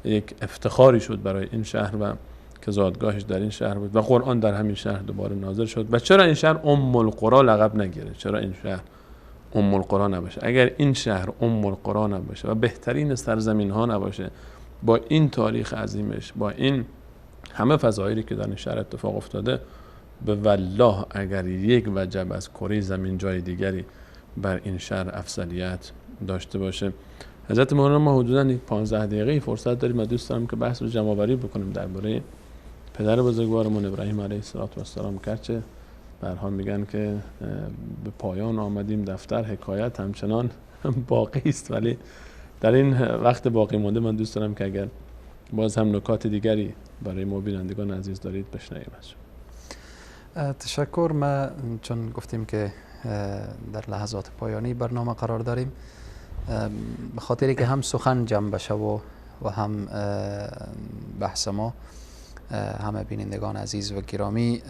یک افتخاری شد برای این شهر و که زادگاهش در این شهر بود و قرآن در همین شهر دوباره نازل شد. و چرا این شهر ام القرا لقب نگیره؟ چرا این شهر ام القرا نباشه؟ اگر این شهر ام القرا نباشه و بهترین سرزمین ها نباشه، با این تاریخ عظیمش، با این همه فضایلی که در این شهر اتفاق افتاده، به والله اگر یک وجب از کره زمین جای دیگری بر این شهر افضلیت داشته باشه. حضرت مولانا ما حدوداً 15 دقیقه فرصت داریم و دوست دارم که بحث رو جمع‌آوری بکنیم درباره پدر بزرگوارمون ابراهیم علیه السلام. گرچه به هر حال میگن که به پایان آمدیم، دفتر حکایت همچنان باقی است، ولی در این وقت باقی مانده من دوست دارم که اگر باز هم نکات دیگری برای ما بینندگان عزیز دارید بشنویم از شما. تشکر. ما چون گفتیم که در لحظات پایانی برنامه قرار داریم، به خاطری که هم سخن جمع بشه و هم بحث ما، همه بینندگان عزیز و گرامی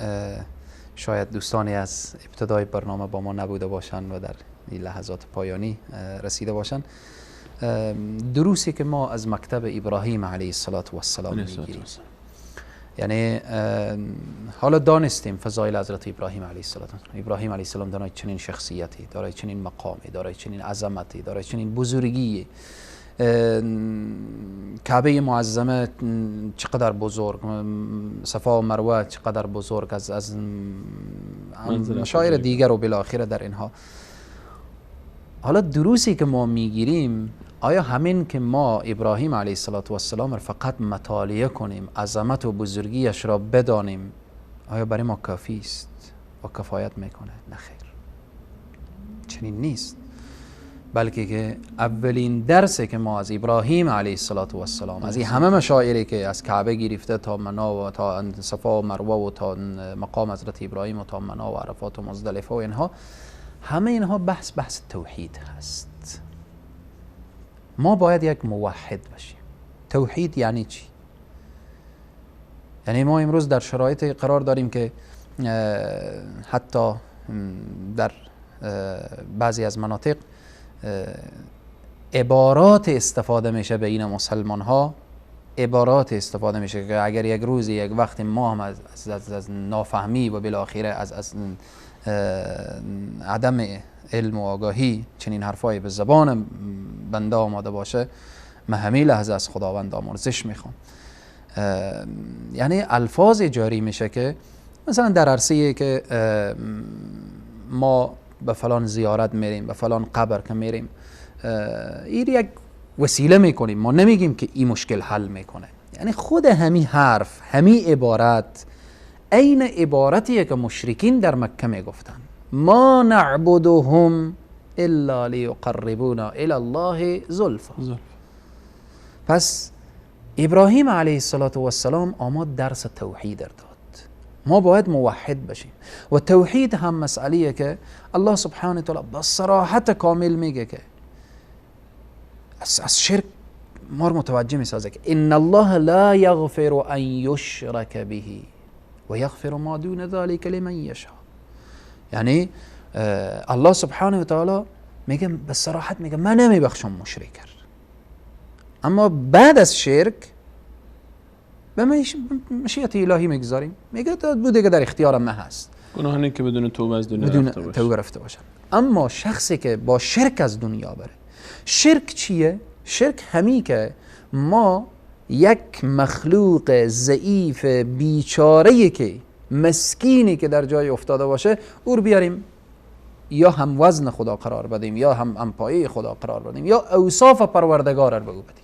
شاید دوستانی از ابتدای برنامه با ما نبوده باشند و در لحظات پایانی رسیده باشن، دروسی که ما از مکتب ابراهیم علیه السلام میگیریم، یعنی حالا دانستیم فضایل حضرت ابراهیم علیه السلام. ابراهیم علیه السلام دارای چنین شخصیتی، دارای چنین مقامی، دارای چنین عظمتی، دارای چنین بزرگی. کعبه معظمه چقدر بزرگ، صفا و مروه چقدر بزرگ، از مشاعر دیگر و بالاخره در اینها. حالا دروسی که ما میگیریم، آیا همین که ما ابراهیم علیه السلام را فقط مطالعه کنیم، عظمت و بزرگیش را بدانیم، آیا برای ما کافی است و کفایت میکنه؟ نه خیر، چنین نیست. بلکه که اولین درسی که ما از ابراهیم علیه السلام، از این همه مشاعری که از کعبه گرفته تا منا و تا صفا و مروه و تا مقام حضرت ابراهیم و تا منا و عرفات و مزدلفه و اینها، همه اینها بحث توحید هست. ما باید یک موحد باشیم. توحید یعنی چی؟ یعنی ما امروز در شرایط قرار داریم که حتی در بعضی از مناطق عبارات استفاده میشه بین مسلمان ها، عبارات استفاده میشه که اگر یک روزی یک وقت ما هم از نافهمی و بالاخره از عدم علم و آگاهی چنین حرفایی به زبان بنده آماده باشه، من همین لحظه از خداوند آمرزش میخوام. یعنی الفاظ جاری میشه که مثلا در عرصه که ما به فلان زیارت میریم، به فلان قبر که میریم، این یک وسیله میکنیم، ما نمیگیم که این مشکل حل میکنه. یعنی خود همین حرف، همین عبارت، عین عبارتیه که مشرکین در مکه میگفتن، ما نعبدهم الا لیقربونا الی الله زلفا. پس ابراهیم علیه السلام آمد درس توحید داد. ما باید موحد بشیم و توحید هم مسئله که الله سبحانه و تعالی با صراحت کامل میگه که از شرک ما رو متوجه میسازه که ان الله لا یغفر ان یشرک به و یغفر ما دون ذلك لمن یشاء. یعنی الله سبحانه و تعالی میگه به صراحت، میگه من نمیبخشم مشرک، اما بعد از شرک به مشیت الهی میگذاریم، میگه بوده که در اختیار من هست، گناهانی که بدون توبه از دنیا رفته باشه، توبه رفته باشن. اما شخصی که با شرک از دنیا بره، شرک چیه؟ شرک همی که ما یک مخلوق ضعیف بیچاره که مسکینی که در جای افتاده باشه، او رو بیاریم یا هم وزن خدا قرار بدیم، یا هم همپایه خدا قرار بدیم، یا اوصاف پروردگار رو به او بدیم.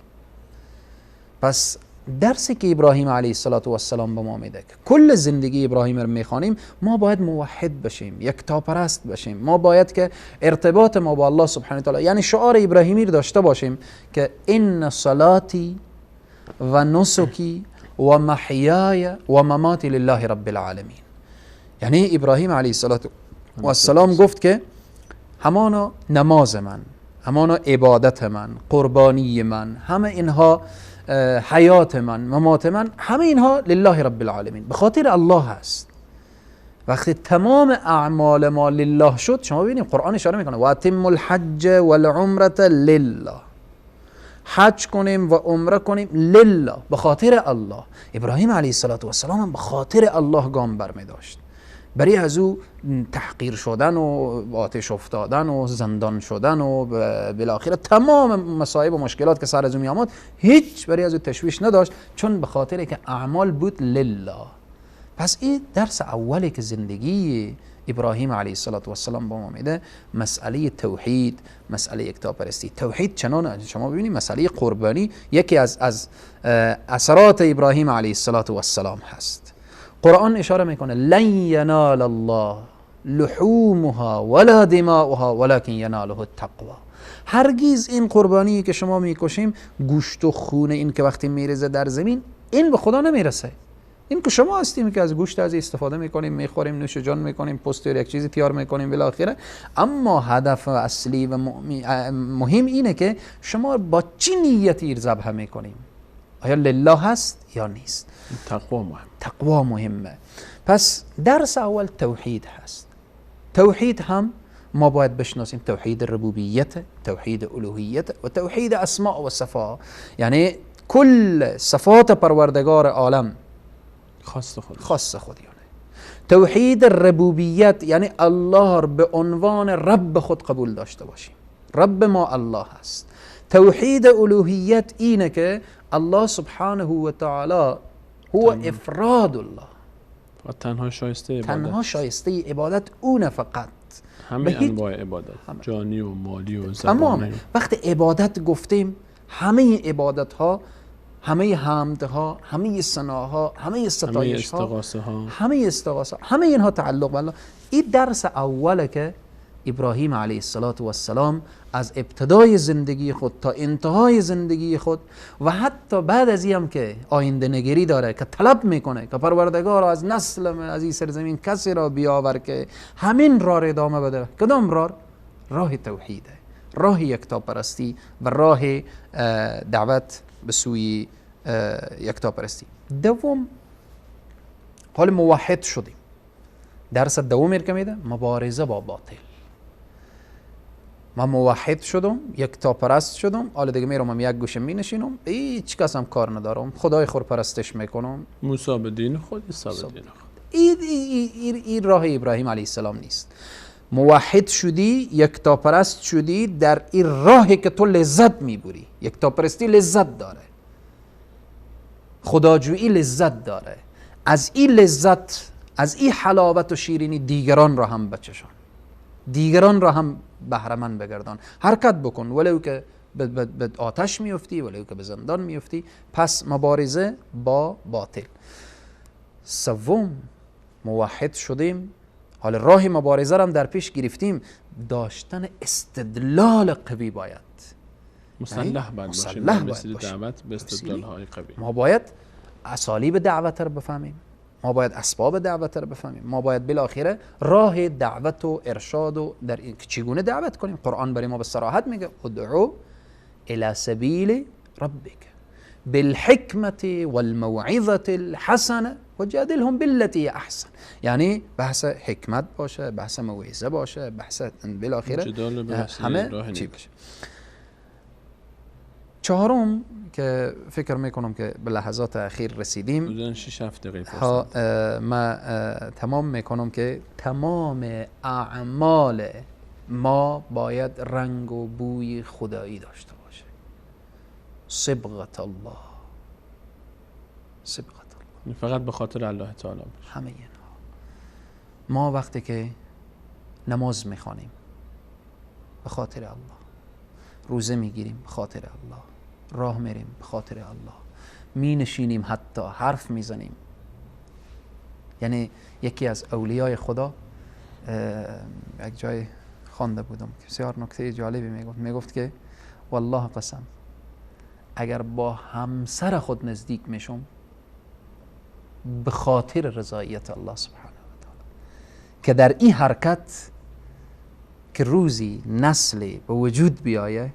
پس درسی که ابراهیم علیه السلام به ما میده، کل زندگی ابراهیم رو میخوانیم، ما باید موحد بشیم، یکتاپرست بشیم، ما باید که ارتباط ما با الله سبحانه و تعالی، یعنی شعار ابراهیمی رو داشته باشیم که ان صلاتی و نسکی و محیای و مماتی لله رب العالمین. یعنی ابراهیم علیه السلام گفت که همانا نماز من، همانا عبادت من، قربانی من، همه اینها، حیات من، ممات من، همه اینها لله رب العالمین، به خاطر الله هست. وقتی تمام اعمال ما لله شد، شما ببینید قرآن اشاره میکنه و اتم الحج والعمره لله، حج کنیم و عمره کنیم لله، به خاطر الله. ابراهیم علیه السلام هم به خاطر الله گام برمی داشت، برای از او تحقیر شدن و آتش افتادن و زندان شدن و بالاخره تمام مصائب و مشکلات که سر از او می آمد، هیچ برای از او تشویش نداشت، چون به خاطر که اعمال بود لله. پس این درس اولی که زندگی ابراهیم علیه السلام با ما میده، مسئله توحید، مسئله یکتاپرستی. توحید چنان شما ببینید مسئله قربانی یکی از اثرات ابراهیم علیه السلام هست. قرآن اشاره میکنه لن ینال الله لحومها ولا دماؤها ولكن یناله التقوا. هرگز این قربانی که شما میکشیم، گوشت و خون این که وقتی میرزه در زمین، این به خدا نمیرسه. این که شما هستیم که از گوشت از استفاده میکنیم، میخوریم، نوش جان میکنیم، پوست یک چیزی تیار میکنیم بالاخره. اما هدف اصلی و مهم اینه که شما با چی نیتی ذبح میکنیم، آیا لله هست یا نیست. تقوا مهم، تقوا مهمه. پس درس اول توحید هست. توحید هم ما باید بشناسیم توحید ربوبیت، توحید الوهیت و توحید اسماء و صفات. یعنی کل صفات پروردگار عالم خاص خود، خاص خودیانه. توحید ربوبیت یعنی الله به عنوان رب خود قبول داشته باشیم، رب ما الله هست. توحید الوهیت اینه که الله سبحانه و تعالی هو افراد الله، و تنها شایسته عبادت، تنها شایسته عبادت اون فقط. همه انواع عبادت، جانی و مالی و زبانی، تمام. وقتی عبادت گفتیم همه عبادت ها، همه حمدها، همه ثناها، همه ستایش ها، همه استغاثه ها، همه اینها تعلق به الله. این درس اوله که ابراهیم علیه السلام از ابتدای زندگی خود تا انتهای زندگی خود و حتی بعد از این هم که آینده نگری داره، که طلب میکنه که پروردگار از نسل از این سرزمین کسی را بیاور که همین راه را ادامه بده. کدام راه؟ راه توحیده، راه یکتاپرستی و راه دعوت به سوی یکتاپرستی. دوم، حال موحد شدیم. درس دوم که میده مبارزه با باطل. من موحد شدم، یکتاپرست شدم، حالا دیگه میرم یک گوشه می نشینم، هیچ کس هم کار ندارم، خدای خور پرستش میکنم، موسی به دین خود، عیسی به دین خود. این راه ابراهیم علیه السلام نیست. موحد شدی، یکتاپرست شدی، در این راهی که تو لذت میبری. یکتاپرستی لذت داره، خداجویی لذت داره، از این لذت، از این حلاوت و شیرینی دیگران را هم بچشان، دیگران را هم بهره مند بگردان. حرکت بکن ولو که به آتش میفتی، ولو که به زندان میفتی. پس مبارزه با باطل. سوم، موحد شدیم، حال راه مبارزه را هم در پیش گرفتیم، داشتن استدلال قوی باید، مسلح باید باشیم، دعوت به استدلال های قوی. ما باید اسالیب دعوت را بفهمیم، ما باید اسباب دعوت را بفهمیم، ما باید بالاخره راه دعوت و ارشاد و در این چگونه دعوت کنیم. قرآن برای ما به صراحت میگه ادعو الى سبیل ربک بالحکمة والموعظة الحسنة وجادلهم بالتي احسن. یعنی بحث حکمت باشه، بحث موعظه باشه، بحث بالاخره همه چی باشه. چهارم که فکر میکنم که به لحظات اخیر رسیدیم، 6-7 دقیقه ما تمام میکنم که تمام اعمال ما باید رنگ و بوی خدایی داشته باشه. صبغت الله، صبغت الله، فقط به خاطر الله تعالی باشه همه اینها. ما وقتی که نماز میخوانیم به خاطر الله، روزه میگیریم به خاطر الله، راه میریم به خاطر الله، می نشینیم، حتی حرف میزنیم. یعنی یکی از اولیای خدا یک جای خوانده بودم که بسیار نکته جالبی میگفت، میگفت که والله قسم اگر با همسر خود نزدیک میشم به خاطر رضایت الله سبحانه و تعالی، که در این حرکت که روزی نسلی به وجود بیایه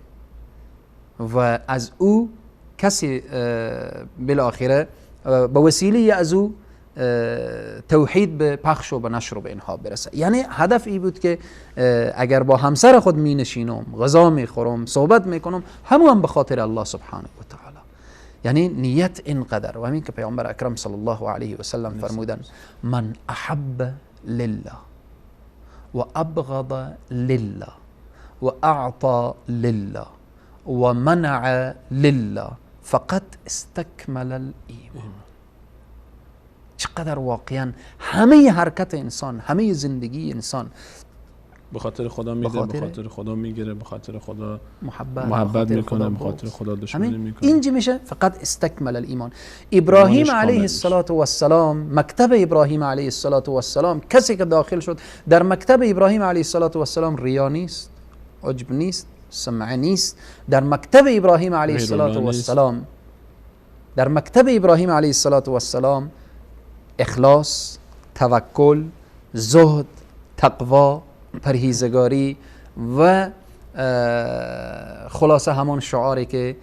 و از او کسی بالاخره به وسیله از او توحید به پخش و به نشر و به اینها برسه. یعنی هدف ای بود که اگر با همسر خود می نشینم، غذا می خورم، صحبت می کنم، همون هم به خاطر الله سبحانه و تعالی. یعنی نیت اینقدر. و همین که پیامبر اکرم صلی الله علیه و سلم فرمودن من احب لله و ابغض لله و اعطى لله و منع لله فقط استکمل الایمان. چقدر واقعا همه حرکت انسان، همه زندگی انسان به خاطر خدا میده، به خاطر خدا میگیره، به خاطر خدا محبت میکنه، به خاطر خدا دشمنی میکنه. اینجا میشه فقط استکمل الایمان. ابراهیم علیه السلام، مکتب ابراهیم علیه السلام، کسی که داخل شد در مکتب ابراهیم علیه السلام ریا نیست، عجب نیست، سمعه نیست. در مکتب ابراهیم علیه السلام، در مکتب ابراهیم علیه السلام اخلاص، توکل، زهد، تقوا، پرهیزگاری و خلاصه همان شعاری که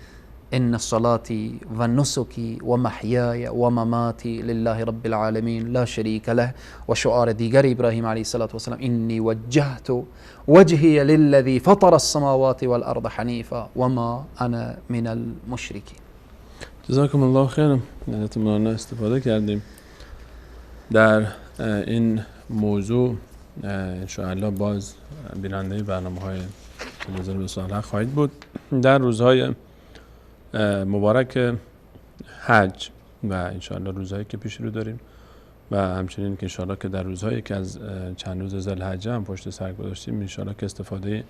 ان صلاتي و نسکی و محیای و مماتی لله رب العالمین لا شریک له. و شعار دیگر ابراهیم علیه الصلاة والسلام: انی وجهت وجهی للذی فطر السماوات والارض حنیفا وما انا من المشرکین. جزاکم الله خیرا. مولانا استفاده کردیم در این موضوع. انشاءالله باز بیننده برنامه های تلویزیون وصال خواهید بود در روزهای مبارک حج و انشاءالله روزهایی که پیش رو داریم و همچنین که انشاءالله که در روزهایی که از چند روز ذوالحجه هم پشت سر گذاشتیم، انشاءالله که استفاده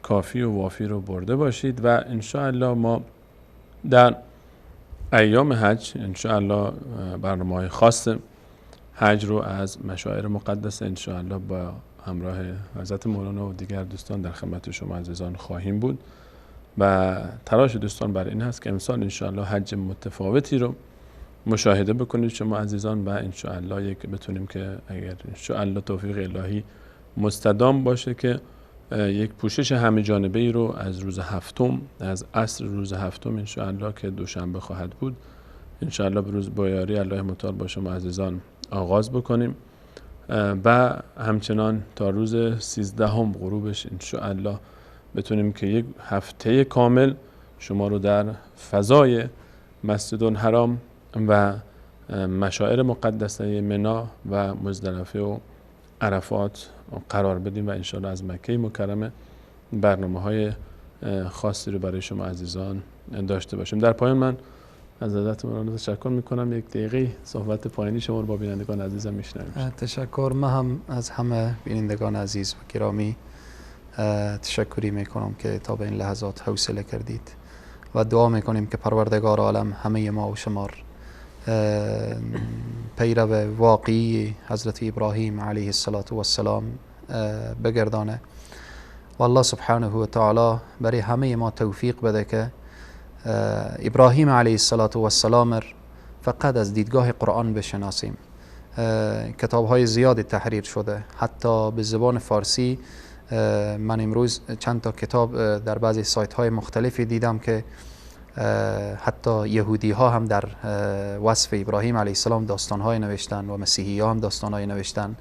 کافی و وافی رو برده باشید. و انشاءالله ما در ایام حج انشاءالله برنامه های خاص حج رو از مشاعر مقدس انشاءالله با همراه حضرت مولانا و دیگر دوستان در خدمت شما عزیزان خواهیم بود. و تلاش دوستان بر این هست که امسال انشاءالله حج متفاوتی رو مشاهده بکنید شما عزیزان و انشاءالله یک بتونیم که اگر انشاءالله توفیق الهی مستدام باشه که یک پوشش همه جانبه ای رو از روز هفتم، از عصر روز هفتم انشاءالله که دوشنبه خواهد بود، انشاءالله به روز با یاری الله متعال با شما عزیزان آغاز بکنیم و همچنان تا روز 13 غروبش انشاءالله بتونیم که یک هفته کامل شما رو در فضای مسجد الحرام و مشاعر مقدسه منا و مزدلفه و عرفات قرار بدیم و انشاءالله از مکه مکرمه برنامه های خاصی رو برای شما عزیزان داشته باشیم. در پایان من از حضرت مولانا تشکر میکنم. یک دقیقه صحبت پایانی شما رو با بینندگان عزیزم میشنویم. تشکر. من هم از همه بینندگان عزیز و گرامی تشکری میکنم که تا به این لحظات حوصله کردید و دعا میکنیم که پروردگار عالم همه ما و شما پیرو واقعی حضرت ابراهیم علیه السلام بگردانه و الله سبحانه و تعالی برای همه ما توفیق بده که ابراهیم علیه السلام فقط از دیدگاه قرآن بشناسیم. کتاب های زیادی تحریر شده، حتی به زبان فارسی. من امروز چند تا کتاب در بعضی سایت های مختلفی دیدم که حتی یهودی ها هم در وصف ابراهیم علیه السلام داستان های نوشتن و مسیحی ها هم داستان های نوشتن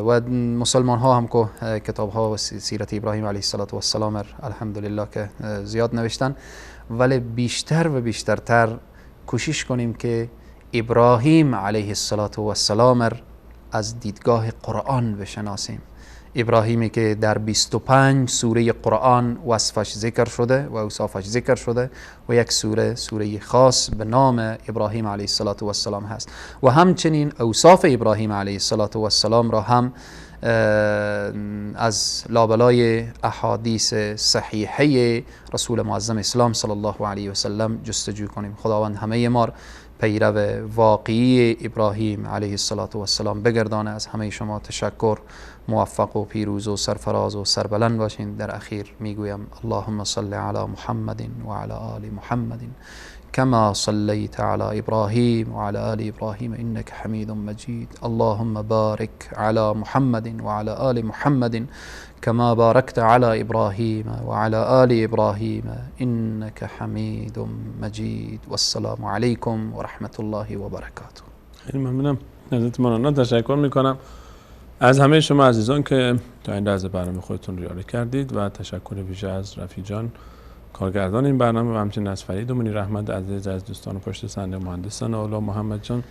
و مسلمان ها هم که کتاب ها و سیرت ابراهیم علیه السلام الحمدلله که زیاد نوشتن. ولی بیشتر و بیشترتر کوشش کنیم که ابراهیم علیه السلام از دیدگاه قرآن بشناسیم. ابراهیمی که در 25 سوره قرآن وصفش ذکر شده و اوصافش ذکر شده و یک سوره، سوره خاص به نام ابراهیم علیه السلام هست و همچنین اوصاف ابراهیم علیه السلام را هم از لابلای احادیث صحیحه رسول معظم اسلام صلی الله علیه و سلم جستجو کنیم. خداوند همه ما پیرو واقعی ابراهیم علیه السلام بگردانه. از همه شما تشکر. موفق و پیروز و سرفراز و سربلند باشین. در اخیر میگویم: اللهم صل علی محمد و علی آل محمد كما صليت على إبراهيم وعلى آل إبراهيم إنك حميد مجيد. اللهم بارك على محمد وعلى آل محمد كما باركت على إبراهيم وعلى آل إبراهيم إنك حميد مجيد. والسلام عليكم ورحمة الله وبركاته. خیلی ممنونم حضرت مولانا. تشکر میکنم از همه شما عزیزان که تا این لحظه برنامه خودتون رو کردید و تشکر ویژه از رفیع جان، کارگردان این برنامه، و همچنین از فرید و منیر احمد عزیز، از دوستان پشت صحنه، مهندسان اولا محمد جان.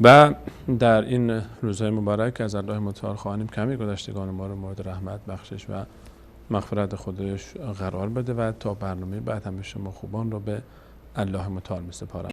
و در این روزهای مبارک از الله متعال خواهانیم که همه گذشتگان ما رو مورد رحمت، بخشش و مغفرت خودش قرار بده و تا برنامه بعد همه شما خوبان رو به الله متعال می سپارم.